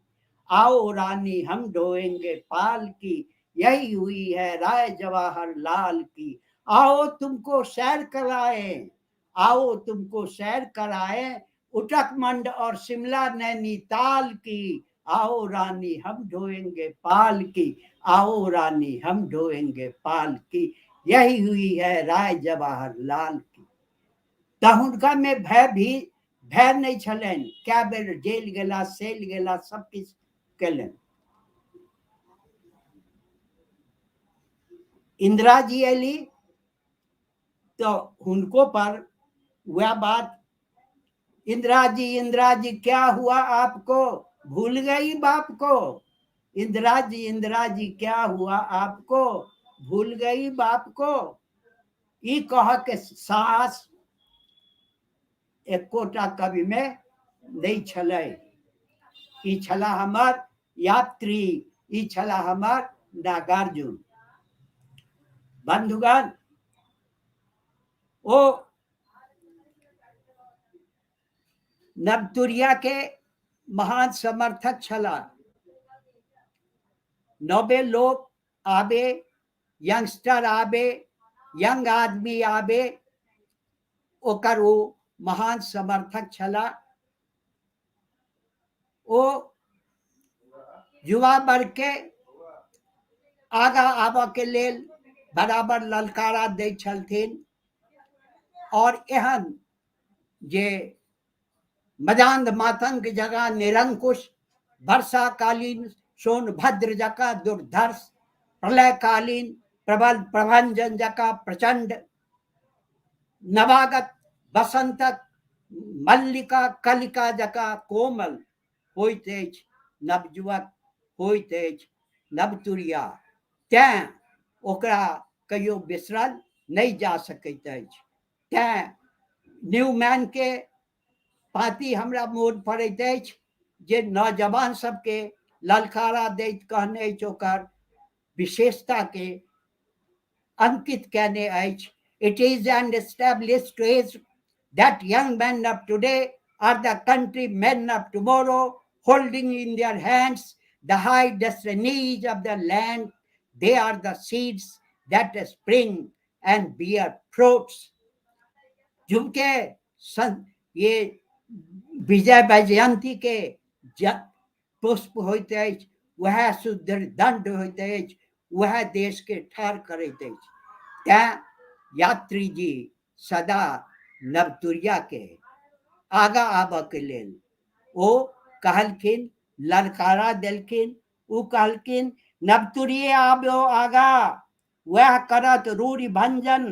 [SPEAKER 7] आओ रानी हम ढोएंगे पाल की, यही हुई है राय जवाहरलाल की, आओ तुमको सैर कराए, आओ तुमको सैर कराए, उटकमंड और शिमला नैनीताल की, आओ रानी हम ढोएंगे पाल की, आओ रानी हम ढोएंगे पाल की, यही हुई है राय जवाहरलाल की। तऽ हुनका में भय भी भय नहीं छलनि, कए बेर जेल गेला, सेल गेला, सब किछु केलनि। इंदिरा जी अयली तऽ हुनको पर वएह बात, इंदिरा जी इंदिरा जी क्या हुआ आपको, भूल गई बाप को, इंदिरा जी इंदिरा जी क्या हुआ आपको, भूल गई बाप को। ई कह के साहस एकोटा कवि में नहीं छलै। ई छला हमर यात्री, ई छला हमर नागार्जुन। बंधुगण, ओ नवतुरिया के महान समर्थक छला। नबे लोग आबे, यंगस्टर आबे, यंग आदमी आबे, ओकर ओ महान समर्थक छला। ओ युवा वर्ग के आगा आबऽ के लेल बराबर ललकारा दै छलथिन। और एहन जे मजांग मातंग जगह निरंकुश, वर्षाकालीन सोनभद्र जकाँ दुर्धर्ष, प्रलयकालीन प्रबल प्रभंजन जकाँ प्रचंड, नवागत बसंतक मल्लिका कलिका जकाँ कोमल होइत अछि नवयुवक, होइत अछि नवतुरिया। तैँ ओकरा कहियो बिसरल नहि जा सकैत अछि। तैँ न्यूमैन के पाँति हमरा मोन पड़ैत अछि जे नौजवान सबके ललकारा दैत कहने अछि, ओकर विशेषता के अंकित कयने अछि। It is an established truth that young men of today are the country men of tomorrow, holding in their hands the high destinies of the land. They are the seeds that spring and bear fruits. झुमके ये विजय वैजयंती के पुष्प होइत अछि, वएह शुद्ध दंड होइत अछि, वएह देश के ठाढ़ करैत अछि। तैं यात्री जी सदा नवतुरिया के आगा आबऽ के लेल ओ कहलखिन, ललकारा देलखिन। ओ कहलखिन नवतुरिये आबो आगा, वएह करत रूढ़ि भंजन,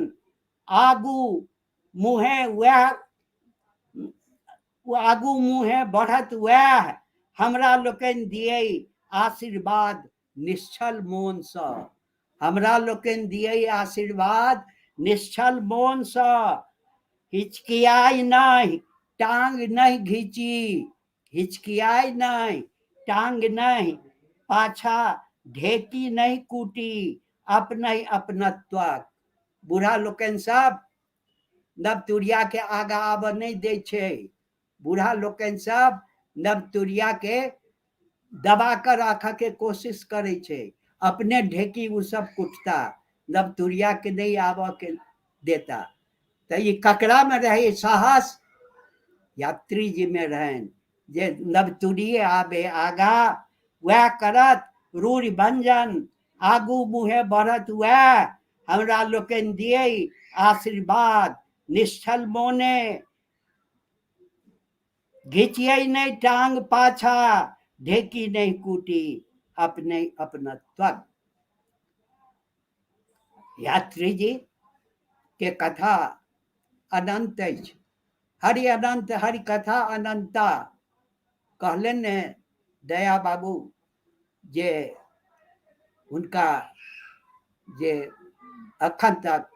[SPEAKER 7] आगू मुँहे वएह आगू मुँहे बढ़त वएह, हमरा लोकनि दियै आशीर्वाद निश्चल मोनसँ, हमरा लोकनि दियै आशीर्वाद निश्चल मोनसँ। हिचकियाइ नहि टांग नहि घीची, हिचकियाइ नहि टांग नहि पाछा ढेकी नहि कूटी, अपनहि अपनत्वक। बूढ़ा लोकनि सब नवतुरिया के आगा आबऽ नहि दै छै, बूढ़ा लोकनि सब नवतुरिया के दबा कऽ राखऽ के कोशिश करै छै, अपने ढेकी ओ सब कुटता, नवतुरिया के नहि आबऽ के देता। तऽ ई ककरा मे रहै साहस? यात्री जी मे रहनि जे नवतुरिये आबे आगा, वएह करत रूढ़ि भंजन, आगू मुँहे बढ़त वएह, हमरा लोकनि दियै आशीर्वाद निश्चल मोने, घिचियै नहि टांग पाछा ढेकी नहि कूटी, अपने अपनत्वक। यात्री जी के कथा अनंत अछि, हरि अनंत हरि कथा अनंता कहलनि ने दया बाबू जे हुनका जे अखन तक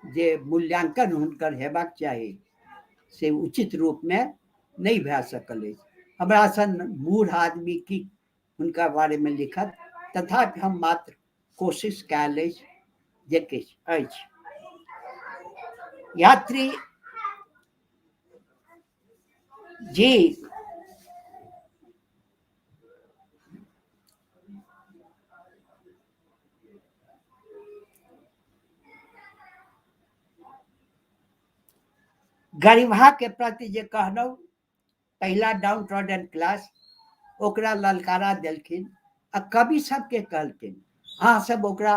[SPEAKER 7] जे मूल्यांकन हुनकर हेबाक चाही से उचित रूपमे नहि भए सकल अछि। हमरा सन मूढ़ आदमी की हुनका बारेमे लिखत, तथापि हम मात्र कोशिश कयल अछि जे किछु अछि। यात्री जी गरीबहा के प्रति जे कहलहुँ, पहिला डाउन ट्रॉडन क्लास ओकरा ललकारा देलखिन आ कवि सबके कहलखिन अहाँ सब ओकरा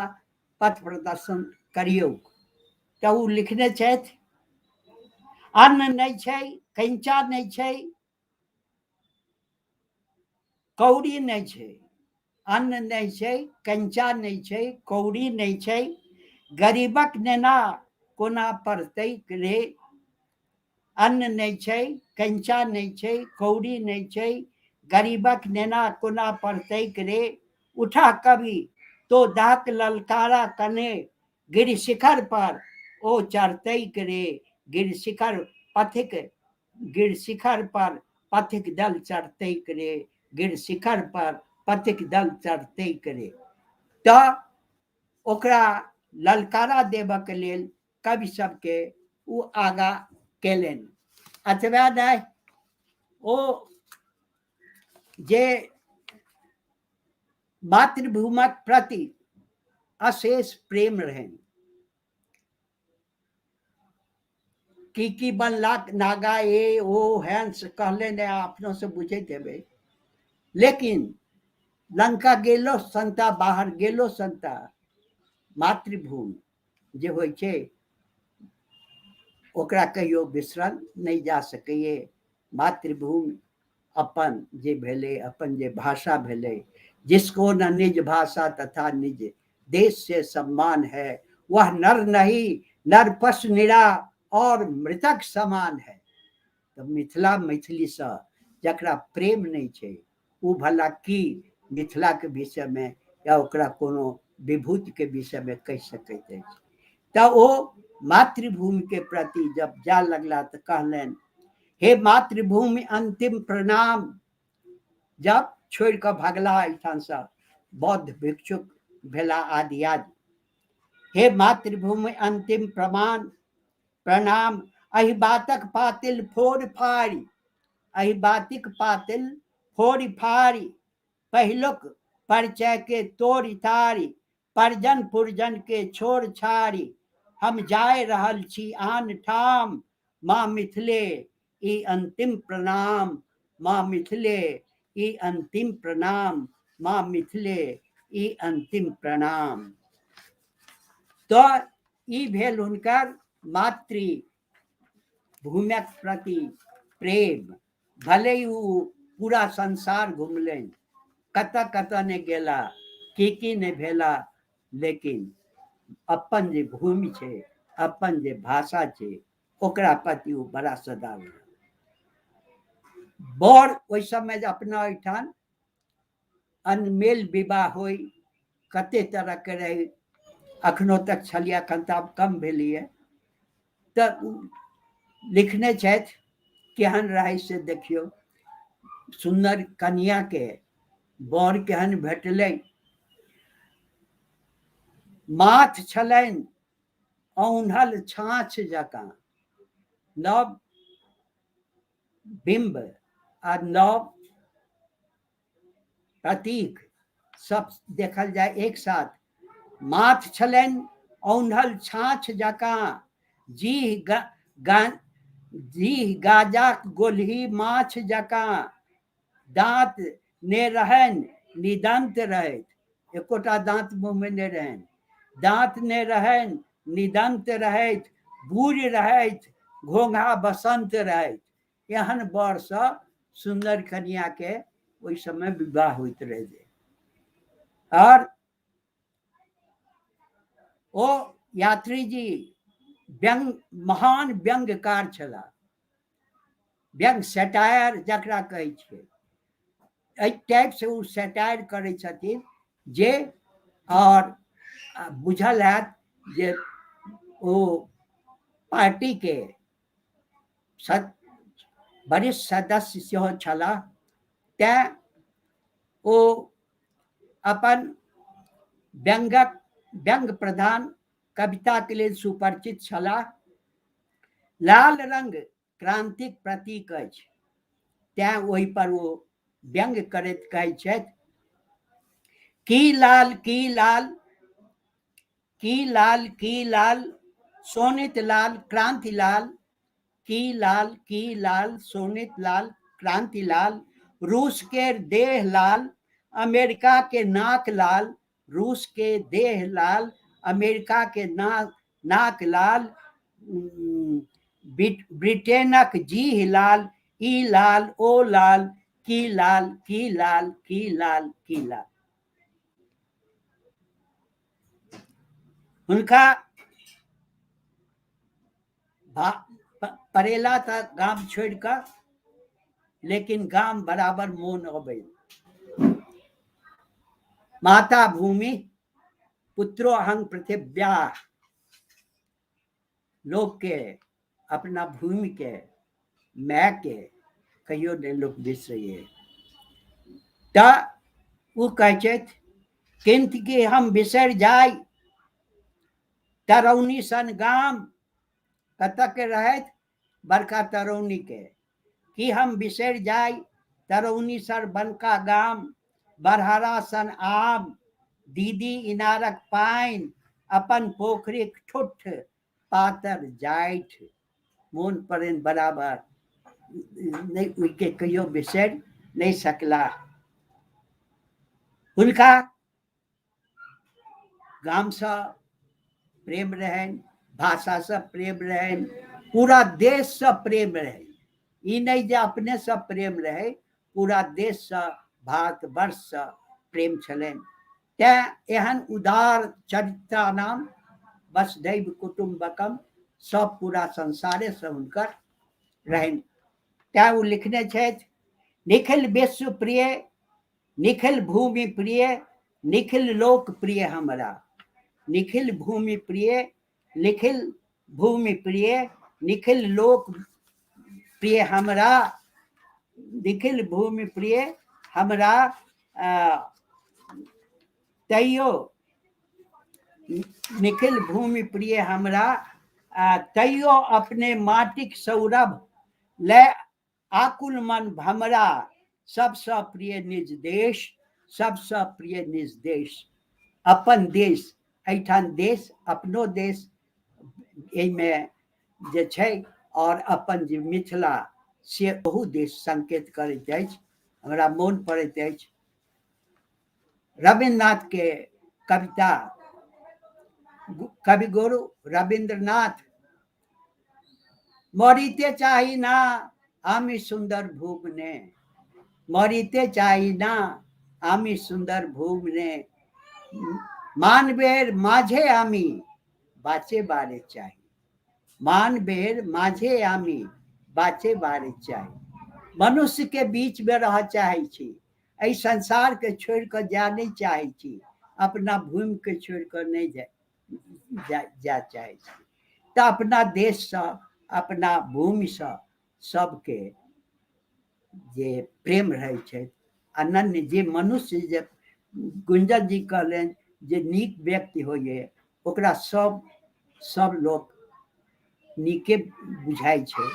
[SPEAKER 7] पथ प्रदर्शन करियौ। तऽ ओ लिखने छथि, अन्न नहि छै, कैंचा नहि छै, कौड़ी नहि छै, अन्न नहि छै, कैंचा नहि छै, कौड़ी नहि छै, गरीबक नेना कोना पढ़तै रे? अन्न नहि छै, कैंचा नहि छै, कौड़ी नहि छै, गरीबक नेना कोना पढ़तै रे? उठा कवि तो दाक ललकारा कने, गिर शिखर पर ओ चढ़तै रे, गिर शिखर पथिक, गिर शिखर पर पथिक दल चढ़तै रे, गिर शिखर पर पथिक दल चढ़तै रे। तऽ ओकरा ललकारा देबऽके लेल कवि सबके ओ आगाँ केलनि। एतबे नहि, ओ जे मातृभूमिक प्रति अशेष प्रेम रहनि, की की बनला नागा ए ओ हैंस कहले ने, अपनो से बुझैत हेबै। लेकिन लंका गेलो संता, बाहर गेलो संता, मातृभूमि जे होइ छै ओकरा कहियो बिसरल नहि जा सकैए। मातृभूमि अपन जे भेलै, अपन जे भाषा भेलै, जिसको न निज भाषा तथा निज देश से सम्मान है, वह नर नहीं नर पशु निरा और मृतक समान है। तऽ मिथिला मैथिलीसँ जकरा प्रेम नहि छै ओ भला की मिथिलाके विषयमे या ओकरा कोनो विभूतिके विषयमे कहि सकैत अछि। तऽ ओ मातृभूमिके प्रति जब जा लगला तऽ कहलनि, हे मातृभूमि अंतिम प्रणाम। जब छोड़ि कऽ भगला एहिठामसँ बौद्ध भिक्षुक भेला आदि आदि। हे मातृभूमि अंतिम प्रमाण प्रणाम, एहि बातक पातिल फोड़ फाड़ि, एहि बातिक पातिल फोड़ि फाड़ि, पहिलुक परिचय के तोड़ि ताड़ि, परजन पुरजन के छोड़ छाड़ि, हम जाय रहल छी आन ठाम, माँ मिथिले ई अंतिम प्रणाम, माँ मिथिले ई अंतिम प्रणाम, माँ मिथिले ई अंतिम प्रणाम। तऽ ई भेल हुनकर मातृ भूमिक प्रति प्रेम। भले ही ओ पूरा संसार घुमलनि, कतऽ कतऽ नहि गेला, की की नहि भेला, लेकिन अपन जे भूमि छै, अपन जे भाषा छै, ओकरा प्रति ओ बड़ा सदाल। बड़ ओहि समय जे अपना ओहिठाम अनमेल विवाह होइ, कते तरहके रहै, अखनो तक छलियै, एखन तऽ आब कम भेलैए। तऽ लिखने छथि केहन रहै से देखियौ, सुन्दर कनियाके बर केहन भेटलै। माथ छलनि औन्हल छाँछ जकाँ, नव बिम्ब आ नव प्रतीक सब देखल जाय एक साथ। माथ छलनि औन्हल छाँछ जकाँ, जीह गा, गा, जीह गाजाक गोलही माछ जकाँ, दाँत ने रहनि निदन्त रहैत, एकोटा दाँत मुँहमे नहि रहनि, दाँत ने रहनि निदन्त रहैत, बूढ़ रहैत घोघा बसन्त रहैत। एहन बरसँ सुन्दर कनियाके ओहि समय विवाह होइत रहै। आओर ओ यात्री जी व्यंग, महान व्यंग्यकार छलाह। व्यंग, सेटायर जकरा कहै छियै, एहि टाइपसँ ओ सेटायर करै छथिन जे, आओर बुझल हैत जे ओ पार्टीके वरिष्ठ सदस्य सेहो छलाह, तेँ ओ अपन व्यंग्यक व्यंग्य प्रधान कविताके लेल सुपरिचित छलाह। लाल रंग क्रांतिक प्रतीक अछि, तेँ ओहिपर ओ व्यंग्य करैत कहै छथि, की लाल की लाल की लाल की लाल शोणित लाल क्रांति लाल, की लाल की लाल शोणित लाल क्रांति लाल, रूस के देह लाल अमेरिका के नाक लाल, रूस के देह लाल अमेरिका के नाक नाक लाल, ब्रिटेनक जीह लाल, ई लाल ओ लाल, की लाल की लाल की लाल की लाल। हुनका परेला तऽ गाम छोड़ि कऽ, लेकिन गाम बराबर मोन अबै। माता भूमि पुत्रो अहं पृथिव्या, लोकके अपना भूमिके मायके कहियो नहि लोक बिसरैए। तऽ ओ कहै छथि, किंतु कि हम बिसरि जाइ तरौनी सन गाम, कतऽ के रहथि? बड़का तरौनीके। कि हम बिसरि जाइ तरौनी सन बड़का गाम, बरहरा सन आम, दीदी इनारक पानि, अपन पोखरिक ठुट्ठ पातर जाठि मोन पड़नि बराबर, नहि ओहिके कहियो बिसरि नहि सकलाह। हुनका गामसँ प्रेम रहनि, भाषासँ प्रेम रहनि, पूरा देशसँ प्रेम रहनि। ई नहि जे अपनेसँ प्रेम रहै, पूरा देशसँ, भारतवर्षसँ प्रेम छलनि। तेँ एहन उदार चरित्रा नाम वसुधैव कुटुम्बकम, सब पूरा संसारेसँ हुनकर रहनि। तेँ ओ लिखने छथि, निखिल विश्व प्रिय, निखिल भूमि प्रिय, निखिल लोक प्रिय हमरा, निखिल भूमि प्रिय, निखिल भूमि प्रिय, निखिल लोक प्रिय हमरा, निखिल भूमि प्रिय हमरा, तैयो निखिल भूमि प्रिय हमरा, तैयो अपने माटिक सौरभ लय आकुल मन भमरा, सबसँ प्रिय निज देश, सबसँ प्रिय निज देश। अपन देश, एहिठाम देश अपनो देश एहिमे जे छै, आओर अपन जे मिथिला से ओहू देश संकेत करैत अछि। हमरा मोन पड़ैत अछि रविन्द्रनाथके कविता, कविगुरु रविन्द्रनाथ, मरिते चाही ना आमी सुंदर भुवने, मरिते चाही ना आमी सुंदर भुवने, मानवेर माझे आमी बाचे बारे चाही, मानवेर माझे आमी बाचे बारे चाही। मनुष्य के बीच में रह चाहे छी, एहि संसार के छोड़ कऽ जाय नहीं चाहे छी, अपना भूमि के छोड़ कऽ नहीं जा जा चाहे छी। तऽ अपना देशसँ अपना भूमिसँ सबके जे प्रेम रहै छै अनन्य। जे मनुष्य जे गुंजन जी कहलनि जे नीक व्यक्ति होइए ओकरा सब सब लोक नीके बुझाइ छै,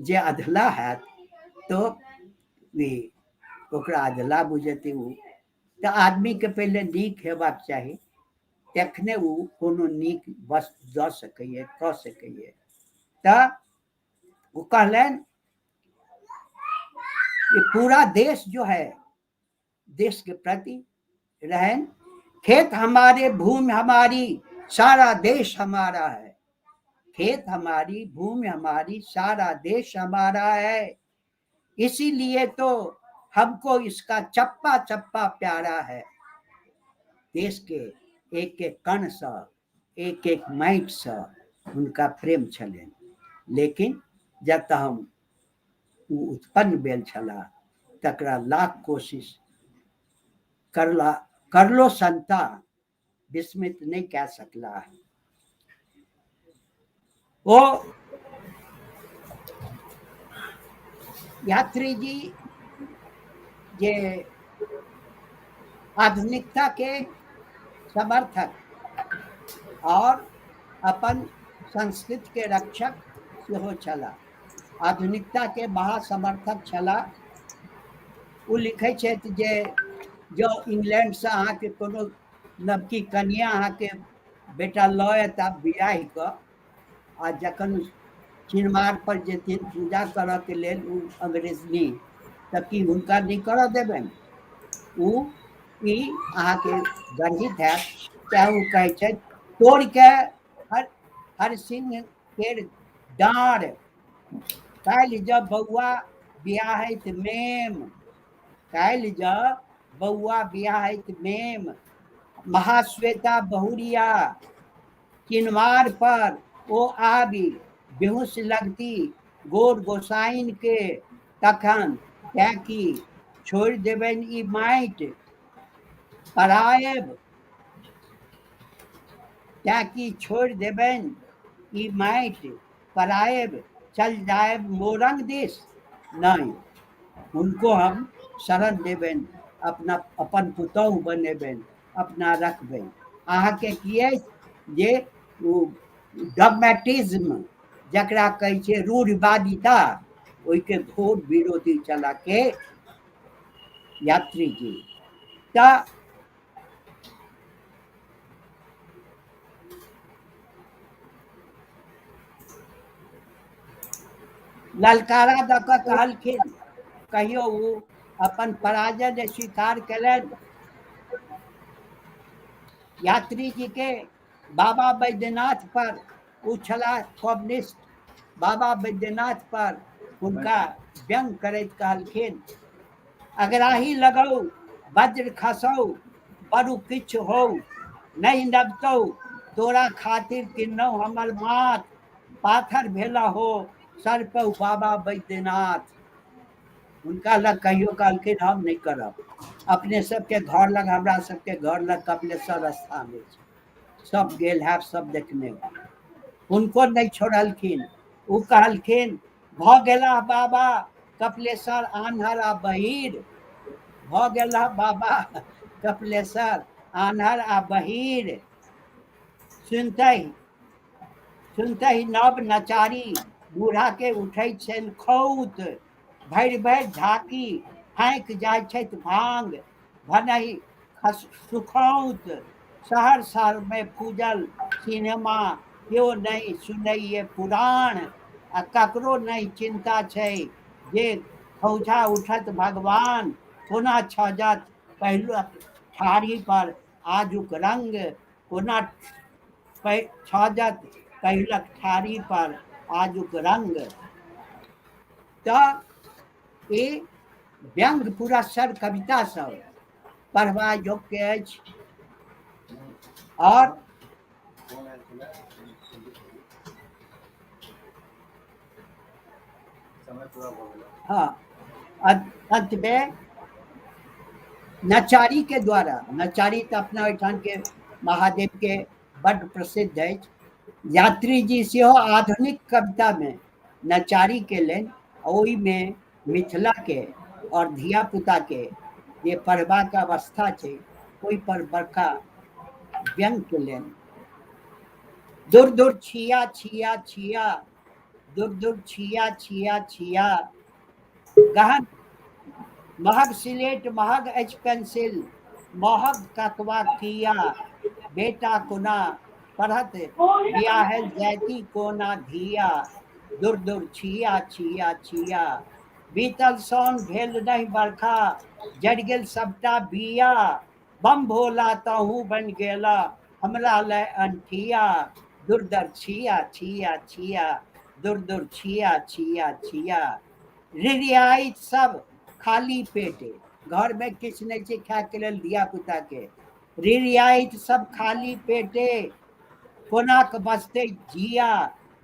[SPEAKER 7] जे अधला हैत तऽ ई ओकरा अधला बुझेतै ओ। तऽ आदमीके पहिले नीक हेबाक चाही, तखने ओ कोनो नीक वस्तु दऽ सकैए, कऽ सकैए। तऽ ओ कहलनि कि पूरा देश जो है देश के प्रति रहन। खेत हमारे भूमि हमारी सारा देश हमारा है, खेत हमारी भूमि हमारी सारा देश हमारा है, इसीलिए तो हमको इसका चप्पा चप्पा प्यारा है। देश के एक एक कण सा एक एक माटि सँ हुनका प्रेम छलनि, लेकिन जतऽ हम ओ उत्पन्न भेल छलाह तकरा लाख कोशिश करला करलो संता विस्मित नहि कए सकलाह। ओ यात्री जी जे आधुनिकता के समर्थक और अपन संस्कृति के रक्षक सेहो छलाह, आधुनिकता के महासमर्थक छलाह। ओ लिखै छथि जे जँ इंग्लैंडसँ अहाँके कोनो नवकी कनिया अहाँके बेटा लऽ एता बियाहि कऽ, आ जखन चिनमार पर जेथिन पूजा करऽके लेल ओ अंग्रेजनी, तऽ की हुनका नहि करऽ देबनि? ओ ई अहाँके गर्हित हैत। तेँ ओ कहै छथि तोड़िके हर हर सिंह केर डाँड़, काल्हि जब बौआ बियाहैत मेम, काल्हि जब बौआ बियाहैत मेम, महाश्वेता बहुरिया किनवार पर ओ आबि बेहुस लगती गोर गोसाइन के, तखन तेँ की छोड़ि देबनि ई माटि परायब, तेँ की छोड़ि देबनि ई माटि परायब, चल जायब मोरंग दिस नहि, हुनको हम शरण देबनि, अपना अपन पुतहु बनेबनि, अपना रखबनि। अहाँके की अछि जे ओ डॉगमेटिज्म जकरा कहै छै रूढ़िवादिता, ओहिके घोर विरोधी चला के यात्री जी। तऽ ललकारा दऽ कऽ कहलखिन, कहियो ओ अपन पराजय जे स्वीकार केलनि। यात्री जी के बाबा बैद्यनाथ पर ओ छलाह कम्युनिस्ट, बाबा बैद्यनाथ पर हुनका व्यंग करैत कहलखिन, अगराही लगौ वज्र खसौ बड़ू किछु हो नहीं नबतौ, तोरा खातिर किन्नौ हमर माथ, पाथर भेला हो सर पौ बाबा बैद्यनाथ। हुनका लग कहियो कहलखिन हम नहि करब। अपने सबके घर लग, हमरा सबके घर लग कपिलेश्वर स्थान अछि, सब गेल हैब, सब देखने हैब। हुनको नहि छोड़लखिन। ओ कहलखिन भऽ गेला बाबा कपिलेश्वर आन्हर आ बहीर, भऽ गेला बाबा कपिलेश्वर आन्हर आ बहीर, सुनते सुनते ही नव नचारी बूढ़ा के उठै छनि खौत, भरि भरि झाकी फाँकि जाइ छथि भांग, भनहि सुखौत, शहर शहर में फूजल सिनेमा, केओ नहि सुनैये पुराण, आ ककरो नहि चिंता छै जे खौझा उठत भगवान, कोना छजत पहिलुक ठाढ़ी पर आजुक रंग, कोना छजत पहिलक ठाढ़ी पर आजुक रंग। तऽ ई व्यंग पुरस्सर कविता सब पढ़बा योग्य अछि। आओर हँ, अंतमे नचारी के द्वारा, नचारी तऽ अपना ओहिठाम के महादेव के बड्ड प्रसिद्ध अछि। यात्री जी सेहो आधुनिक कविता मे नचारी केलनि, ओहिमे मिथिला के आओर धिया पुता के जे पढ़बाक अवस्था छै ओहि पर बड़का व्यंग केलनि। दूर दूर छिया छिया छिया, दूर दूर छिया छिया छिया, गहन महग सिलेट महग अछि पेंसिल, महग ककवा किया, बेटा कोना पढ़त बियाहल जाति कोना धिया, दूर दूर छिया छिया छिया, बीतल सौन भेल नहि बरखा, जरि गेल सबटा बिया, बम भोला तहूँ बनि गेला हमरा लय अनठिया, दूर दूर छिया छिया छिया, दूर दूर छिया छिया छिया, रिरियाइत सब खाली पेटे, घरमे किछु नहि छै खायके लेल धिया पुताके, रिरियाइत सब खाली पेटे, कोना कऽ बचतै जिया,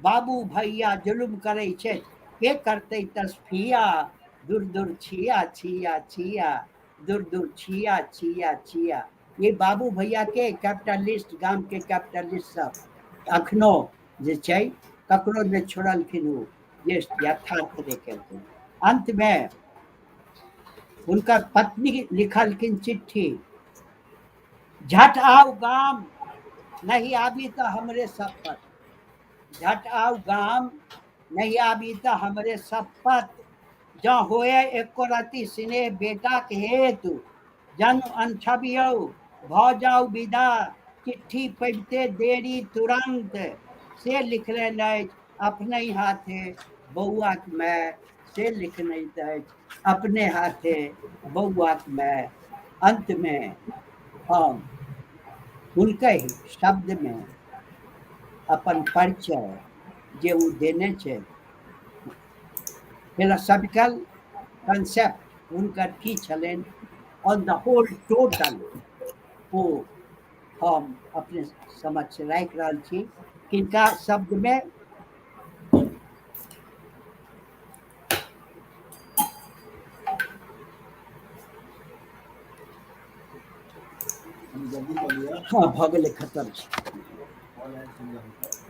[SPEAKER 7] बाबू भैया जुलुम करै छै, के करतै तसफिया, दूर दूर छिया छिया छिया, दूर दूर छिया छिया छिया। ये बाबू भैया के कैपिटलिस्ट, गाम के कैपिटलिस्ट सब अखनो जे छै ककरो नहि छोड़लखिन, ओ जे यथार्थ देखेलखिन। अंतमे हुनकर पत्नी लिखलखिन चिट्ठी, झट आउ गाम नहीं आबी तऽ हमरे शपथ, झट आउ गाम नहीं आबी तऽ हमरे शपथ, जँ होए एको रति स्नेह बेटाक हेतु, जन अनछबियौ भऽ जाउ विदा, चिट्ठी पबिते देरी तुरन्त। से लिखलनि अछि अपने हाथे बौआक माय, से लिखने अछि अपने हाथे बौआक माय। अंतमे हम हुनकहि शब्दमे अपन परिचय जे ओ देने छै, फिलोसॉफिकल कंसेप्ट हुनकर की छलनि ऑन the whole total, ओ हम अपने समक्ष राखि रहल छी किनका शब्दमे। हँ, भऽ गेलै, खतम छै।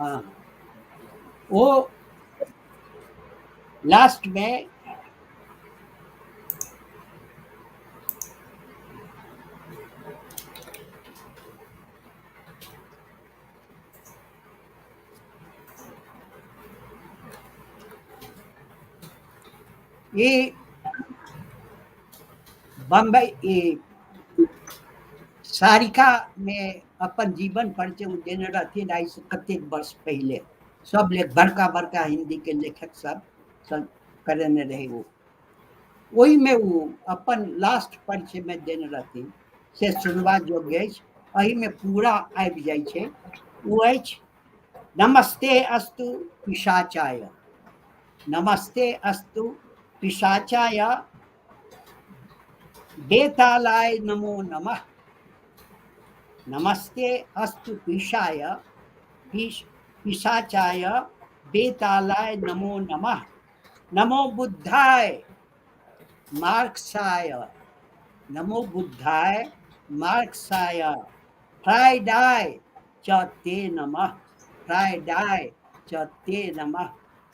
[SPEAKER 7] हँ, ओ लास्टमे ई बम्बई ई सारिका मे अपन जीवन परिचय ओ देने रहथिन आइसँ कतेक वर्ष पहिले। सब लेख बड़का बड़का हिंदी के लेखक सब सब करेने रहै ओ, ओहिमे ओ अपन लास्ट परिचयमे देने रहथिन, से सुनबा योग्य अछि, एहिमे पूरा आबि जाइ छै। ओ अछि नमस्ते अस्तु पिशाचाय, नमस्ते अस्तु पिशाचाय बेतालाय नमो नमः, नमस्ते अस्तु पिशाय पिशाचाय बेतालाय नमो नमः, नमो बुद्धाय मार्क्साय, नमो बुद्धाय मार्क्साय फ्राइडाय च ते नमः, फ्राइडाय च ते नमः,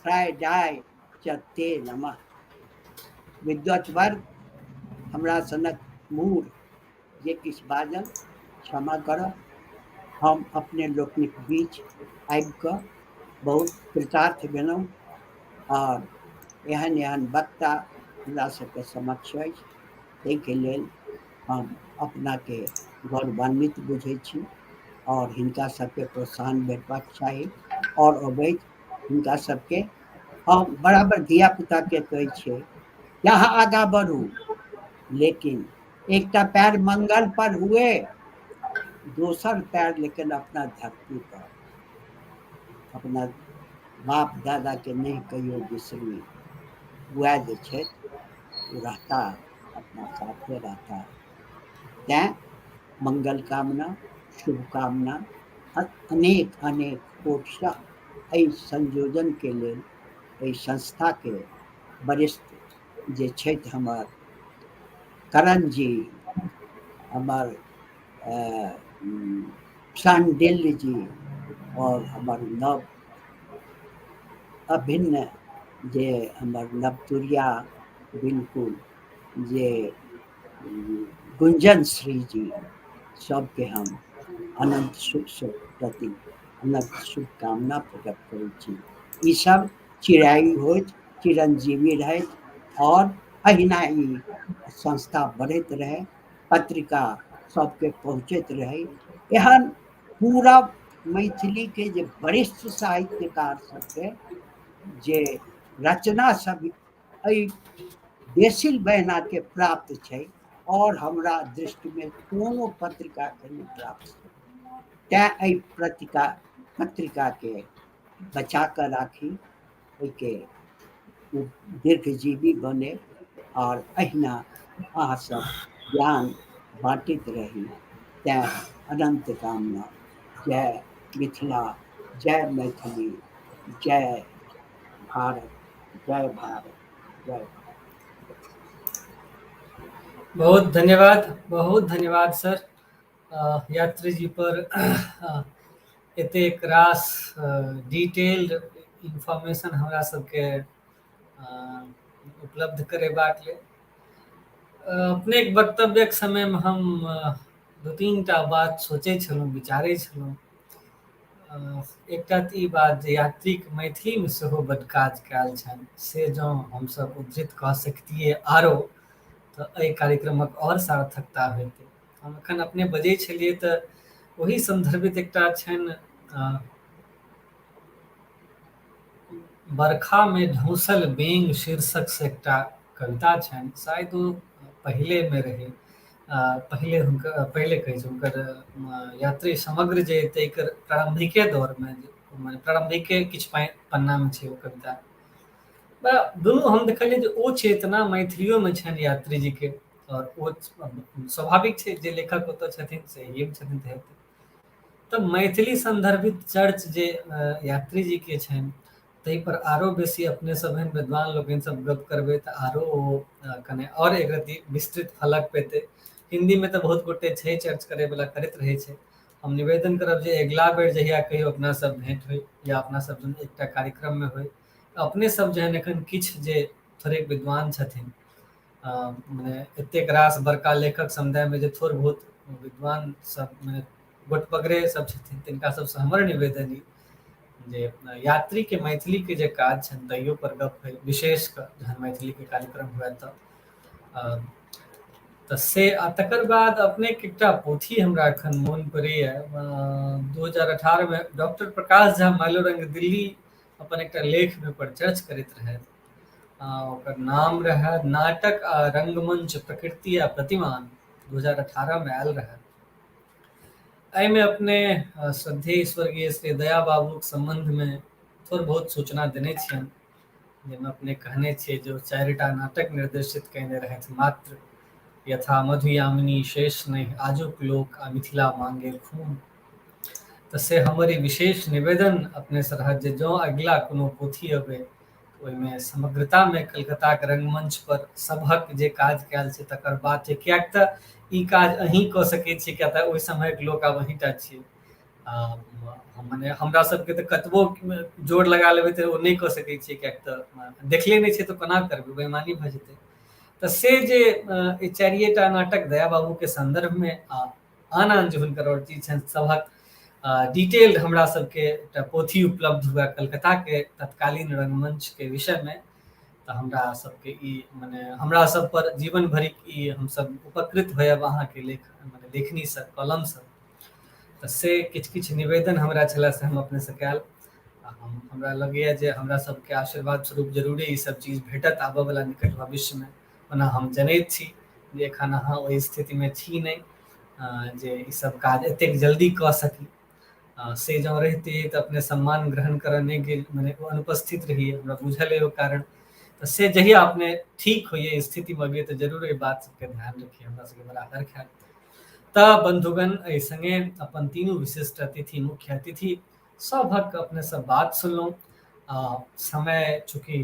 [SPEAKER 7] फ्राइडाय च ते नमः। विद्वत वर्ग हमरा सनक मूढ़ जे किछु बाजल क्षमा करब। हम अपने लोकनिक बीच आबि कऽ बहुत कृतार्थ भेलहुँ आओर एहन एहन वक्ता हमरा सबके समक्ष अछि, ताहिके लेल हम अपनाके गौरवान्वित बुझै छी आओर हिनका सबके प्रोत्साहन भेटबाक चाही। आओर अबैत हिनका सबके हम बराबर धियापुताके कहै छियै जे अहाँ आगाँ बढ़ू, लेकिन एकटा पैर मंगल पर हुए, दोसर पैर लेकिन अपना धरती पर, अपना बाप दादा के नहि कहियो बिसरी। वएह जे छै ओ रहता, अपना साथे रहता। तैँ मंगल कामना, शुभकामना, अनेक अनेक कोटशः एहि संयोजनके लेल एहि संस्थाके वरिष्ठ जे छथि हमर करण जी, हमर शांडिल्य जी और हमर नव अभिन्न जे हमर नवतुरिया बिल्कुल जे गुंजन श्री जी, सबके हम अनंत शुभ प्रति अनंत शुभकामना प्रकट करै छी। ई सब चिरायु होइत, चिरंजीवी रहैत और अहिना ई संस्था बढ़ैत रहै, पत्रिका सबके पहुँचैत रहै। एहन पूरा मैथिली के जे वरिष्ठ साहित्यकार सबके जे रचना सब एहि देसिल बहना के प्राप्त छै और हमरा दृष्टि में कोनो पत्रिका के नहीं प्राप्त छै, तैं एहि पत्रिका के बचा कऽ राखी, ओहिके दीर्घजीवी बने और अहिना अहाँ सब ज्ञान बाँटैत रही, तैं अनंत कामना। जय मिथिला, जय मैथिली, जय भारत, जय भारत, जय भारत।
[SPEAKER 1] बहुत धन्यवाद सर। यात्री जी पर एतेक रास डिटेल्ड इन्फॉर्मेशन हमरा सबके उपलब्ध करेबाक लेल। अपने वक्तव्यक समयमे हम दू तीन टा बात सोचै छलहुँ, विचारै छलहुँ। एकटा तऽ ई बात जे यात्रीक मैथिलीमे सेहो बड्ड काज कयल छनि, से जँ हमसब उद्धृत कऽ सकतियै आरो तऽ एहि कार्यक्रमक आओर सार्थकता होइतै। हम एखन अपने बजै छलियै तऽ ओहि सन्दर्भित एकटा छनि बरखामे ढौसल बेंग शीर्षक से एकटा कविता छनि, शायद ओ पहिलेमे रहै, पहिले हुनकर पहिले कहै छै हुनकर यात्री समग्र जे एकर प्रारम्भिके दौरमे, मने प्रारम्भिके किछु पन्नामे छै ओ कविता। दुनू हम देखलियै जे ओ चेतना मैथिलियोमे छनि यात्री जीके, और ओ स्वाभाविक छै जे लेखक ओतऽ छथिन से एहिमे छथिन तऽ हेतै। तऽ मैथिली सन्दर्भित चर्च जे यात्री जीके छनि ताहि पर आरो बेसी अपने सब एहन विद्वान लोकनि सब गप करबै तऽ आरो ओ कने आओर एक रति विस्तृत फलक पेतै। हिन्दीमे तऽ बहुत गोटे छै चर्च करैवला, करैत रहै छै। हम निवेदन करब जे अगिला बेर जहिया कहियो अपना सब भेंट होइ या अपना सब जन एकटा कार्यक्रममे होइ, अपने सब जेहन एखन किछु जे थोड़ेक विद्वान छथिन, मने एतेक रास बड़का लेखक समुदायमे जे थोड़ बहुत विद्वान सब मने गोटपगरे सब छथिन, तिनका सबसँ हमर निवेदन ई जे यात्रीके मैथिलीके जे काज छनि तैयो पर गप होइ, विशेष कऽ जहन मैथिलीके कार्यक्रम हुए तऽ से। आ तकर बाद अपनेके एकटा पोथी हमरा एखन मोन पड़ैए, 2018 मे डॉक्टर प्रकाश झा मैलोरंग दिल्ली अपन एकटा लेखमे पर चर्च करैत रहथि। ओकर नाम रहै नाटक आ रंगमंच प्रकृति आ प्रतिमान, 2018 मे आयल रहै। एहिमे अपने श्रद्धेय स्वर्गीय श्री दया बाबूक सम्बन्धमे थोड़ बहुत सूचना देने छियनि, जाहिमे अपने कहने छियै जे ओ 4टा नाटक निर्देशित कयने रहथि मात्र, यथा मधुयामिनी, शेष नहि, आजुक लोक आ मिथिला मांगे खून। तऽ से हमर ई विशेष निवेदन अपनेसँ रहत जे जँ अगिला कोनो पोथी अबै ओहिमे समग्रतामे कलकत्ताके रंगमंच पर सभक जे काज कयल छै तकर बात छै, किएक तऽ ई काज अहीं कऽ सकै छी, किएक तऽ ओहि समयक लोक आब अहीँटा छियै। मने हमरा सबके तऽ कतबो जोर लगा लेबै तऽ ओ नहि कऽ सकै छियै, किएक तऽ देखले नहि छै तऽ कोना करबै, बेईमानी भऽ जेतै। तऽ से जे ई 4टा नाटक दया बाबूके सन्दर्भमे आ आन आन जे हुनकर आओर चीज छनि सभक डिटेल्ड हमरा सबके एकटा पोथी उपलब्ध हुए कलकत्ताके तत्कालीन रंगमंचके विषयमे, तऽ हमरा सबके ई मने हमरा सब पर जीवन भरिक ई हमसब उपकृत होयब अहाँके लेख मने लेखनीसँ, कलमसँ। तऽ से किछु किछु निवेदन हमरा छलए से हम अपनेसँ कयल। आ हमरा लगैए जे हमरा सबके आशीर्वाद स्वरूप जरूरे ई सब चीज भेटत आबयवला निकट भविष्यमे। ओना हम जनैत छी जे एखन अहाँ ओहि स्थितिमे छी नहि जे ई सब काज एतेक जल्दी कऽ सकी, से जँ रहितियै तऽ अपने सम्मान ग्रहण करऽ नहि गेल, मने अनुपस्थित रहियै, हमरा बुझल अइ ओ कारण। तऽ से जहिया अपने ठीक होइए, स्थितिमे अबियै, तऽ जरूर एहि बात सबके ध्यान रखियै, हमरा सबके बड़ा हर्ख हैत। तऽ बन्धुगण, एहि सङ्गे अपन तीनू विशिष्ट अतिथि, मुख्य अतिथि सभक अपने सब बात सुनलहुँ। समय चूँकि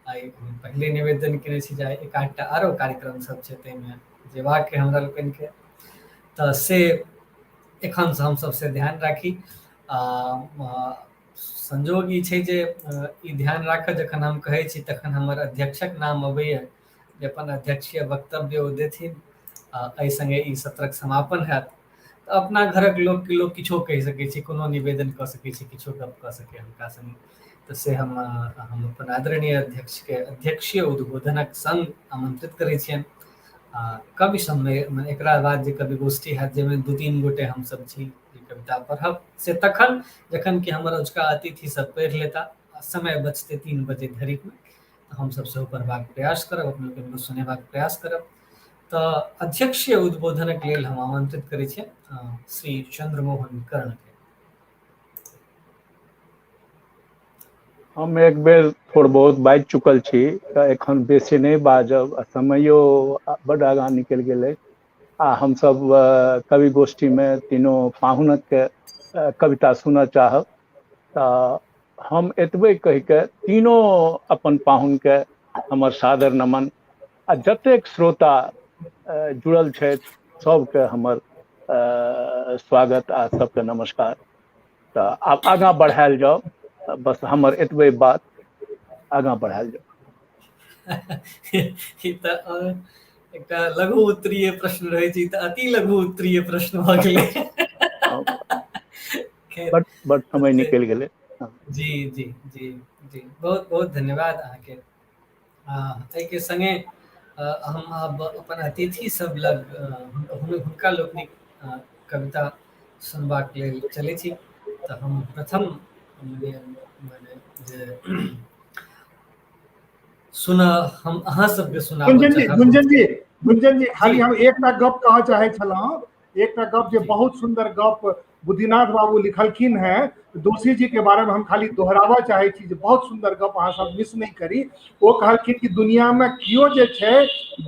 [SPEAKER 1] आइ हम पहिले निवेदन केने छी जे आइ एक आधटा आरो कार्यक्रम सब छै ताहिमे जेबाक हमरा लोकनिके, तऽ से एखनसँ हमसब से ध्यान राखी। संजोग ई छै जे ई ध्यान राखऽ जखन हम कहै छी तखन हमर अध्यक्षक नाम अबैया जे अपन अध्यक्षीय वक्तव्य ओ देथिन, एहि सङ्गे ई सत्रक समापन हैत। तऽ अपना घरक लोकके लोक किछो कहि सकै छै, कोनो निवेदन कऽ सकै छै, किछो गप कऽ सकै हुनका सङ्गे, तऽ से हम अपन आदरणीय अध्यक्षके अध्यक्षीय उद्बोधनक सङ्ग आमन्त्रित करै छियनि। आ कवि सम्मेलन एकरा बाद जे कवि गोष्ठी हैत जाहिमे 2-3 गोटे हमसब छी जे कविता पढ़ब, से तखन जखन कि हमर अजुका अतिथि सब पढ़ि लेता, समय बचतै 3 बजे धरिमे, तऽ हमसब सेहो पढ़बाक प्रयास करब, अपने लोकनिके सुनेबाक प्रयास करब। तऽ अध्यक्षीय उद्बोधनक लेल हम आमंत्रित करै छियै श्री चंद्रमोहन कर्ण के।
[SPEAKER 3] हम एक बेर थोड़ बहुत बाजि चुकल छी तऽ एखन बेसी नहि बाजब, आ समयो बड्ड आगाँ निकलि गेलै। आ हमसब कवि गोष्ठीमे तीनों पाहुनक कविता सुनऽ चाहब, तऽ हम एतबे कहिके तीनों अपन पाहुनके हमर सादर नमन, आ जतेक श्रोता जुड़ल छथि सबके हमर स्वागत आ सबके नमस्कार। तऽ आब आगाँ बढ़ायल जाउ, बस हमर एतबे बात, आगाँ बढ़ायल जाउ।
[SPEAKER 1] ई तऽ एकटा लघु उत्तरीय प्रश्न रहै छै, तऽ अति लघु उत्तरीय प्रश्न भऽ गेलै।
[SPEAKER 3] बड बड समय निकलि गेलै।
[SPEAKER 1] जी जी जी जी, बहुत बहुत धन्यवाद अहाँके। एहिके सङ्गे हम आब अपन अतिथि सब लग हुनका लोकनिक कविता सुनबाक लेल चलै छी। तऽ हम प्रथम जे सुन हम अहाँ सबके सुनाबऽ
[SPEAKER 2] गुंजन जी,
[SPEAKER 1] चाहब।
[SPEAKER 2] गुंजन जी, गुंजन जी, खाली हम एकटा गप कहऽ चाहै छलहुँ, एकटा गप जे बहुत सुंदर गप बुद्धिनाथ बाबू लिखलखिन हैं दोषी जी के बारे में, हम खाली दोहराबऽ चाहै छी जे बहुत सुंदर गप अहाँ सब मिस नहि करी। ओ कहलखिन कि दुनिया में केओ जे छै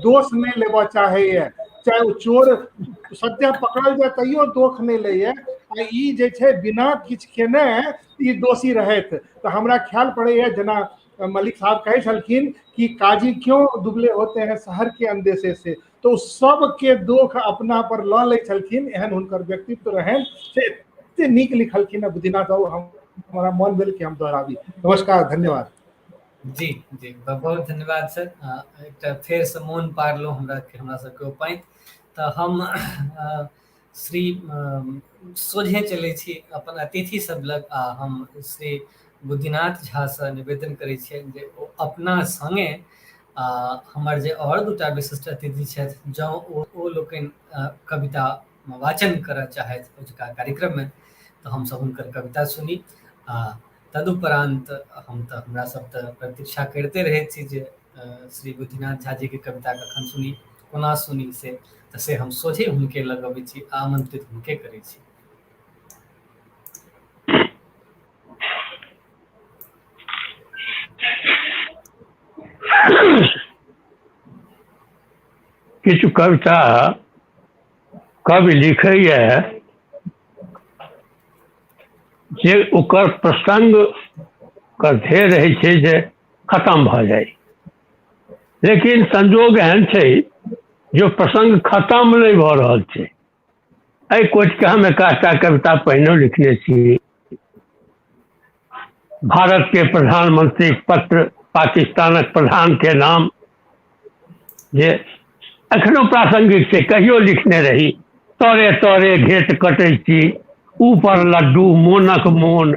[SPEAKER 2] दोष नहि लेबऽ चाहैया, चाहे ओ चोर सद्य पकड़ल जाय तैयो दोष नहि लैया, आ ई जे छै बिना किछु केने ई दोषी रहैत। तऽ हमरा ख्याल पड़ैया जेना मलिक साहब कहै छलखिन कि काजी क्यों दुबले होते हैं शहर के अंदेशे से, तो सबके दोख अपना पर लऽ लै छलखिन, एहन हुनकर व्यक्तित्व रहनि। से एते नीक लिखलखिन हँ बुद्धिनाथ बाबू, हमरा मन भेल कि हम दोहराबी। नमस्कार, धन्यवाद।
[SPEAKER 1] जी जी, बहुत धन्यवाद सर। एकटा फेरसँ मोन पारलहुँ हमरा हमरा सबके ओ पाँति। तऽ हम श्री सोझे चलै छी अपन अतिथि सब लग, आ हम श्री बुद्धिनाथ झासँ निवेदन करै छियनि जे ओ अपना सङ्गे हमर जे आओर दूटा विशिष्ट अतिथि छथि, जँ ओ लोकनि कविता वाचन करऽ चाहथि अजुका कार्यक्रममे, तऽ हमसब हुनकर कविता सुनी। आ तदुपरान्त हम तऽ हमरा सब तऽ प्रतीक्षा करिते रहै छी जे श्री बुद्धिनाथ झा जी के कविता कखन सुनी, कोना सुनी, से तऽ से हम सोझे हुनके लग अबै छी, आमंत्रित हुनके करै छी।
[SPEAKER 6] किछु कविता कवि लिखैए जे ओकर प्रसंग के ध्येय रहै छै जे खतम भऽ जाइ, लेकिन संजोग एहन छै जे प्रसंग खतम नहि भऽ रहल छै। एहि कोटिके हम एकटा कविता पहिनो लिखने छी, भारत के प्रधानमंत्री पत्र पाकिस्तानक प्रधान के नाम, जे एखनो प्रासंगिक छै, कहियो लिखने रही। तोरे तोरे घेट कटै छी, ऊपर लड्डू मोनक मोन,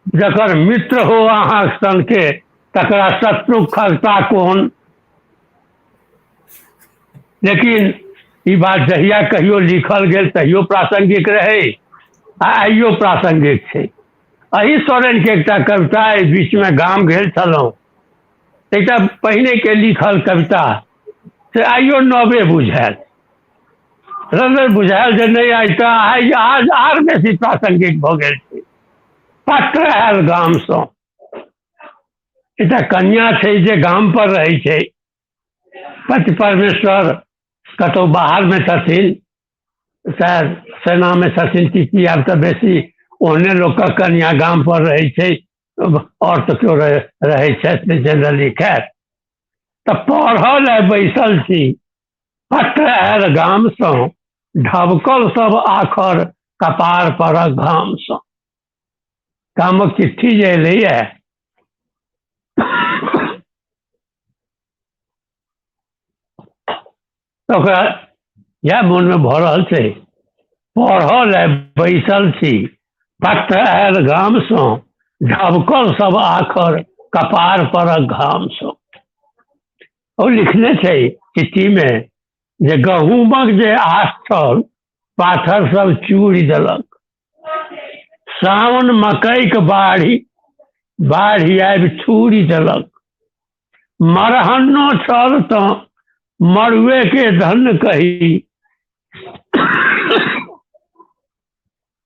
[SPEAKER 6] जकर मित्र हो अहाँ सन के तकरा शत्रु खगता कोन। लेकिन ई बात जहिया कहियो लिखल गेल तहियो प्रासंगिक रहै आ आइयो प्रासंगिक छै। एहि सोरेन के एकटा कविता एहि बीचमे गाम गेल छलहुँ, एकटा पहिने के लिखल कविता से आइयो नवे बुझायल, रंजन बुझायल जे नहि आइ तऽ आइ आज आर बेसी प्रासंगिक भऽ गेल छै। पत्र आयल गामसँ, एकटा कन्या छै जे गाम पर रहै छै, पति परमेश्वर कतहु बाहरमे छथिन, शायद सेनामे छथिन कि की, आब तऽ बेसी ओहने लोकके कनिया गाम पर रहै छै, आओर तऽ केओ रहै छथि नहि जनरली। खैर, तऽ पढ़ऽ लए बैसल छी, पत्र आयल गामसँ, ढबकल सब आखर कपार परक घामसँ। गामक चिट्ठी जे एलैए तऽ ओकरा इएह मोनमे भऽ रहल छै, पढ़ऽ लए बैसल छी, पत्र आयल गामसँ, ढबकल सब आखर कपार परक घामसँ। ओ लिखने छै चिट्ठीमे जे गहूँमक जे आस छल पाथर सब चूरि देलक, सावन मकइके बाढ़ि बाढ़ि आबि छूरि देलक, मरहन्नो छल तऽ मरुएके धन कही,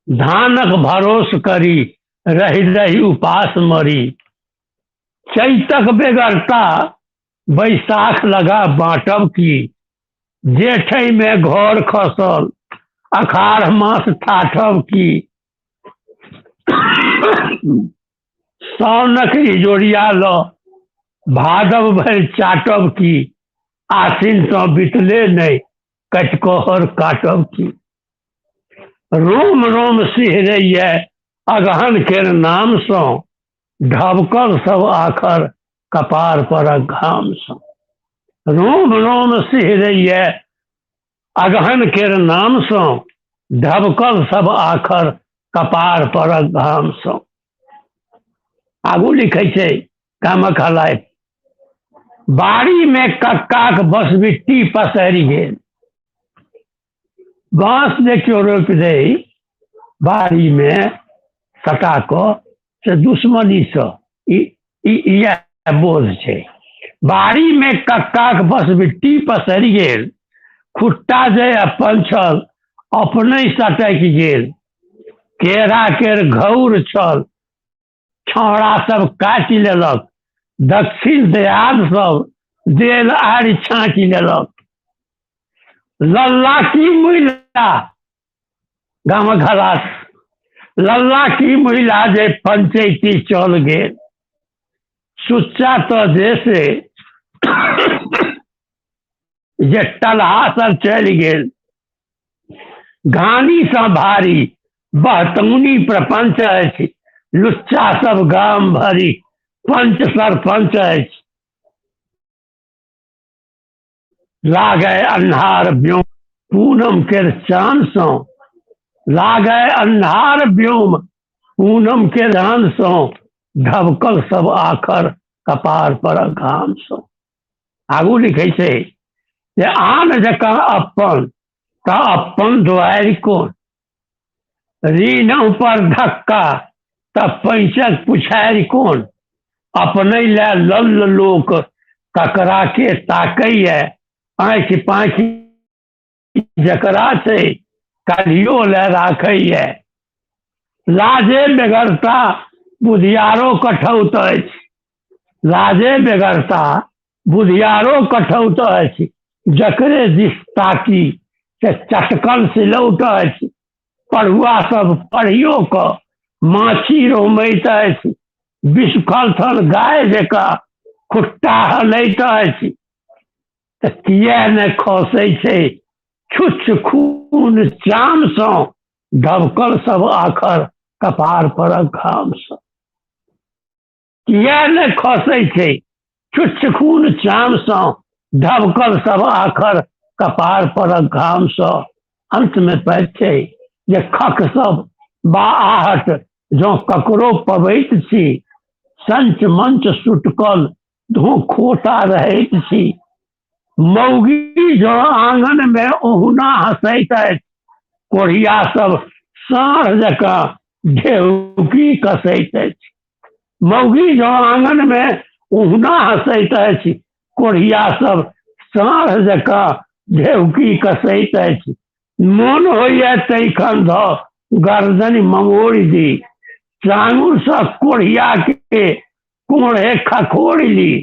[SPEAKER 6] धानक भरोस करी रहि रहि उपास मरी, चैतक बेगरता बैसाख लगा बाँटब की, जेठैमे घर खसल अखाढ़ मास ठाठब की, साउनक इजोरिया लऽ भादव भरि चाटब की, आसिन तऽ बितले नहि कटकहर काटब की, रोम रोम सिहरैये अगहन केर नामसँ, ढबकल सब आखर कपार परक घामसँ। रोम रोम सिहरैये अगहन केर नामसँ, ढबकल सब आखर कपार परक घामसँ। आगू लिखै छै गामक हालात, बाड़ीमे कक्काक बसबिट्टी पसरि गेल। बाँस जे केओ रोपि दै बाड़ीमे सटा कऽ से दुश्मनीसँ, ई इएह बोध छै। बाड़ीमे कक्काक बसबिट्टी पसरि गेल, खुट्टा जे अपन छल अपने सटकि गेल, केरा केर घौर छल छौड़ा सब काटि लेलक, दक्षिण दयाद सब देल आड़ि छाँटि लेलक, लल्ला की मुइला गामक हालात, लल्ला की मुइला जे पंचैती चल गेल, सुच्चा तऽ जे से जे टलहा सब चलि गेल, घानीसँ भारी बहतौनी प्रपंच अछि, लुच्चा सब गाम भरि पंच सरपंच अछि, लागय अन्हार व्योम पूनम केर चानसँ, लागय अन्हार व्योम पूनम के चानसँ, ढबकल सब आखर कपार पर घामसँ। आगू लिखै छै जे आन जकाँ अपन तऽ अपन दुआरि कोन, ऋणहु पर धक्का तऽ पैंचक पुछारि कोन, अपने लए लल्ल लोक ककरा के ताकैए, आँखि पाँखि जकरा छै काल्हियो लए राखैए, लाजे बेगरता बुधियारो कठौत अछि, लाजे बेगरता बुधियारो कठौत अछि, जकरे दिस ताकी से चटकल सिलौट अछि, पढ़ुआ सब पढ़ियो कऽ माछी रोमैत अछि, बिसुखल थन गाय जकाँ खुट्टा हलैत अछि, तऽ किए ने खसै छै छुच्छ खून चामसँ, ढबकल सब आखर कपार परक घामसँ। किए ने खसै छै छुच्छ खून चामसँ, ढबकल सब आखर कपार परक घामसँ। अन्तमे पैघ छै जे खक सब बा आहट जँ ककरो पबैत छी, संच मंच सुटकल धो खोटा रहैत छी, मौगी जँ आङनमे ओहुना हँसैत अछि, कोढ़िया सब साँढ़ जकाँ ढेउकी कसैत अछि, मौगी जँ आङनमे ओहुना हँसैत अछि, कोढ़िया सब साँढ़ जकाँ ढेउकी कसैत अछि, मोन होइए तैखन धऽ गर्दनि ममोड़ि दी, चाङुरसँ कोढ़ियाके कोढ़े खखोड़ि ली,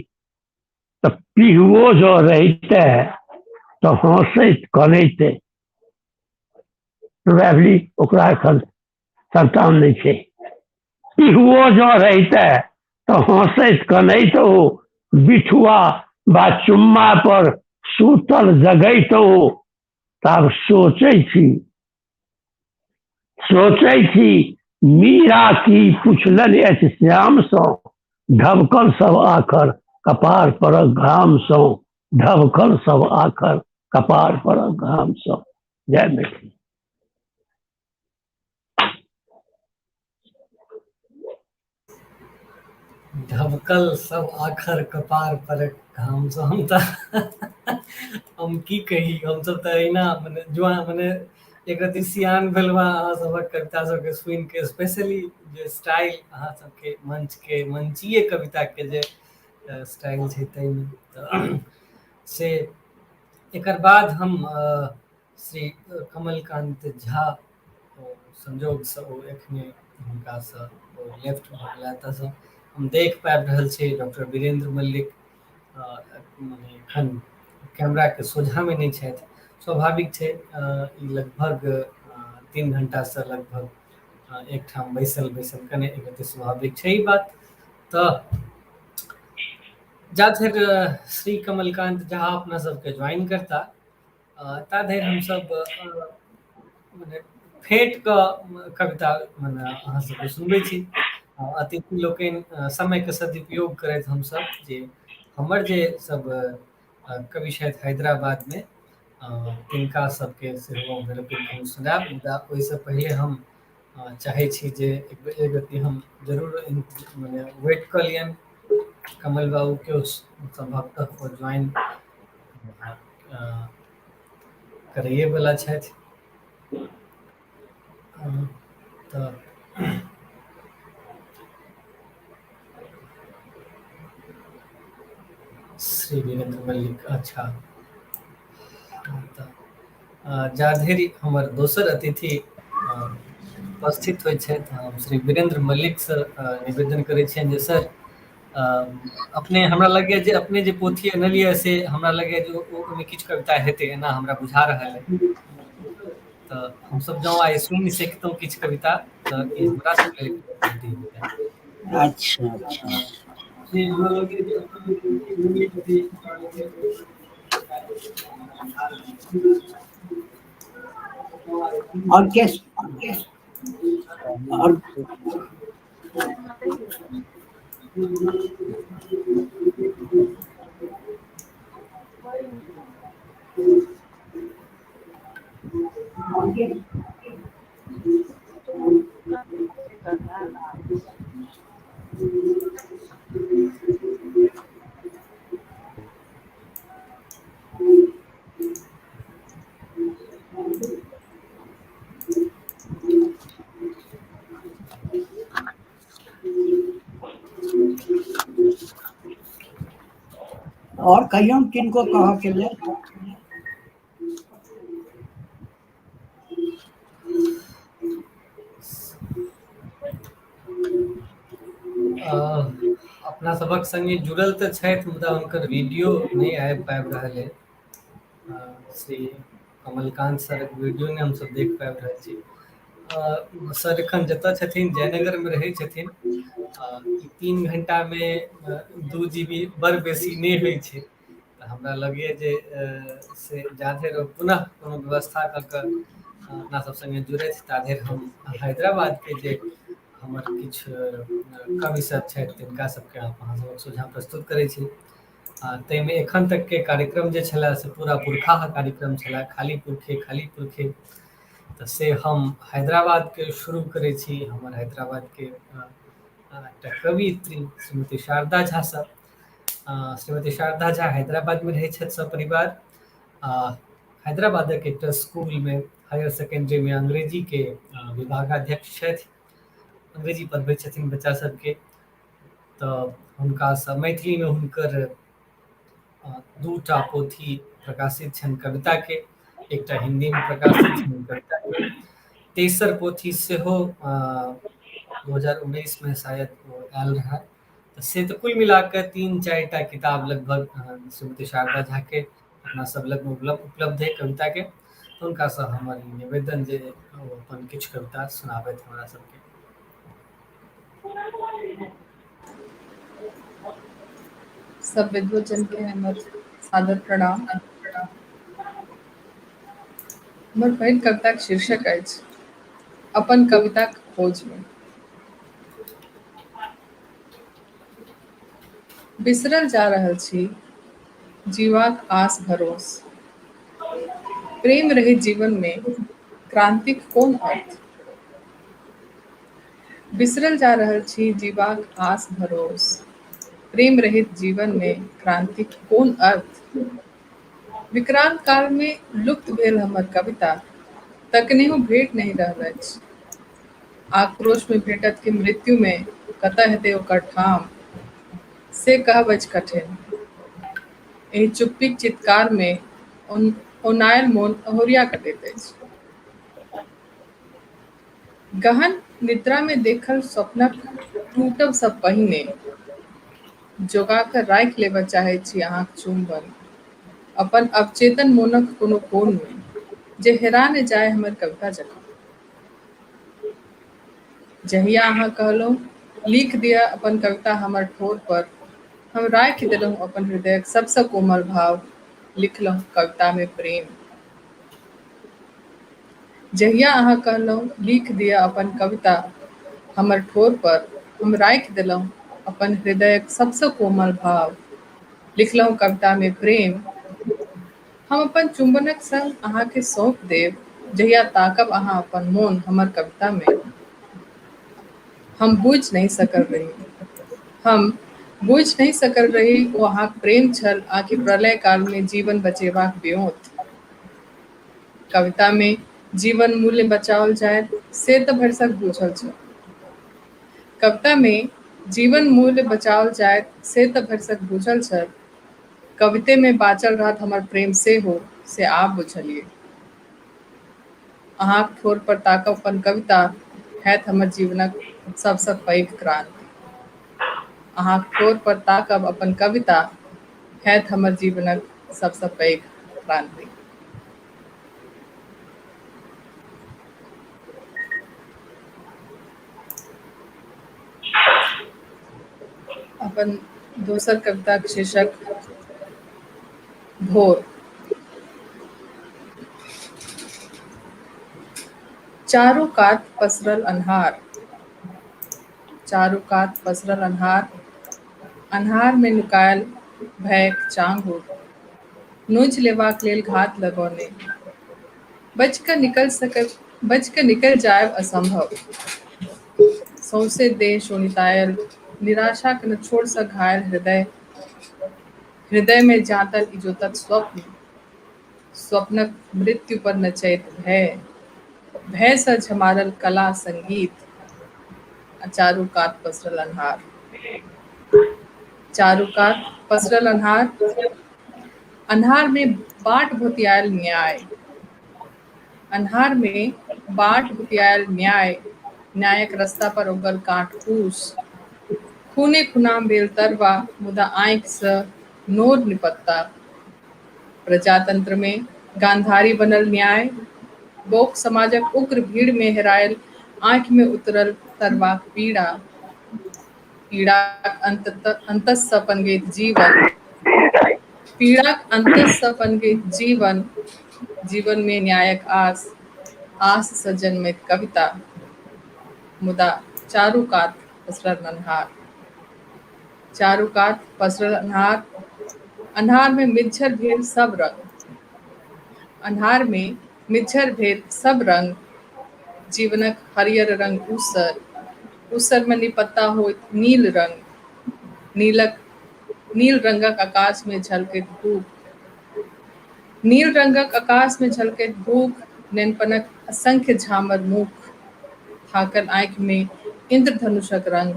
[SPEAKER 6] तऽ पिहुओ जँ रहितै तऽ हँसैत कनैते। प्रोबेबली ओकरा एखन संतान नहि छै। पिहुओ जँ रहितै तऽ हँसैत कनैत ओ बिठुआ बा चुम्मा पर सूतल जगैत ओ। तब सोचै छी, सोचै छी मीरा की पुछलनि अछि श्यामसँ, ढबकल सब आखर कपार परक घामसँ, ढबकल सब आखर कपार परक घामसँ। जय मैथिली।
[SPEAKER 1] ढबकल सब आखर कपार पर घामसँ, हम तऽ हम की कही, हमसब तऽ एहिना मने जुआ मने एक रति सियान भेलहुँ अहाँ सबक कविता सबके सुनि के, स्पेशली जे स्टाइल अहाँ सबके मंच के मंचीय कविता के जे स्टाइल छै ताहिमे। तऽ से एकर बाद हम श्री कमलकान्त झा संजोगसँ ओ एखने हुनकासँ ओ लेफ्ट भऽ गेला, एतऽसँ हम देख पाबि रहल छी डॉक्टर वीरेंद्र मल्लिक मने एखन कैमराके सोझामे नहि छथि। स्वाभाविक छै, ई लगभग 3 घंटासँ लगभग एकठाम बैसल बैसल कने एक स्वाभाविक छै ई बात। तऽ जा धरि श्री कमलकान्त झा अपना सबके ज्वाइन करता ता धरि हमसब मने फेट कऽ कविता मने अहाँ सबके सुनबै छी। अतिथि लोकनि समयके सदुपयोग करैत हमसब जे हमर जे सब कवि छथि हैदराबादमे तिनका सबके सेहो हम सुनायब, मुदा ओहिसँ पहिले हम चाहै छी जे एक रत्ती हम जरूर मने वेट कऽ लियनि कमल बाबूके, सम्भवतः ओ ज्वाइन करैए वला छथि। तऽ श्री वीरेंद्र मल्लिक, अच्छा, तऽ जाधरि हमर दोसर अतिथि उपस्थित होइ छथि, हम श्री वीरेंद्र मल्लिकसँ निवेदन करै छियनि जे सर अपने हमरा लगैए जे अपने जे पोथी अनलियै से हमरा लगैए जे ओहिमे किछु कविता हेतै, एना हमरा बुझा रहल है। तऽ हमसब जँ आइ सुनि सकितहुँ किछु कविता तऽ ई हमरा सबके लेल उपलब्धि होइतै।
[SPEAKER 7] अच्छा अच्छा। और कैस और कहियौ किनको कहऽ के लेल।
[SPEAKER 1] अपना सबक संगे जुड़ल तऽ छथि, मुदा हुनकर वीडियो नहि आबि पाबि रहल है। श्री कमलकांत सरक वीडियो नहि हमसब देख पाबि रहल छी। सर एखन जतऽ छथिन जयनगरमे रहै छथिन। 3 घंटामे 2 GB बड़ बेसी नहि होइ छै, तऽ हमरा लगैए जे से जाधरि पुनः कोनो व्यवस्था कऽ कऽ अपना सब संगे जुड़थि ताधरि हम हैदराबादके जे हमर किछु कवि सब छथि तिनका सबके अहाँ सबक सोझाँ प्रस्तुत करै छी। ताहिमे एखन तकके कार्यक्रम जे छलए से पूरा पुरखाहा कार्यक्रम छलए, खाली पुरखे खाली पुरखे। तऽ से हम हैदराबादके शुरू करै छी। हमर हैदराबादके एकटा कवियित्री श्रीमती शारदा झासँ। श्रीमती शारदा झा हैदराबादमे रहै छथि सपरिवार। हैदराबादक एकटा स्कूलमे हायर सेकेंडरीमे अंग्रेजीके विभागाध्यक्ष छथि, अंग्रेजी पढ़बै छथिन बच्चा सबके। तऽ हुनकासँ मैथिलीमे हुनकर 2टा पोथी प्रकाशित छनि कविताके, एकटा हिन्दीमे प्रकाशित छनि कविताके, तेसर पोथी सेहो 2019 में शायद आयल रहै। तऽ से तऽ कुल मिलाकऽ 3-4 टा किताब लगभग श्रीमती शारदा झा के अपना सब लग उपलब्ध है कविता के। हुनकासँ हमर ई निवेदन जे ओ अपन किछु कविता सुनाबथि हमरा सबके।
[SPEAKER 8] सब विद्वजन के हमर सादर प्रणाम। हमर पहिल कविताक शीर्षक अछि अपन कविताक खोजमे। बिसरल जा रहल छी जीवाक आस भरोस। प्रेम रहित जीवन में क्रांतिक कोन अर्थ। बिसरल जा रहल छी जीवाक आस भरोस। प्रेम रहित जीवन में क्रांतिक कोन अर्थ। विक्रांत काल में लुप्त भेल हमर कविता तकनेहो भेट नहि रहल अछि। आक्रोश में भेटत कि मृत्यु में, कतऽ हेतै ओकर ठाम, से कहब अछि कठिन। एहि चुप्पीक चित्कार में औनायल मोन अहोरिया कटैत अछि। गहन निद्रा में देखल स्वप्नक टूटब सँ पहिने जोगा कऽ राखि लेबऽ चाहैत छी अहाँक चुम्बन अपन अवचेतन मोनक कोनो कोन मे, जे हेरा ने जाय हमर कविता जकाँ। जहिया अहाँ कहलहुँ लिख दिअ अपन कविता हमर ठोर पर, हम राखि देलहुँ अपन हृदयक सबसँ कोमल भाव, लिखलहुँ कविता मे प्रेम। जहिया अहाँ कहलहुँ लिख दिअ अपन कविता हमर ठोर पर, हम राखि देलहुँ अपन हृदयक सबसँ कोमल भाव, लिखलहुँ कविता मे प्रेम। हम अपन चुम्बनक संग अहाँके सौंप देब जहिया ताकब अहाँ अपन मोन हमर कविता मे। हम बुझि नहि सकल रही, हम बुझि नहि सकल रही ओ अहाँक प्रेम छल आकि प्रलय काल मे जीवन बचेबाक ब्योंत। कविता मे जीवन मूल्य बचाओल जायत से तऽ भरिसक बुझल छल। कविता मे जीवन मूल्य बचाओल जायत से तऽ भरिसक बुझल छल। कविते मे बाँचल रहत हमर प्रेम सेहो, से आब बुझलियै। अहाँक ठोर पर ताकब अपन कविता हैत हमर जीवनक सबसँ पैघ क्रान्ति। अहाँक ठोर पर ताकब अपन कविता हैत हमर जीवनक सबसँ पैघ क्रान्ति। अपन दोसर कविताक शीर्षक भोर। चारू कात पसरल अन्हार, चारू कात पसरल अन्हार, अन्हार मे नुकायल भयक चांगुर, नोचि लेबाक लेल घात लगौने, बचि कऽ निकलि सकब, बचि कऽ निकलि जायब असंभव। सौंसे देह शोणितायल, निराशाक नछोड़ सँ घायल हृदय, हृदय मे जाँतल इजोतक स्वप्न, स्वप्नक मृत्यु पर नचैत भय, भय सँ झमारल कला संगीत आ चारू कात पसरल अन्हार। चारू कात पसरल अन्हार, अन्हार मे बाट भोतियायल न्याय, अन्हार मे बाट भोतियायल न्याय, न्यायक रस्ता पर उगल काँट कूस, खूने खुनाम भेल तरवा, मुदा आँखि सँ नोर निपत्ता। प्रजातंत्र मे गांधारी बनल न्याय, बौक समाजक उग्र भीड़ मे हेरायल आँखि मे उतरल तरवाक पीड़ा, पीड़ाक अंतस सँ पनगैत जीवन, पीड़ाक अंतस सँ पनगैत जीवन, जीवन मे न्यायक आस, आस सँ जन्मैत कविता, मुदा चारू कात पसरल अन्हार, चारू कात पसरल अन्हार, अन्हार मे मिज्झर भेल सब रंग, अन्हार मे मिज्झर भेल सब रंग, जीवनक हरियर रंग ऊसर, ऊसर मे निपत्ता होइत नील रंग, नीलक नील रंगक आकाश मे झलकैत भूख, नील रंगक आकाश मे झलकैत भूख, नेनपनक असंख्य झामर मुख, थाकल आँखि मे इन्द्रधनुषक रंग,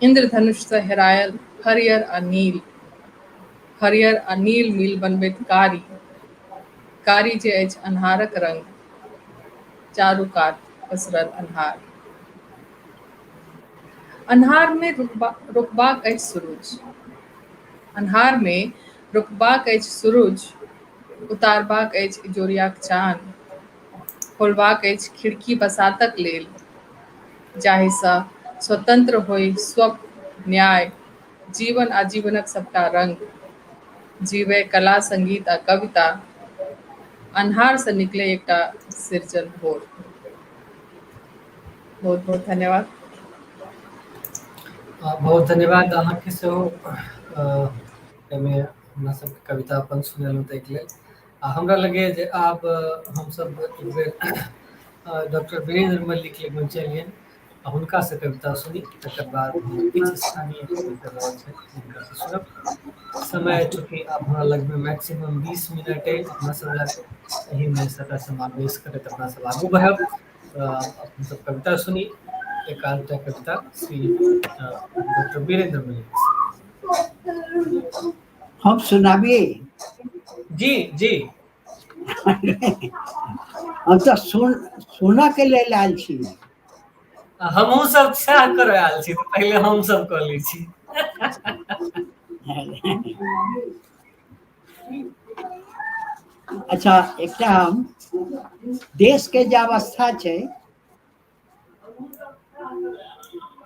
[SPEAKER 8] इन्द्रधनुष सँ हेरायल हरियर आ नील, हरियर आ नील मिल बनबैत कारी, कारी जे अछि अन्हारक रंग, चारू कात पसरल अन्हार। अन्हार मे रोपबाक अछि सुरुज, अन्हार मे रोपबाक अछि सुरुज, उतारबाक अछि इजोरियाक चान, खोलबाक अछि खिड़की बसातक लेल, जाहिसँ स्वतंत्र होइ स्वप्न, न्याय, जीवन आ जीवनक सबटा रंग। जीवय कला, संगीत आ कविता, अन्हारसँ निकले एकटा सृजन भोर। बहुत बहुत धन्यवाद।
[SPEAKER 1] बहुत धन्यवाद अहाँके सेहो, एहिमे हमरा सबके कविता अपन सुनेलहुँ ताहिके लेल। आ हमरा लगैए जे आब हमसब एक बेर डॉक्टर वीरेंद्र मल्लिक लगमे चलियनि आ हुनकासँ कविता सुनी, तकर बाद किछु स्थानीय कविता रहल छथि जिनकासँ सुनब। समय चूँकि आब हमरा लगमे मैक्सिमम 20 मिनट अइ अपना सब लग, एहिमे सबटा समावेश करैत अपना सब आगू बढ़ब। अपन सब कविता सुनी, एक आधटा कविता श्री डॉक्टर वीरेंद्र मल्लिक।
[SPEAKER 7] हम सुनाबी?
[SPEAKER 1] जी जी।
[SPEAKER 7] हम तऽ सुनऽ के लेल आयल छी।
[SPEAKER 1] हमहूँ सब सएह करऽ आयल छी, पहिले हम सब कऽ लै छी।
[SPEAKER 7] अच्छा, एकटा हम देश के जे अवस्था छै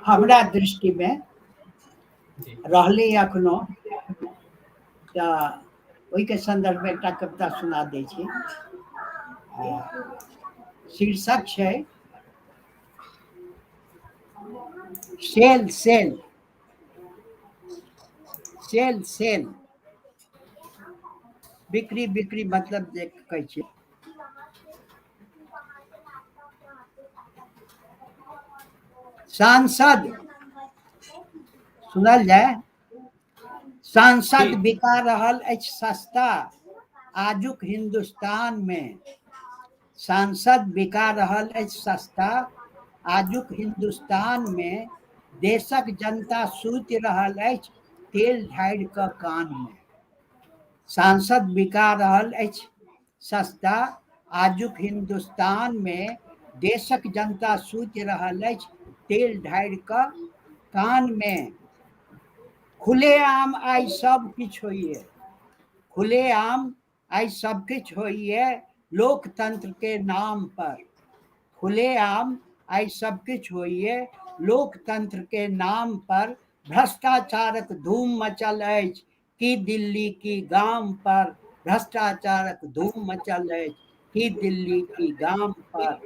[SPEAKER 7] हमरा दृष्टि में रहलै एखनो, तऽ ओहिके संदर्भ में एकटा कविता सुना दै छी। शीर्षक छै सेल सेल सेल सेल, बिक्री बिक्री, मतलब जे कहै छियै। सांसद सुनल जाय, सांसद बिका रहल अछि सस्ता आजुक हिंदुस्तान में, सांसद बिका रहल अछि सस्ता आजुक हिंदुस्तान में, देशक जनता सूति रहल अछि तेल ढारि कऽ कान में। सांसद बिका रहल अछि सस्ता आजुक हिंदुस्तान में, देशक जनता सूति रहल अछि तेल ढारि कऽ कान में। खुलेआम आइ सब किछु होइए, खुलेआम आइ सब किछु होइए लोकतंत्र के नाम पर, खुलेआम आइ सब किछु होइए लोकतंत्र के नाम पर, भ्रष्टाचारक धूम मचल अछि की दिल्ली की गाम पर, भ्रष्टाचारक धूम मचल अछि की दिल्ली की गाम पर।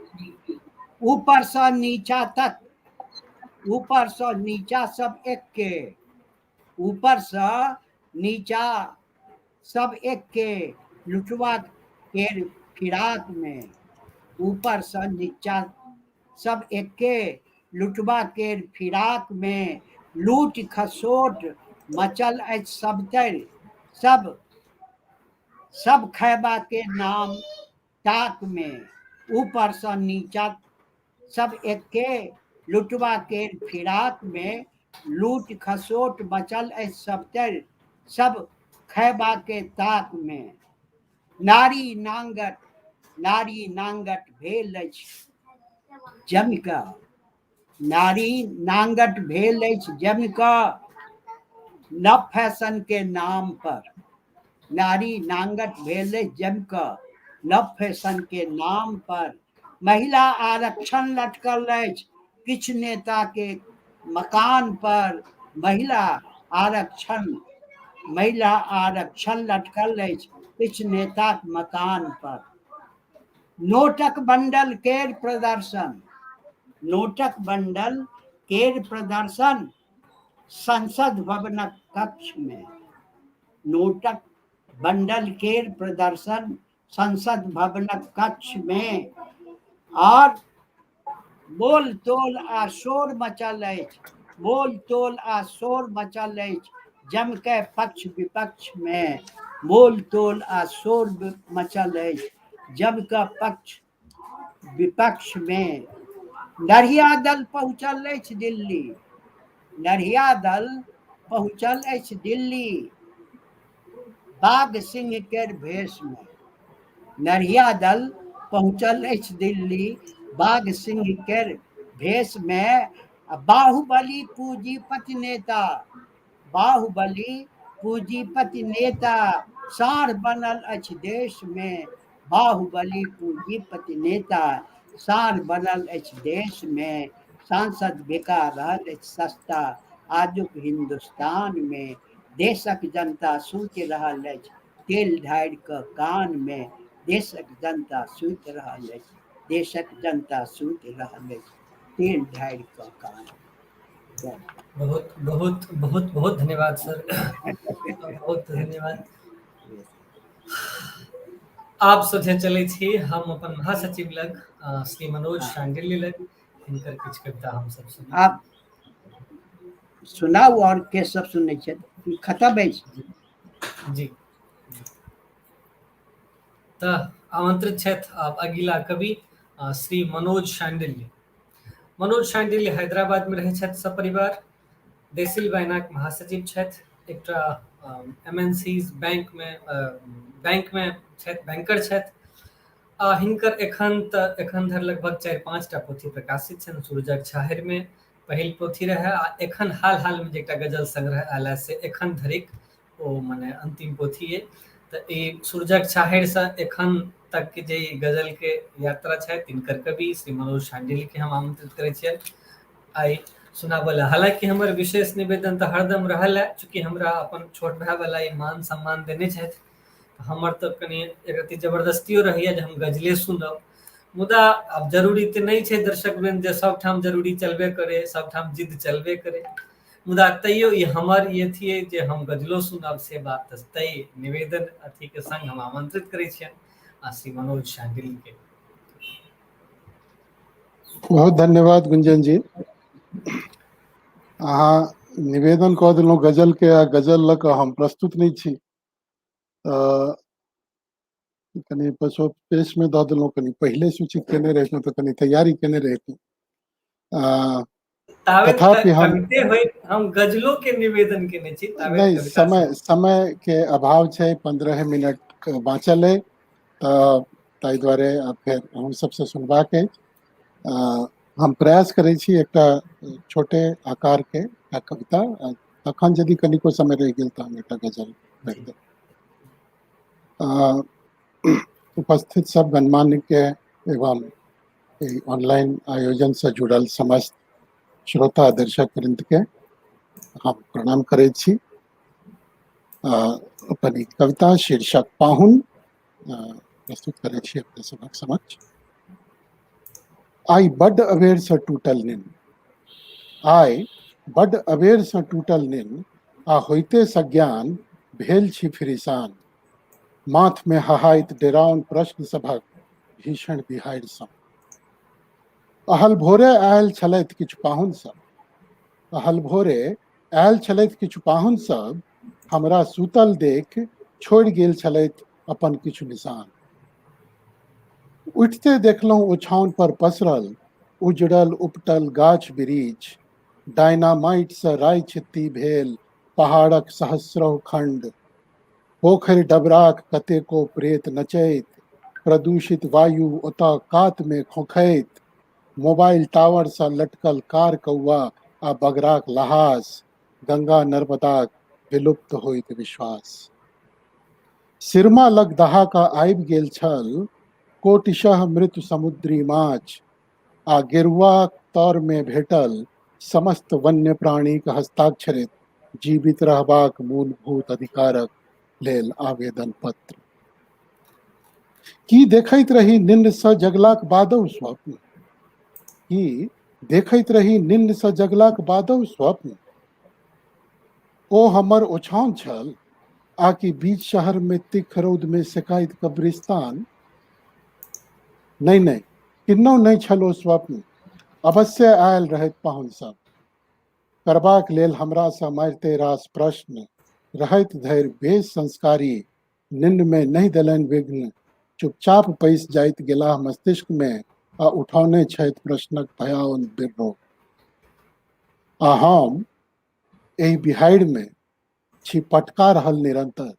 [SPEAKER 7] ऊपरसँ नीचा तक, ऊपरसँ नीचा सब एक्के, ऊपरसँ नीचा सब एक्के लुटवा केर फिराक में, ऊपरसँ नीचा सब एक्के लुटबा केर फिराक में, लूट खसोट मचल अछि सबतरि, सब सब खयबा के नाम ताक में, ऊपरसँ नीचा सब एक्के लुटबा केर फिराक में, लूट खसोट मचल अछि सबतरि, सब खयबा के ताक में। नारी नांगट, नारी नांगट भेल अछि जमि कऽ, नारी नांगट भेल अछि जमि कऽ नव फैशन के नाम पर, नारी नांगट भेल अछि जमि कऽ नव फैशन के नाम पर, महिला आरक्षण लटकल अछि किछु नेता के मकान पर, महिला आरक्षण, महिला आरक्षण लटकल अछि किछु नेताक मकान पर। नोटक बंडल केर प्रदर्शन, नोटक बंडल केर प्रदर्शन संसद भवनक कक्ष में, नोटक बंडल केर प्रदर्शन संसद भवनक कक्ष में, और बोल तोल आ शोर मचल अछि, बोल तोल आ शोर मचल अछि जमके पक्ष विपक्ष में, बोल तोल आ शोर मचल अछि जमके पक्ष विपक्ष में। नढ़िया दल पहुँचल अछि दिल्ली, नढ़िया दल पहुँचल अछि दिल्ली बाघ सिंह केर भेष में, नढ़िया दल पहुँचल अछि दिल्ली बाघ सिंह केर भेष में, आ बाहुबली पूंजीपति नेता, बाहुबली पूंजीपति नेता साँढ़ बनल अछि देश में बाहुबली पूंजीपति नेता। साँढ़ बनल अछि देश में सांसद बिका रहल अछि सस्ता आजुक हिन्दुस्तान में। देशक जनता सुति रहल अछि तेल ढारि कऽ कान में। देशक जनता सुति रहल अछि, देशक जनता सुति रहल अछि तेल ढारि कऽ कान।
[SPEAKER 1] बहुत बहुत बहुत बहुत धन्यवाद सर, बहुत धन्यवाद। आब सोझे चलै छी हम अपन महासचिव लग, श्री मनोज शांडिल्य लग, हिनकर किछु कविता हम सब सुनब।
[SPEAKER 7] आप सुनाउ और के सब सुनै छथि, खत्म अछि।
[SPEAKER 1] जी, तऽ आमंत्रित छथि आब अगिला कवि श्री मनोज शांडिल्य। मनोज शांडिल्य हैदराबाद में रहै छथि सपरिवार, देसिल बयनाक महासचिव छथि, एकटा एम एन सी बैंक में छथि, बैंकर छथि। आ हिनकर एखन धरि लगभग 4-5 टा पोथी प्रकाशित छनि। सूरजक छाहरि में पहिल पोथी रहै, आ एखन हाल हाल में जे एकटा गजल संग्रह आयल है से एखन धरिक ओ मने अंतिम पोथी अइ। तऽ ई सूरजक छाहरि से एखन तक के जे गजल के यात्रा छै तिनकर कवि श्री मनोज शांडिल्य के हम आमंत्रित करै छियनि आइ सुनाबऽ लए। हालांकि हमर विशेष निवेदन तऽ हरदम रहल है, चूँकि हमरा अपन छोट भाय वाला ई मान सम्मान देने छथि, हमर तऽ कनि एक रत्ती जबरदस्तियो रहैया जे हम गजले सुनब, मुदा आब जरूरी तऽ नहि छै दर्शकवृंद जे सबठाम जरूरी चलबे करे, सबठाम जिद चलबे करे, मुदा तैयो ई हमर ई अथी अइ जे हम गजलो सुनब, से बात तऽ तै निवेदन अथी के संग हम आमंत्रित करै छियनि आ श्री मनोज शांडिल्य के।
[SPEAKER 9] बहुत धन्यवाद गुंजन जी, अहाँ निवेदन कऽ देलहुँ गजल के, आ गजल लऽ कऽ हम प्रस्तुत नहि छी, कनि पेश में दऽ देलहुँ, कनि पहिले सूचित केने रहितहुँ तऽ कनि तैयारी केने रहितहुँ।
[SPEAKER 1] तथापि हम गजलो के निवेदन केने छी।
[SPEAKER 9] नहि, समय समय के अभाव छै, 15 मिनट बाँचल अइ, तऽ ताहि दुआरे फेर हम सबसँ सुनबाक अछि। हम प्रयास करै छी एकटा छोटे आकार के एकटा कविता, तखन यदि कनिको समय रहि गेल तऽ हम एकटा गजल पढ़ि देब। उपस्थित सब गणमान्य के एवं ऑनलाइन आयोजन से जुड़ल समस्त श्रोता दर्शक वृंद के हम प्रणाम करै छी। अपन कविता शीर्षक पाहुन प्रस्तुत करै छी अपने सबक समक्ष। आइ बड्ड अबेर से टूटल निन्न, आइ बड्ड अबेर से टूटल निन्न, आ होइते सज्ञान भेल छी फिरिसान। माथ में हहाइत डेराउन प्रश्न सभक भीषण बिहाड़ि सँ। अहल भोरे आयल छलथि किछु पाहुन सब, अहल भोरे आयल छलथि किछु पाहुन सब, हमरा सूतल देख छोड़ि गेल छलथि अपन किछु निशान। उठिते देखलहुँ ओछाओन पर पसरल उजड़ल उपटल गाछ बिरीछ, डायनामाइट सँ राइ छित्ती भेल पहाड़क सहस्रो खंड, पोखरि डबराक कतेको प्रेत नचैत, प्रदूषित वायु ओतऽ कात मे खोखैत, मोबाइल टावर सँ लटकल कार कौआ आ बगराक लहास, गंगा नर्मदाक विलुप्त होइत विश्वास। सिरमा लग दहा कऽ आबि गेल छल कोटिशः मृत समुद्री माछ, आ गेरुआ तर मे भेटल समस्त वन्य प्राणीक हस्ताक्षरित जीवित रहबाक मूलभूत अधिकारक लेल आवेदन पत्र। की देखैत रही निन्न सँ जगलाक बादो स्वप्न, की देखैत रही निन्न सँ जगलाक बादो स्वप्न, ओ हमर ओछाओन छल आ कि बीच शहर में तिख रौद में सेकाइत कब्रिस्तान। नहि नहि, किन्नौ नहि छल ओ स्वप्न, अवश्य आयल रहैत पाहुन सब करबाक लेल हमरा सँ मारिते रास प्रश्न, रहैत धरि बेस संस्कारी, निन्न में नहि देलनि विघ्न, चुपचाप पैस जाइत गेलाह मस्तिष्क में आ उठौने छथि प्रश्नक भयाओन बिर्रो। आ हम एहि बिहाड़ि में छी पटका रहल निरंतर,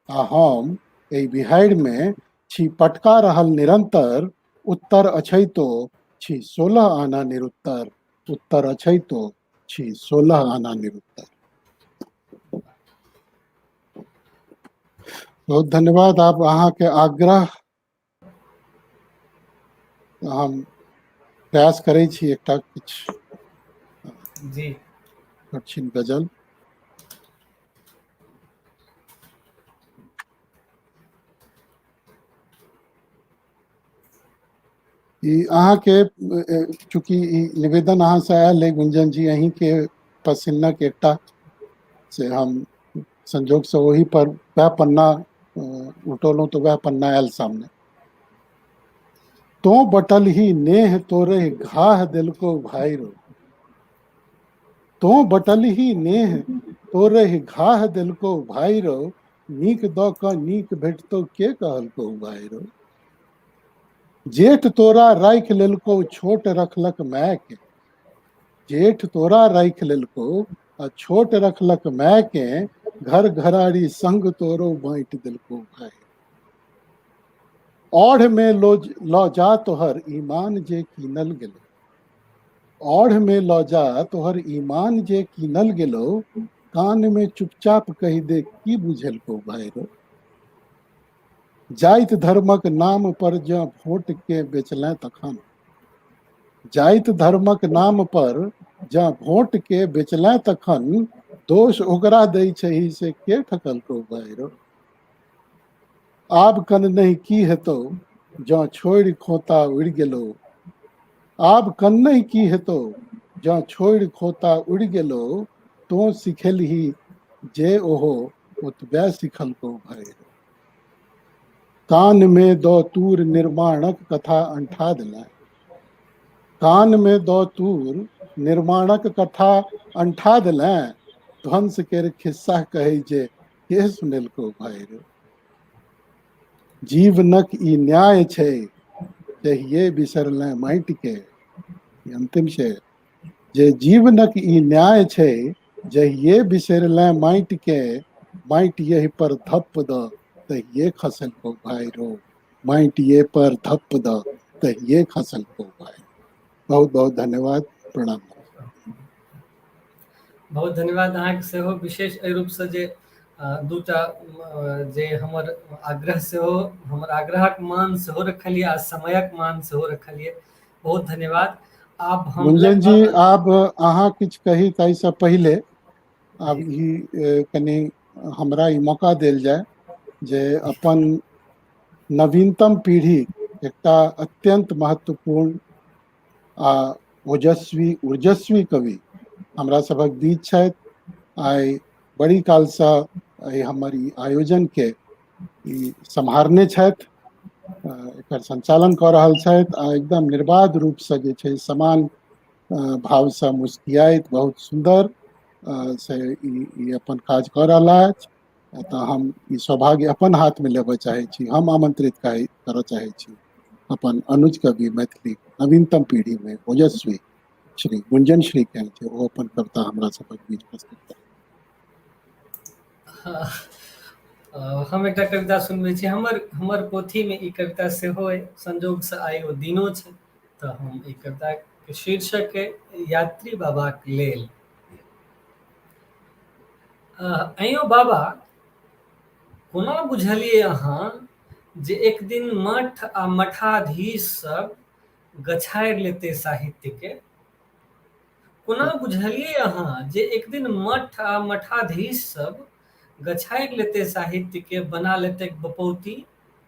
[SPEAKER 9] आ हम एहि बिहाड़ि में छी पटका रहल निरंतर, उत्तर अछैतो छी 16 आना निरुत्तर, उत्तर अछैतो छी 16 आना निरुत्तर। बहुत धन्यवाद। आब अहाँके आग्रह हम प्रयास करै छी एकटा किछु
[SPEAKER 1] जी
[SPEAKER 9] दक्षिण गजल। ई अहाँके चूँकि ई निवेदन अहाँ से आयल है गुंजन जी, अहीं के पसिन्नक एकटा से हम संजोग से ओही पर वएह पन्ना उठौलहुँ तऽ वएह पन्ना आयल सामने। तो बटल ही नेह तोरे घाह देलको भाई रो, तो बटल ही नेह तोरे घाह देलको भाई रो, नीक दऽ कऽ नीक भेटतौ के कहलको भाई रो। जेठ तोरा राखि लेलको छोट रखलक माय के, जेठ तोरा राखि लेलको आ छोट रखलक माय के, घर घराड़ी संग तोरो बाँटि देलको भाई। औढ़ में लऽ जा तोहर ईमान जे कीनल गेलो, औढ़ में लऽ जा तोहर ईमान जे कीनल गेलो, कान में चुपचाप कहि दे की बुझेलको भाई रो। जाति धर्मक नाम पर जँ वोट के बेचलें तखन, जाति धर्मक नाम पर जँ वोट के बेचलें तखन, दोष ओकरा दै छही से के ठकलको भाई रो। आब कन नहि की हेतौ जँ छोड़ि खोता उड़ि गेलो, आब कन नहि की हेतौ जँ छोड़ि खोता उड़ि गेलो, तों सिखेलही जे ओहो ओतबे सिखलकौ भाइ रो। कान मे दऽ तूर निर्माणक कथा अंठा देलनि, कान मे दऽ तूर निर्माणक कथा अंठा देलनि, ध्वंस केर खिस्सा कहै जे के सुनेलकौ भाइ रो। जीवनक ई न्याय छै जहिये बिसरलें माटि के, ई अंतिम छै जे जीवनक ई न्याय छै जहिये बिसरलें माटि के, माटि यही पर धप्प दऽ तहिये खसलकौ भाइ रो, माटि ये पर धप्प दऽ तहिये खसलकौ भाइ। बहुत बहुत धन्यवाद, प्रणाम।
[SPEAKER 1] बहुत धन्यवाद अहाँके सेहो, विशेष एहि रूपसँ जे दूटा जे हमर आग्रह सेहो, हमर आग्रहक मान सेहो रखलियै आ समयक मान सेहो रखलियै, बहुत धन्यवाद। आब हम
[SPEAKER 9] गुंजन जी, आब अहाँ किछु कही ताहिसँ पहिले आब ई कनि हमरा ई मौका देल जाय जे अपन नवीनतम पीढ़ी एकटा अत्यंत महत्वपूर्ण आ ओजस्वी ऊर्जस्वी कवि हमरा सभक बीच छथि। आइ बड़ी कालसँ एहि हमर ई आयोजनके ई सम्हारने छथि, एकर संचालन कऽ रहल छथि आ एकदम निर्बाध रूपसँ जे छै समान भावसँ मुस्कियाइत बहुत सुन्दर से ई अपन काज कऽ रहला अछि। तऽ हम ई सौभाग्य अपन हाथमे लेबऽ चाहै छी, हम आमंत्रित करऽ चाहै छी अपन अनुज कवि मैथिली नवीनतम पीढ़ी में ओजस्वी श्री गुंजन श्री के जे ओ अपन कविता हमरा सबक बीच प्रस्तुत करत।
[SPEAKER 1] हम एकटा कविता सुनबै छी। हमर हमर पोथीमे ई कविता सेहो अइ, संजोगसँ आइ ओ दिनो छै, तऽ हम ई कविताके शीर्षक अइ यात्री बाबाक लेल। अइयो बाबा, कोना बुझलियै अहाँ जे एक दिन मठ आ मठाधीश सब गछारि लेतै साहित्यके? कोना बुझलियै अहाँ जे एक दिन मठ आ मठाधीश सब गछारि लेतै साहित्यके, बना लेतै बपौती,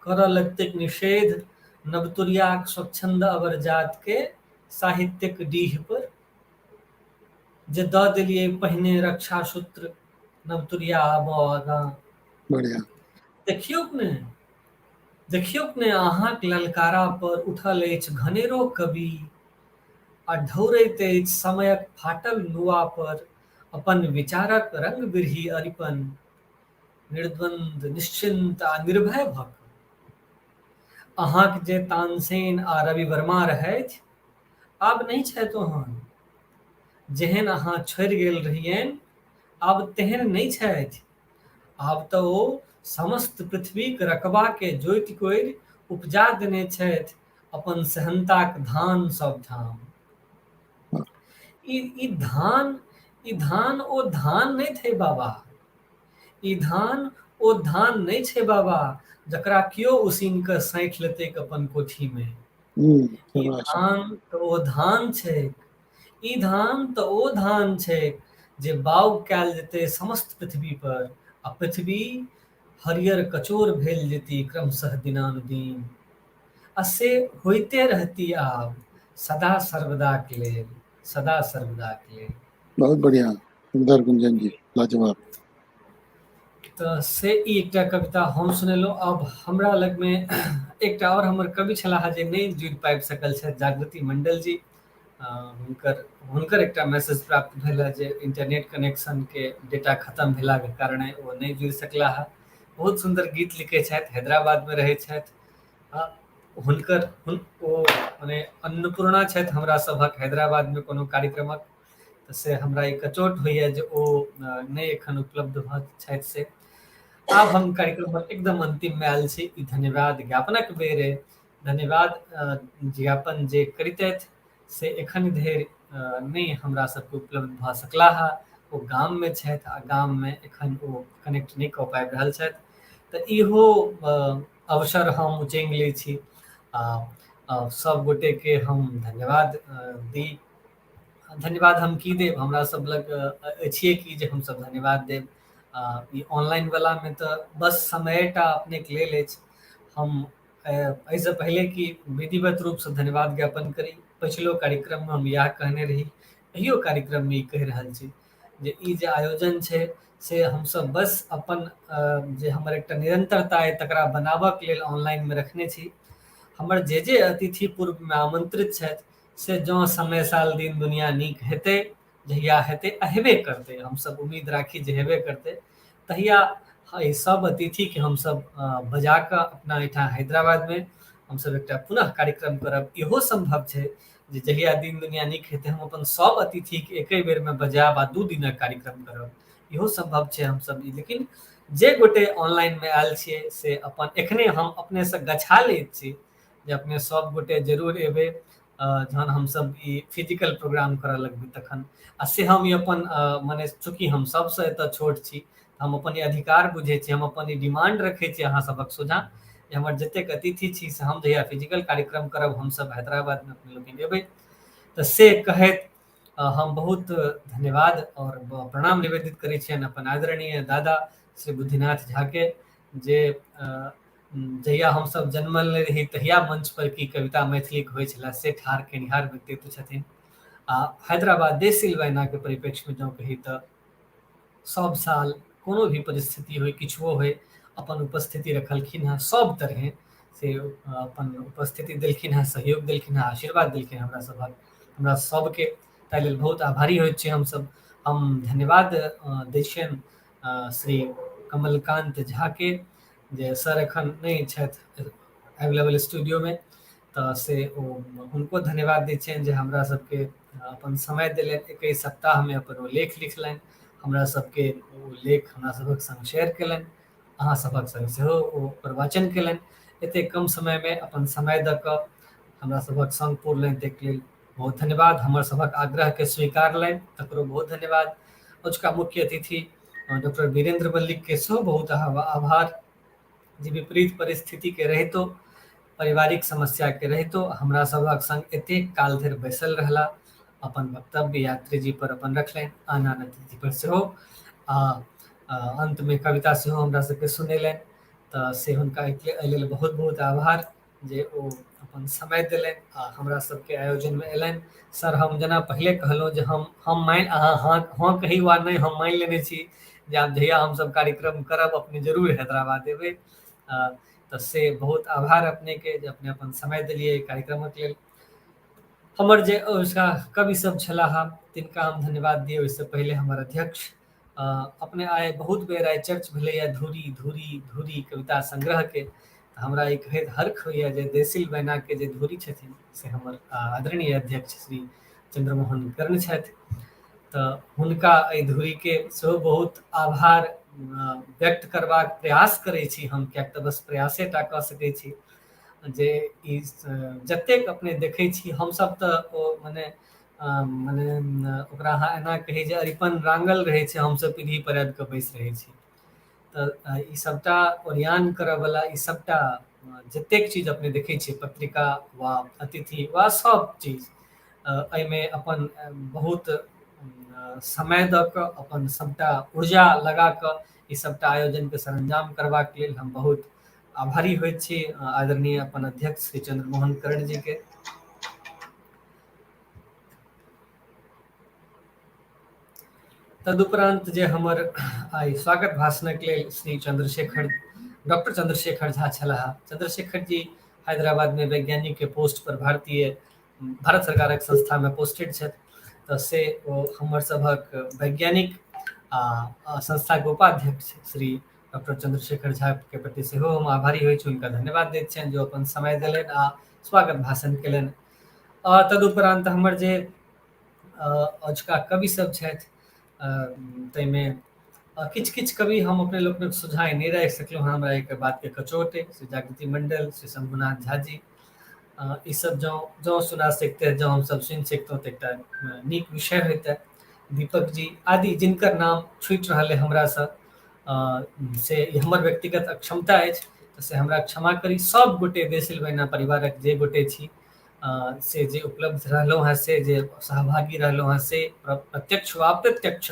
[SPEAKER 1] करऽ लगतै निषेध नवतुरियाक स्वच्छन्द अबरजातके साहित्यक डीह पर? जे दऽ देलियै पहिने रक्षा सूत्र नवतुरिया आबऽ आगाँ।
[SPEAKER 9] बढ़िया।
[SPEAKER 1] देखियौक ने, देखियौक ने अहाँक ललकारा पर उठल अछि घनेरो कवि आ ढौरैत अछि समयक फाटल नुआ पर अपन विचारक रंग बिरही अरिपन, निर्द्वंद, निश्चिंत आ निर्भय भऽ कऽ। अहाँक जे तानसेन आ रवि वर्मा रहथि, आब नहि छथि ओहन। जेहन अहाँ छोड़ि गेल रहियनि, आब तेहन नहि छथि। आब तऽ ओ समस्त पृथ्वीक रकबाकेँ जोति कोरि उपजा देने छथि अपन सेहन्ताक धान सब ठाम। ई ई धान ओ धान नहि थे बाबा। ई धान ओ धान नहि छै बाबा जकरा केओ उसीन कऽ साँठि लेतैक अपन कोठीमे। ई धान तऽ ओ धान छैक, ई धान तऽ ओ धान छैक जे बाउग कयल जेतै समस्त पृथ्वी पर आ पृथ्वी हरियर कचोर भेल जेती क्रमशः दिनानुदिन। आ से होइते रहती आब सदा सर्वदाक लेल, सदा सर्वदाक लेल।
[SPEAKER 9] बहुत बढ़िया, सुंदर गुंजन जी, लाजवाब।
[SPEAKER 1] तऽ से ई एकटा कविता हम सुनेलहुँ। आब हमरा लगमे एकटा आओर हमर कवि छलाह जे नहि जुड़ि पाबि सकल छथि, जागृति मंडल जी। हुनकर हुनकर एकटा मैसेज प्राप्त भेल जे इंटरनेट कनेक्शनके डेटा खतम भेलाके कारणे ओ नहि जुड़ि सकलाह। बहुत सुन्दर गीत लिखै छथि, हैदराबादमे रहै छथि। हुनकर ओ मने अन्नपूर्णा छथि हमरा सभक हैदराबादमे कोनो कार्यक्रमक, तऽ से हमरा ई कचोट होइए जे ओ नहि एखन उपलब्ध भऽ छथि। से आब हम कार्यक्रमक एकदम अन्तिममे आयल छी। ई धन्यवाद ज्ञापनक बेर अइ। धन्यवाद ज्ञापन जे करितथि से एखन धरि नहि हमरा सबके उपलब्ध भऽ सकलाह। ओ गाममे छथि आ गाममे एखन ओ कनेक्ट नहि कऽ पाबि रहल छथि। तऽ इहो अवसर हम उचैंग लै छी आ सब गोटेके हम धन्यवाद दी। धन्यवाद हम की देब, हमरा सब लग अछिए की जे हमसब धन्यवाद देब। ई ऑनलाइन वलामे तऽ बस समयटा अपनेके लेल अछि। हम एहिसँ पहिले कि विधिवत रूपसँ धन्यवाद ज्ञापन करी, पछिलो कार्यक्रममे हम इएह कहने रही, एहियो कार्यक्रममे ई कहि रहल छी जे ई जे आयोजन छै से हमसब बस अपन जे हमर एकटा निरन्तरता अइ तकरा बनाबऽके लेल ऑनलाइनमे रखने छी। हमर जे जे अतिथि पूर्वमे आमन्त्रित छथि से जँ समय साल दिन दुनिया नीक हेतै, जहिया हेतै आ हेबे करतै, हमसब उम्मीद राखी जे हेबे करतै, तहिया एहि सब अतिथिके हमसब बजा कऽ अपना एहिठाम हैदराबादमे हमसब एकटा पुनः कार्यक्रम करब। इहो सम्भव छै जे जहिया दिन दुनिया नीक हेतै हम अपन सब अतिथिके एके बेरमे बजायब आ 2 दिनक कार्यक्रम करब, इहो सम्भव छै हमसब। लेकिन जे गोटे ऑनलाइनमे आयल छियै से अपन एखने हम अपनेसँ गछा लैत छी जे अपने सब गोटे जरूर एबै जहन हमसब ई फिजिकल प्रोग्राम करऽ लगबै तखन। आ से हम ई अपन मने चूँकि हम सबसँ एतऽ छोट छी, हम अपन ई अधिकार बुझै छी, हम अपन ई डिमांड रखै छी अहाँ सबक सोझाँ जे हमर जतेक अतिथि छी से हम जहिया फिजिकल कार्यक्रम करब हमसब हैदराबादमे अपने लोकनि एबै। तऽ से कहैत हम बहुत धन्यवाद और प्रणाम निवेदित करै छियनि अपन आदरणीय दादा श्री बुद्धिनाथ झा के, जे जहिया हमसब जन्मल नहि रही तहिया मंच पर की कविता मैथिलीके होइ छलै से ठाढ़ केनिहार व्यक्तित्व छथिन। आ हैदराबाद देसिल बयनाके परिप्रेक्ष्यमे जँ कही तऽ सब साल कोनो भी परिस्थिति होइ, किछुओ होइ, अपन उपस्थिति रखलखिन हेँ सब तरहे, से अपन उपस्थिति देलखिन हेँ, सहयोग देलखिन हेँ, आशीर्वाद देलखिन हमरा सभक, हमरा सबके, ताहि लेल बहुत आभारी होइ छी हमसब। हम धन्यवाद दै छियनि श्री कमलकान्त झाके, जे सर एखन नहि छथि एवेलेबल स्टूडियोमे, तऽ से ओ हुनको धन्यवाद दै छियनि जे हमरा सबके अपन समय देलनि। 21 सप्ताहमे अपन ओ लेख लिखलनि, हमरा सबके ओ लेख हमरा सबक संग शेयर केलनि, अहाँ सबक संग सेहो ओ प्रवचन केलनि। एतेक कम समयमे अपन समय दऽ कऽ हमरा सबक संग पुरलनि, ताहिके लेल बहुत धन्यवाद। हमर सबक आग्रहके स्वीकारलनि तकरो बहुत धन्यवाद। अजुका मुख्य अतिथि डॉक्टर वीरेंद्र मल्लिक के सेहो बहुत आभार, जे विपरीत परिस्थिति के रहितो, पारिवारिक समस्या के रहितो हमरा सबक संग एतेक काल धरि बैसल रहला, अपन वक्तव्य यात्री जी पर अपन रखलनि, आन आन अतिथि पर सेहो, आ अंत में कविता सेहो हमरा सबके सुनेलनि, तऽ से हुनका एहि लेल बहुत बहुत आभार जे ओ अपन समय देलनि आ हमरा सबके आयोजनमे अयलनि। सर, हम जेना पहिले कहलहुँ जे हम मानि अहाँ हाँ हाँ कही वा नहि, हम मानि लेने छी जे आब जहिया हमसब कार्यक्रम करब अपने जरूर हैदराबाद एबै। तऽ से बहुत आभार अपनेके जे अपने अपन समय देलियै एहि कार्यक्रमक लेल। हमर जे कवि सब छलाह तिनका हम धन्यवाद दियै। ओहिसँ पहिले हमर अध्यक्ष अपने आइ बहुत बेर आइ चर्च भेलैए धूरी धूरी धूरी कविता संग्रहके, हमरा ई कहैत हर्ख होइए जे देसिल बैनाके जे धूरी छथिन से हमर आदरणीय अध्यक्ष श्री चंद्रमोहन कर्ण छथि। तऽ हुनका एहि धूरीके सेहो बहुत आभार व्यक्त करबाक प्रयास करै छी हम, किएक तऽ बस प्रयासे टा कऽ सकै छी जे ई जतेक अपने देखै छी हमसब तऽ ओ मने मने ओकरा अहाँ एना कही जे अरिपन रांगल रहै छै, हमसब पीढ़ी पर आबि कऽ बैस रहै छी। तऽ ई सभटा ओरियान करयवला ई सभटा जतेक चीज अपने देखै छियै, पत्रिका वा अतिथि वा सभ चीज, एहिमे अपन बहुत समय दऽ कऽ अपन सभटा ऊर्जा लगा कऽ ई सभटा आयोजनके सरंजाम करबाक लेल हम बहुत आभारी होइत छी आदरणीय अपन अध्यक्ष श्री चंद्रमोहन कर्ण जी के। तदुपरांत जे हमर आइ स्वागत भाषणक लेल श्री चंद्रशेखर डॉक्टर चंद्रशेखर झा छलाह। चंद्रशेखर जी हैदराबाद में वैज्ञानिक के पोस्ट पर भारत सरकारक संस्था में पोस्टेड छथि, तऽ से ओ हमर सभक वैज्ञानिक आ संस्था के उपाध्यक्ष श्री डॉक्टर चंद्रशेखर झा के प्रति सेहो हम आभारी होइ छी, हुनका धन्यवाद दैत छियनि जो अपन समय देलनि आ स्वागत भाषण केलनि। तदुपरांत हमर जे अजुका कवि सब छथि, ताहिमे किछु किछु कवि हम अपने लोकनिक सोझाँ नहि राखि सकलहुँ हँ, हमरा एक बातके कचोट अइ। श्री जागृति मंडल, श्री शंभुनाथ झा जी, ईसब जँ जँ सुना सकते, जँ हमसब सुनि सकतहुँ तऽ एकटा नीक विषय होइतै। दीपक जी आदि जिनकर नाम छूटि रहल अइ हमरासँ, से हमर व्यक्तिगत अक्षमता अछि, तऽ से हमरा क्षमा करी। सब गोटे देसिल बहिना परिवारक जे गोटे छी, से जे उपलब्ध रहलहुँ हेँ, से जे सहभागी रहलहुँ हेँ, से प्रत्यक्ष वा अप्रत्यक्ष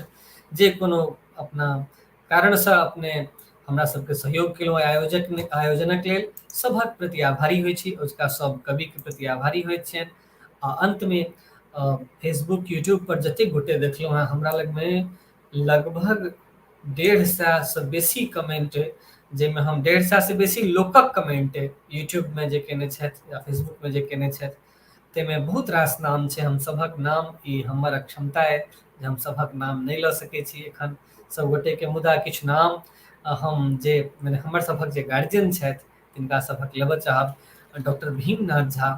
[SPEAKER 1] जे कोनो अपना कारणसँ अपने हमरा सबके सहयोग केलहुँ आयोजनक लेल, सभक प्रति आभारी होइ छी। अजुका सब कविके प्रति आभारी होइत छियनि। आ अन्तमे फेसबुक यूट्यूब पर जतेक गोटे देखलहुँ हेँ, हमरा लगमे लगभग 150 सँ बेसी कमेंट, जाहिमे हम 150 सँ बेसी लोकक कमेंट यूट्यूबमे जे केने छथि या फेसबुकमे जे केने छथि, ताहिमे बहुत रास नाम छै। हम सभक नाम, ई हमर अक्षमता अइ जे हम सभक नाम नहि लऽ सकै छी एखन सब गोटेके, मुदा किछु नाम हम जे मने हमर सभक जे गार्जियन छथि तिनका सभक लेबऽ चाहब। डॉक्टर भीमनाथ झा,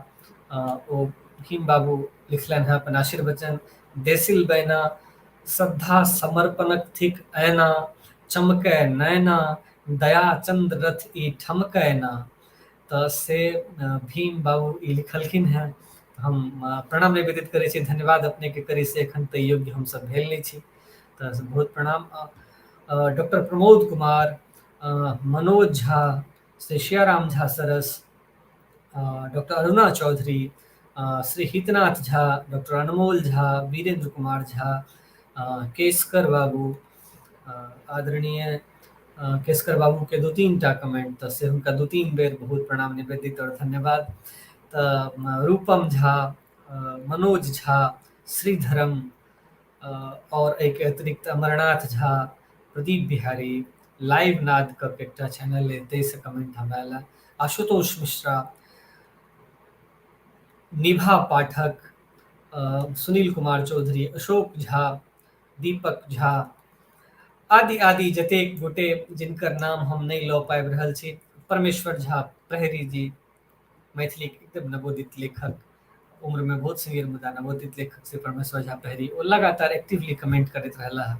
[SPEAKER 1] ओ भीम बाबू लिखलनि हेँ अपन आशीर्वचन: देसिल बैना श्रद्धा समर्पणक थिक ऐना, चमकै नैना, दया चंद्र रथ ई ठमकै ना। तऽ से भीम बाबू ई लिखलखिन हेँ। हम प्रणाम निवेदित करै छी, धन्यवाद अपनेके करी से एखन तऽ योग्य हमसब भेल नहि छी, तऽ बहुत प्रणाम। डॉक्टर प्रमोद कुमार, मनोज झा, श्री सियाराम झा सरस, डॉक्टर अरुणा चौधरी, श्री हितनाथ झा, डॉक्टर अनमोल झा, वीरेंद्र कुमार झा, केशकर बाबू, आदरणीय केशकर बाबू के 2-3 टा कमेंट, तऽ से हुनका 2-3 बेर बहुत प्रणाम निवेदित और धन्यवाद। तऽ रूपम झा, मनोज झा, श्रीधरम, और एहिके अतिरिक्त अमरनाथ झा, प्रदीप बिहारी, लाइव नाद कऽ के एकटा चैनल अइ ताहिसँ कमेंट हमरा आयल, आशुतोष मिश्रा, निभा पाठक, सुनील कुमार चौधरी, अशोक झा, दीपक झा आदि आदि जतेक गोटे जिनकर नाम हम नहि लऽ पाबि रहल छी। परमेश्वर झा प्रहरी जी, मैथिलीक एकदम नवोदित लेखक, उम्रमे बहुत सीनियर मुदा नवोदित लेखक से परमेश्वर झा प्रहरी, ओ लगातार एक्टिवली कमेंट करैत रहला हँ,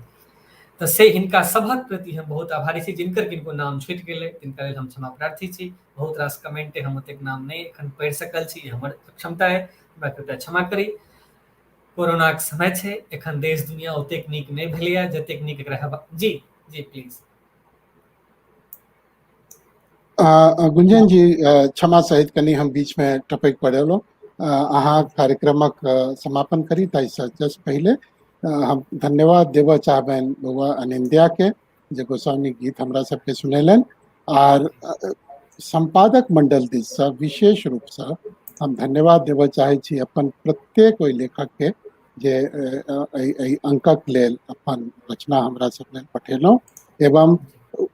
[SPEAKER 1] तऽ से हिनका सभक प्रति हम बहुत आभारी छी। जिनकर किनको नाम छूटि गेलै तिनका लेल हम क्षमा प्रार्थी छी। बहुत रास कमेंट, हम ओतेक नाम नहि एखन पढ़ि सकल छी, हमर अक्षमता अइ, हमरा कृपया क्षमा करी। कोरोनाक समय छै, एखन देश दुनिया ओतेक नीक नहि भेलैए जतेक नीक एकरा हेबा। जी जी प्लीज।
[SPEAKER 9] गुंजन जी, क्षमा सहित कनि हम बीच में टपकि पड़ेलहुँ। अहाँ कार्यक्रमक समापन करी ताहिसँ जस्ट पहिले हम धन्यवाद देबऽ चाहबनि बौआ अनिंद्या के जे गोसाउनी गीत हमरा सबके सुनेलनि, आर संपादक मंडल दिससँ विशेष रूपसँ हम धन्यवाद देबऽ चाहै छी अपन प्रत्येक ओहि लेखक के जे एहि अंकक लेल अपन रचना हमरा सब लेल पठेलहुँ, एवं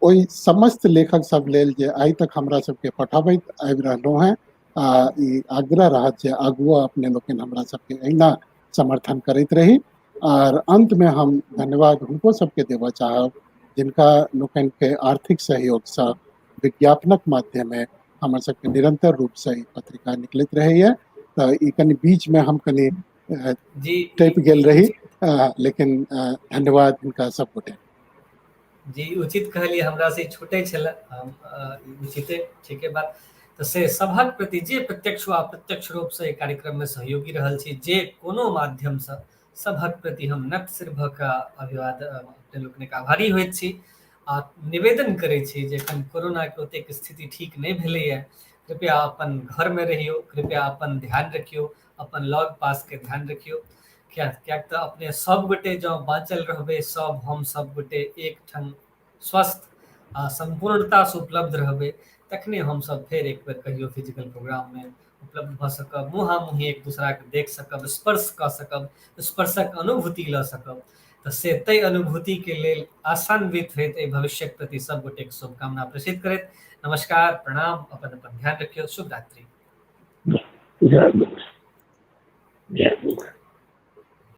[SPEAKER 9] ओहि समस्त लेखक सब लेल जे आइ तक हमरा सबके पठबैत आबि रहलहुँ हेँ। आ ई आग्रह रहत जे आगुओ अपने लोकनि हमरा सबके एहिना समर्थन करैत रही। आर अंत में हम धन्यवाद हुनको सबके देबऽ चाहब जिनका लोकनि के आर्थिक सहयोगसँ विज्ञापनक माध्यमे हमर सबके निरंतर रूपसँ ई पत्रिका निकलैत रहैया। तऽ ई कनि बीच में हम कनि टपि गेल रही, लेकिन धन्यवाद हिनका सब गोटे।
[SPEAKER 1] जी उचित कहलियै, हमरा से छूटै छलै, उचिते ठीके बात। तऽ से सभक प्रति जे प्रत्यक्ष वा अप्रत्यक्ष रूपसँ एहि कार्यक्रममे सहयोगी रहल छी जे कोनो माध्यमसँ, सभक प्रति हम नत सिर भऽ कऽ अभिवादन अपने लोकनिक आभारी होइत छी। आ निवेदन करै छी जे एखन कोरोनाके ओतेक स्थिति ठीक नहि भेलैए, कृपया अपन घरमे रहियौ, कृपया अपन ध्यान रखियौ, अपन लग पासके ध्यान रखियौ। किएक तऽ अपने सभगोटे जँ बाँचल रहबै, सभ हम सभगोटे एकठाम स्वस्थ आ सम्पूर्णतासँ उपलब्ध रहबै, तखने हमसभ फेर एक बेर कहियो फिजिकल प्रोग्राममे उपलब्ध भऽ सकब, मुँहामुँही एक दूसराके देख सकब, स्पर्श कऽ सकब, स्पर्शक अनुभूति लऽ सकब। तऽ से ताहि अनुभूतिके लेल आशान्वित होइत एहि भविष्यक प्रति सब गोटेके शुभकामना प्रेषित करैत नमस्कार, प्रणाम, अपन अपन ध्यान रखियौ, शुभ रात्रि।
[SPEAKER 6] जय गुरु, जय गुरु।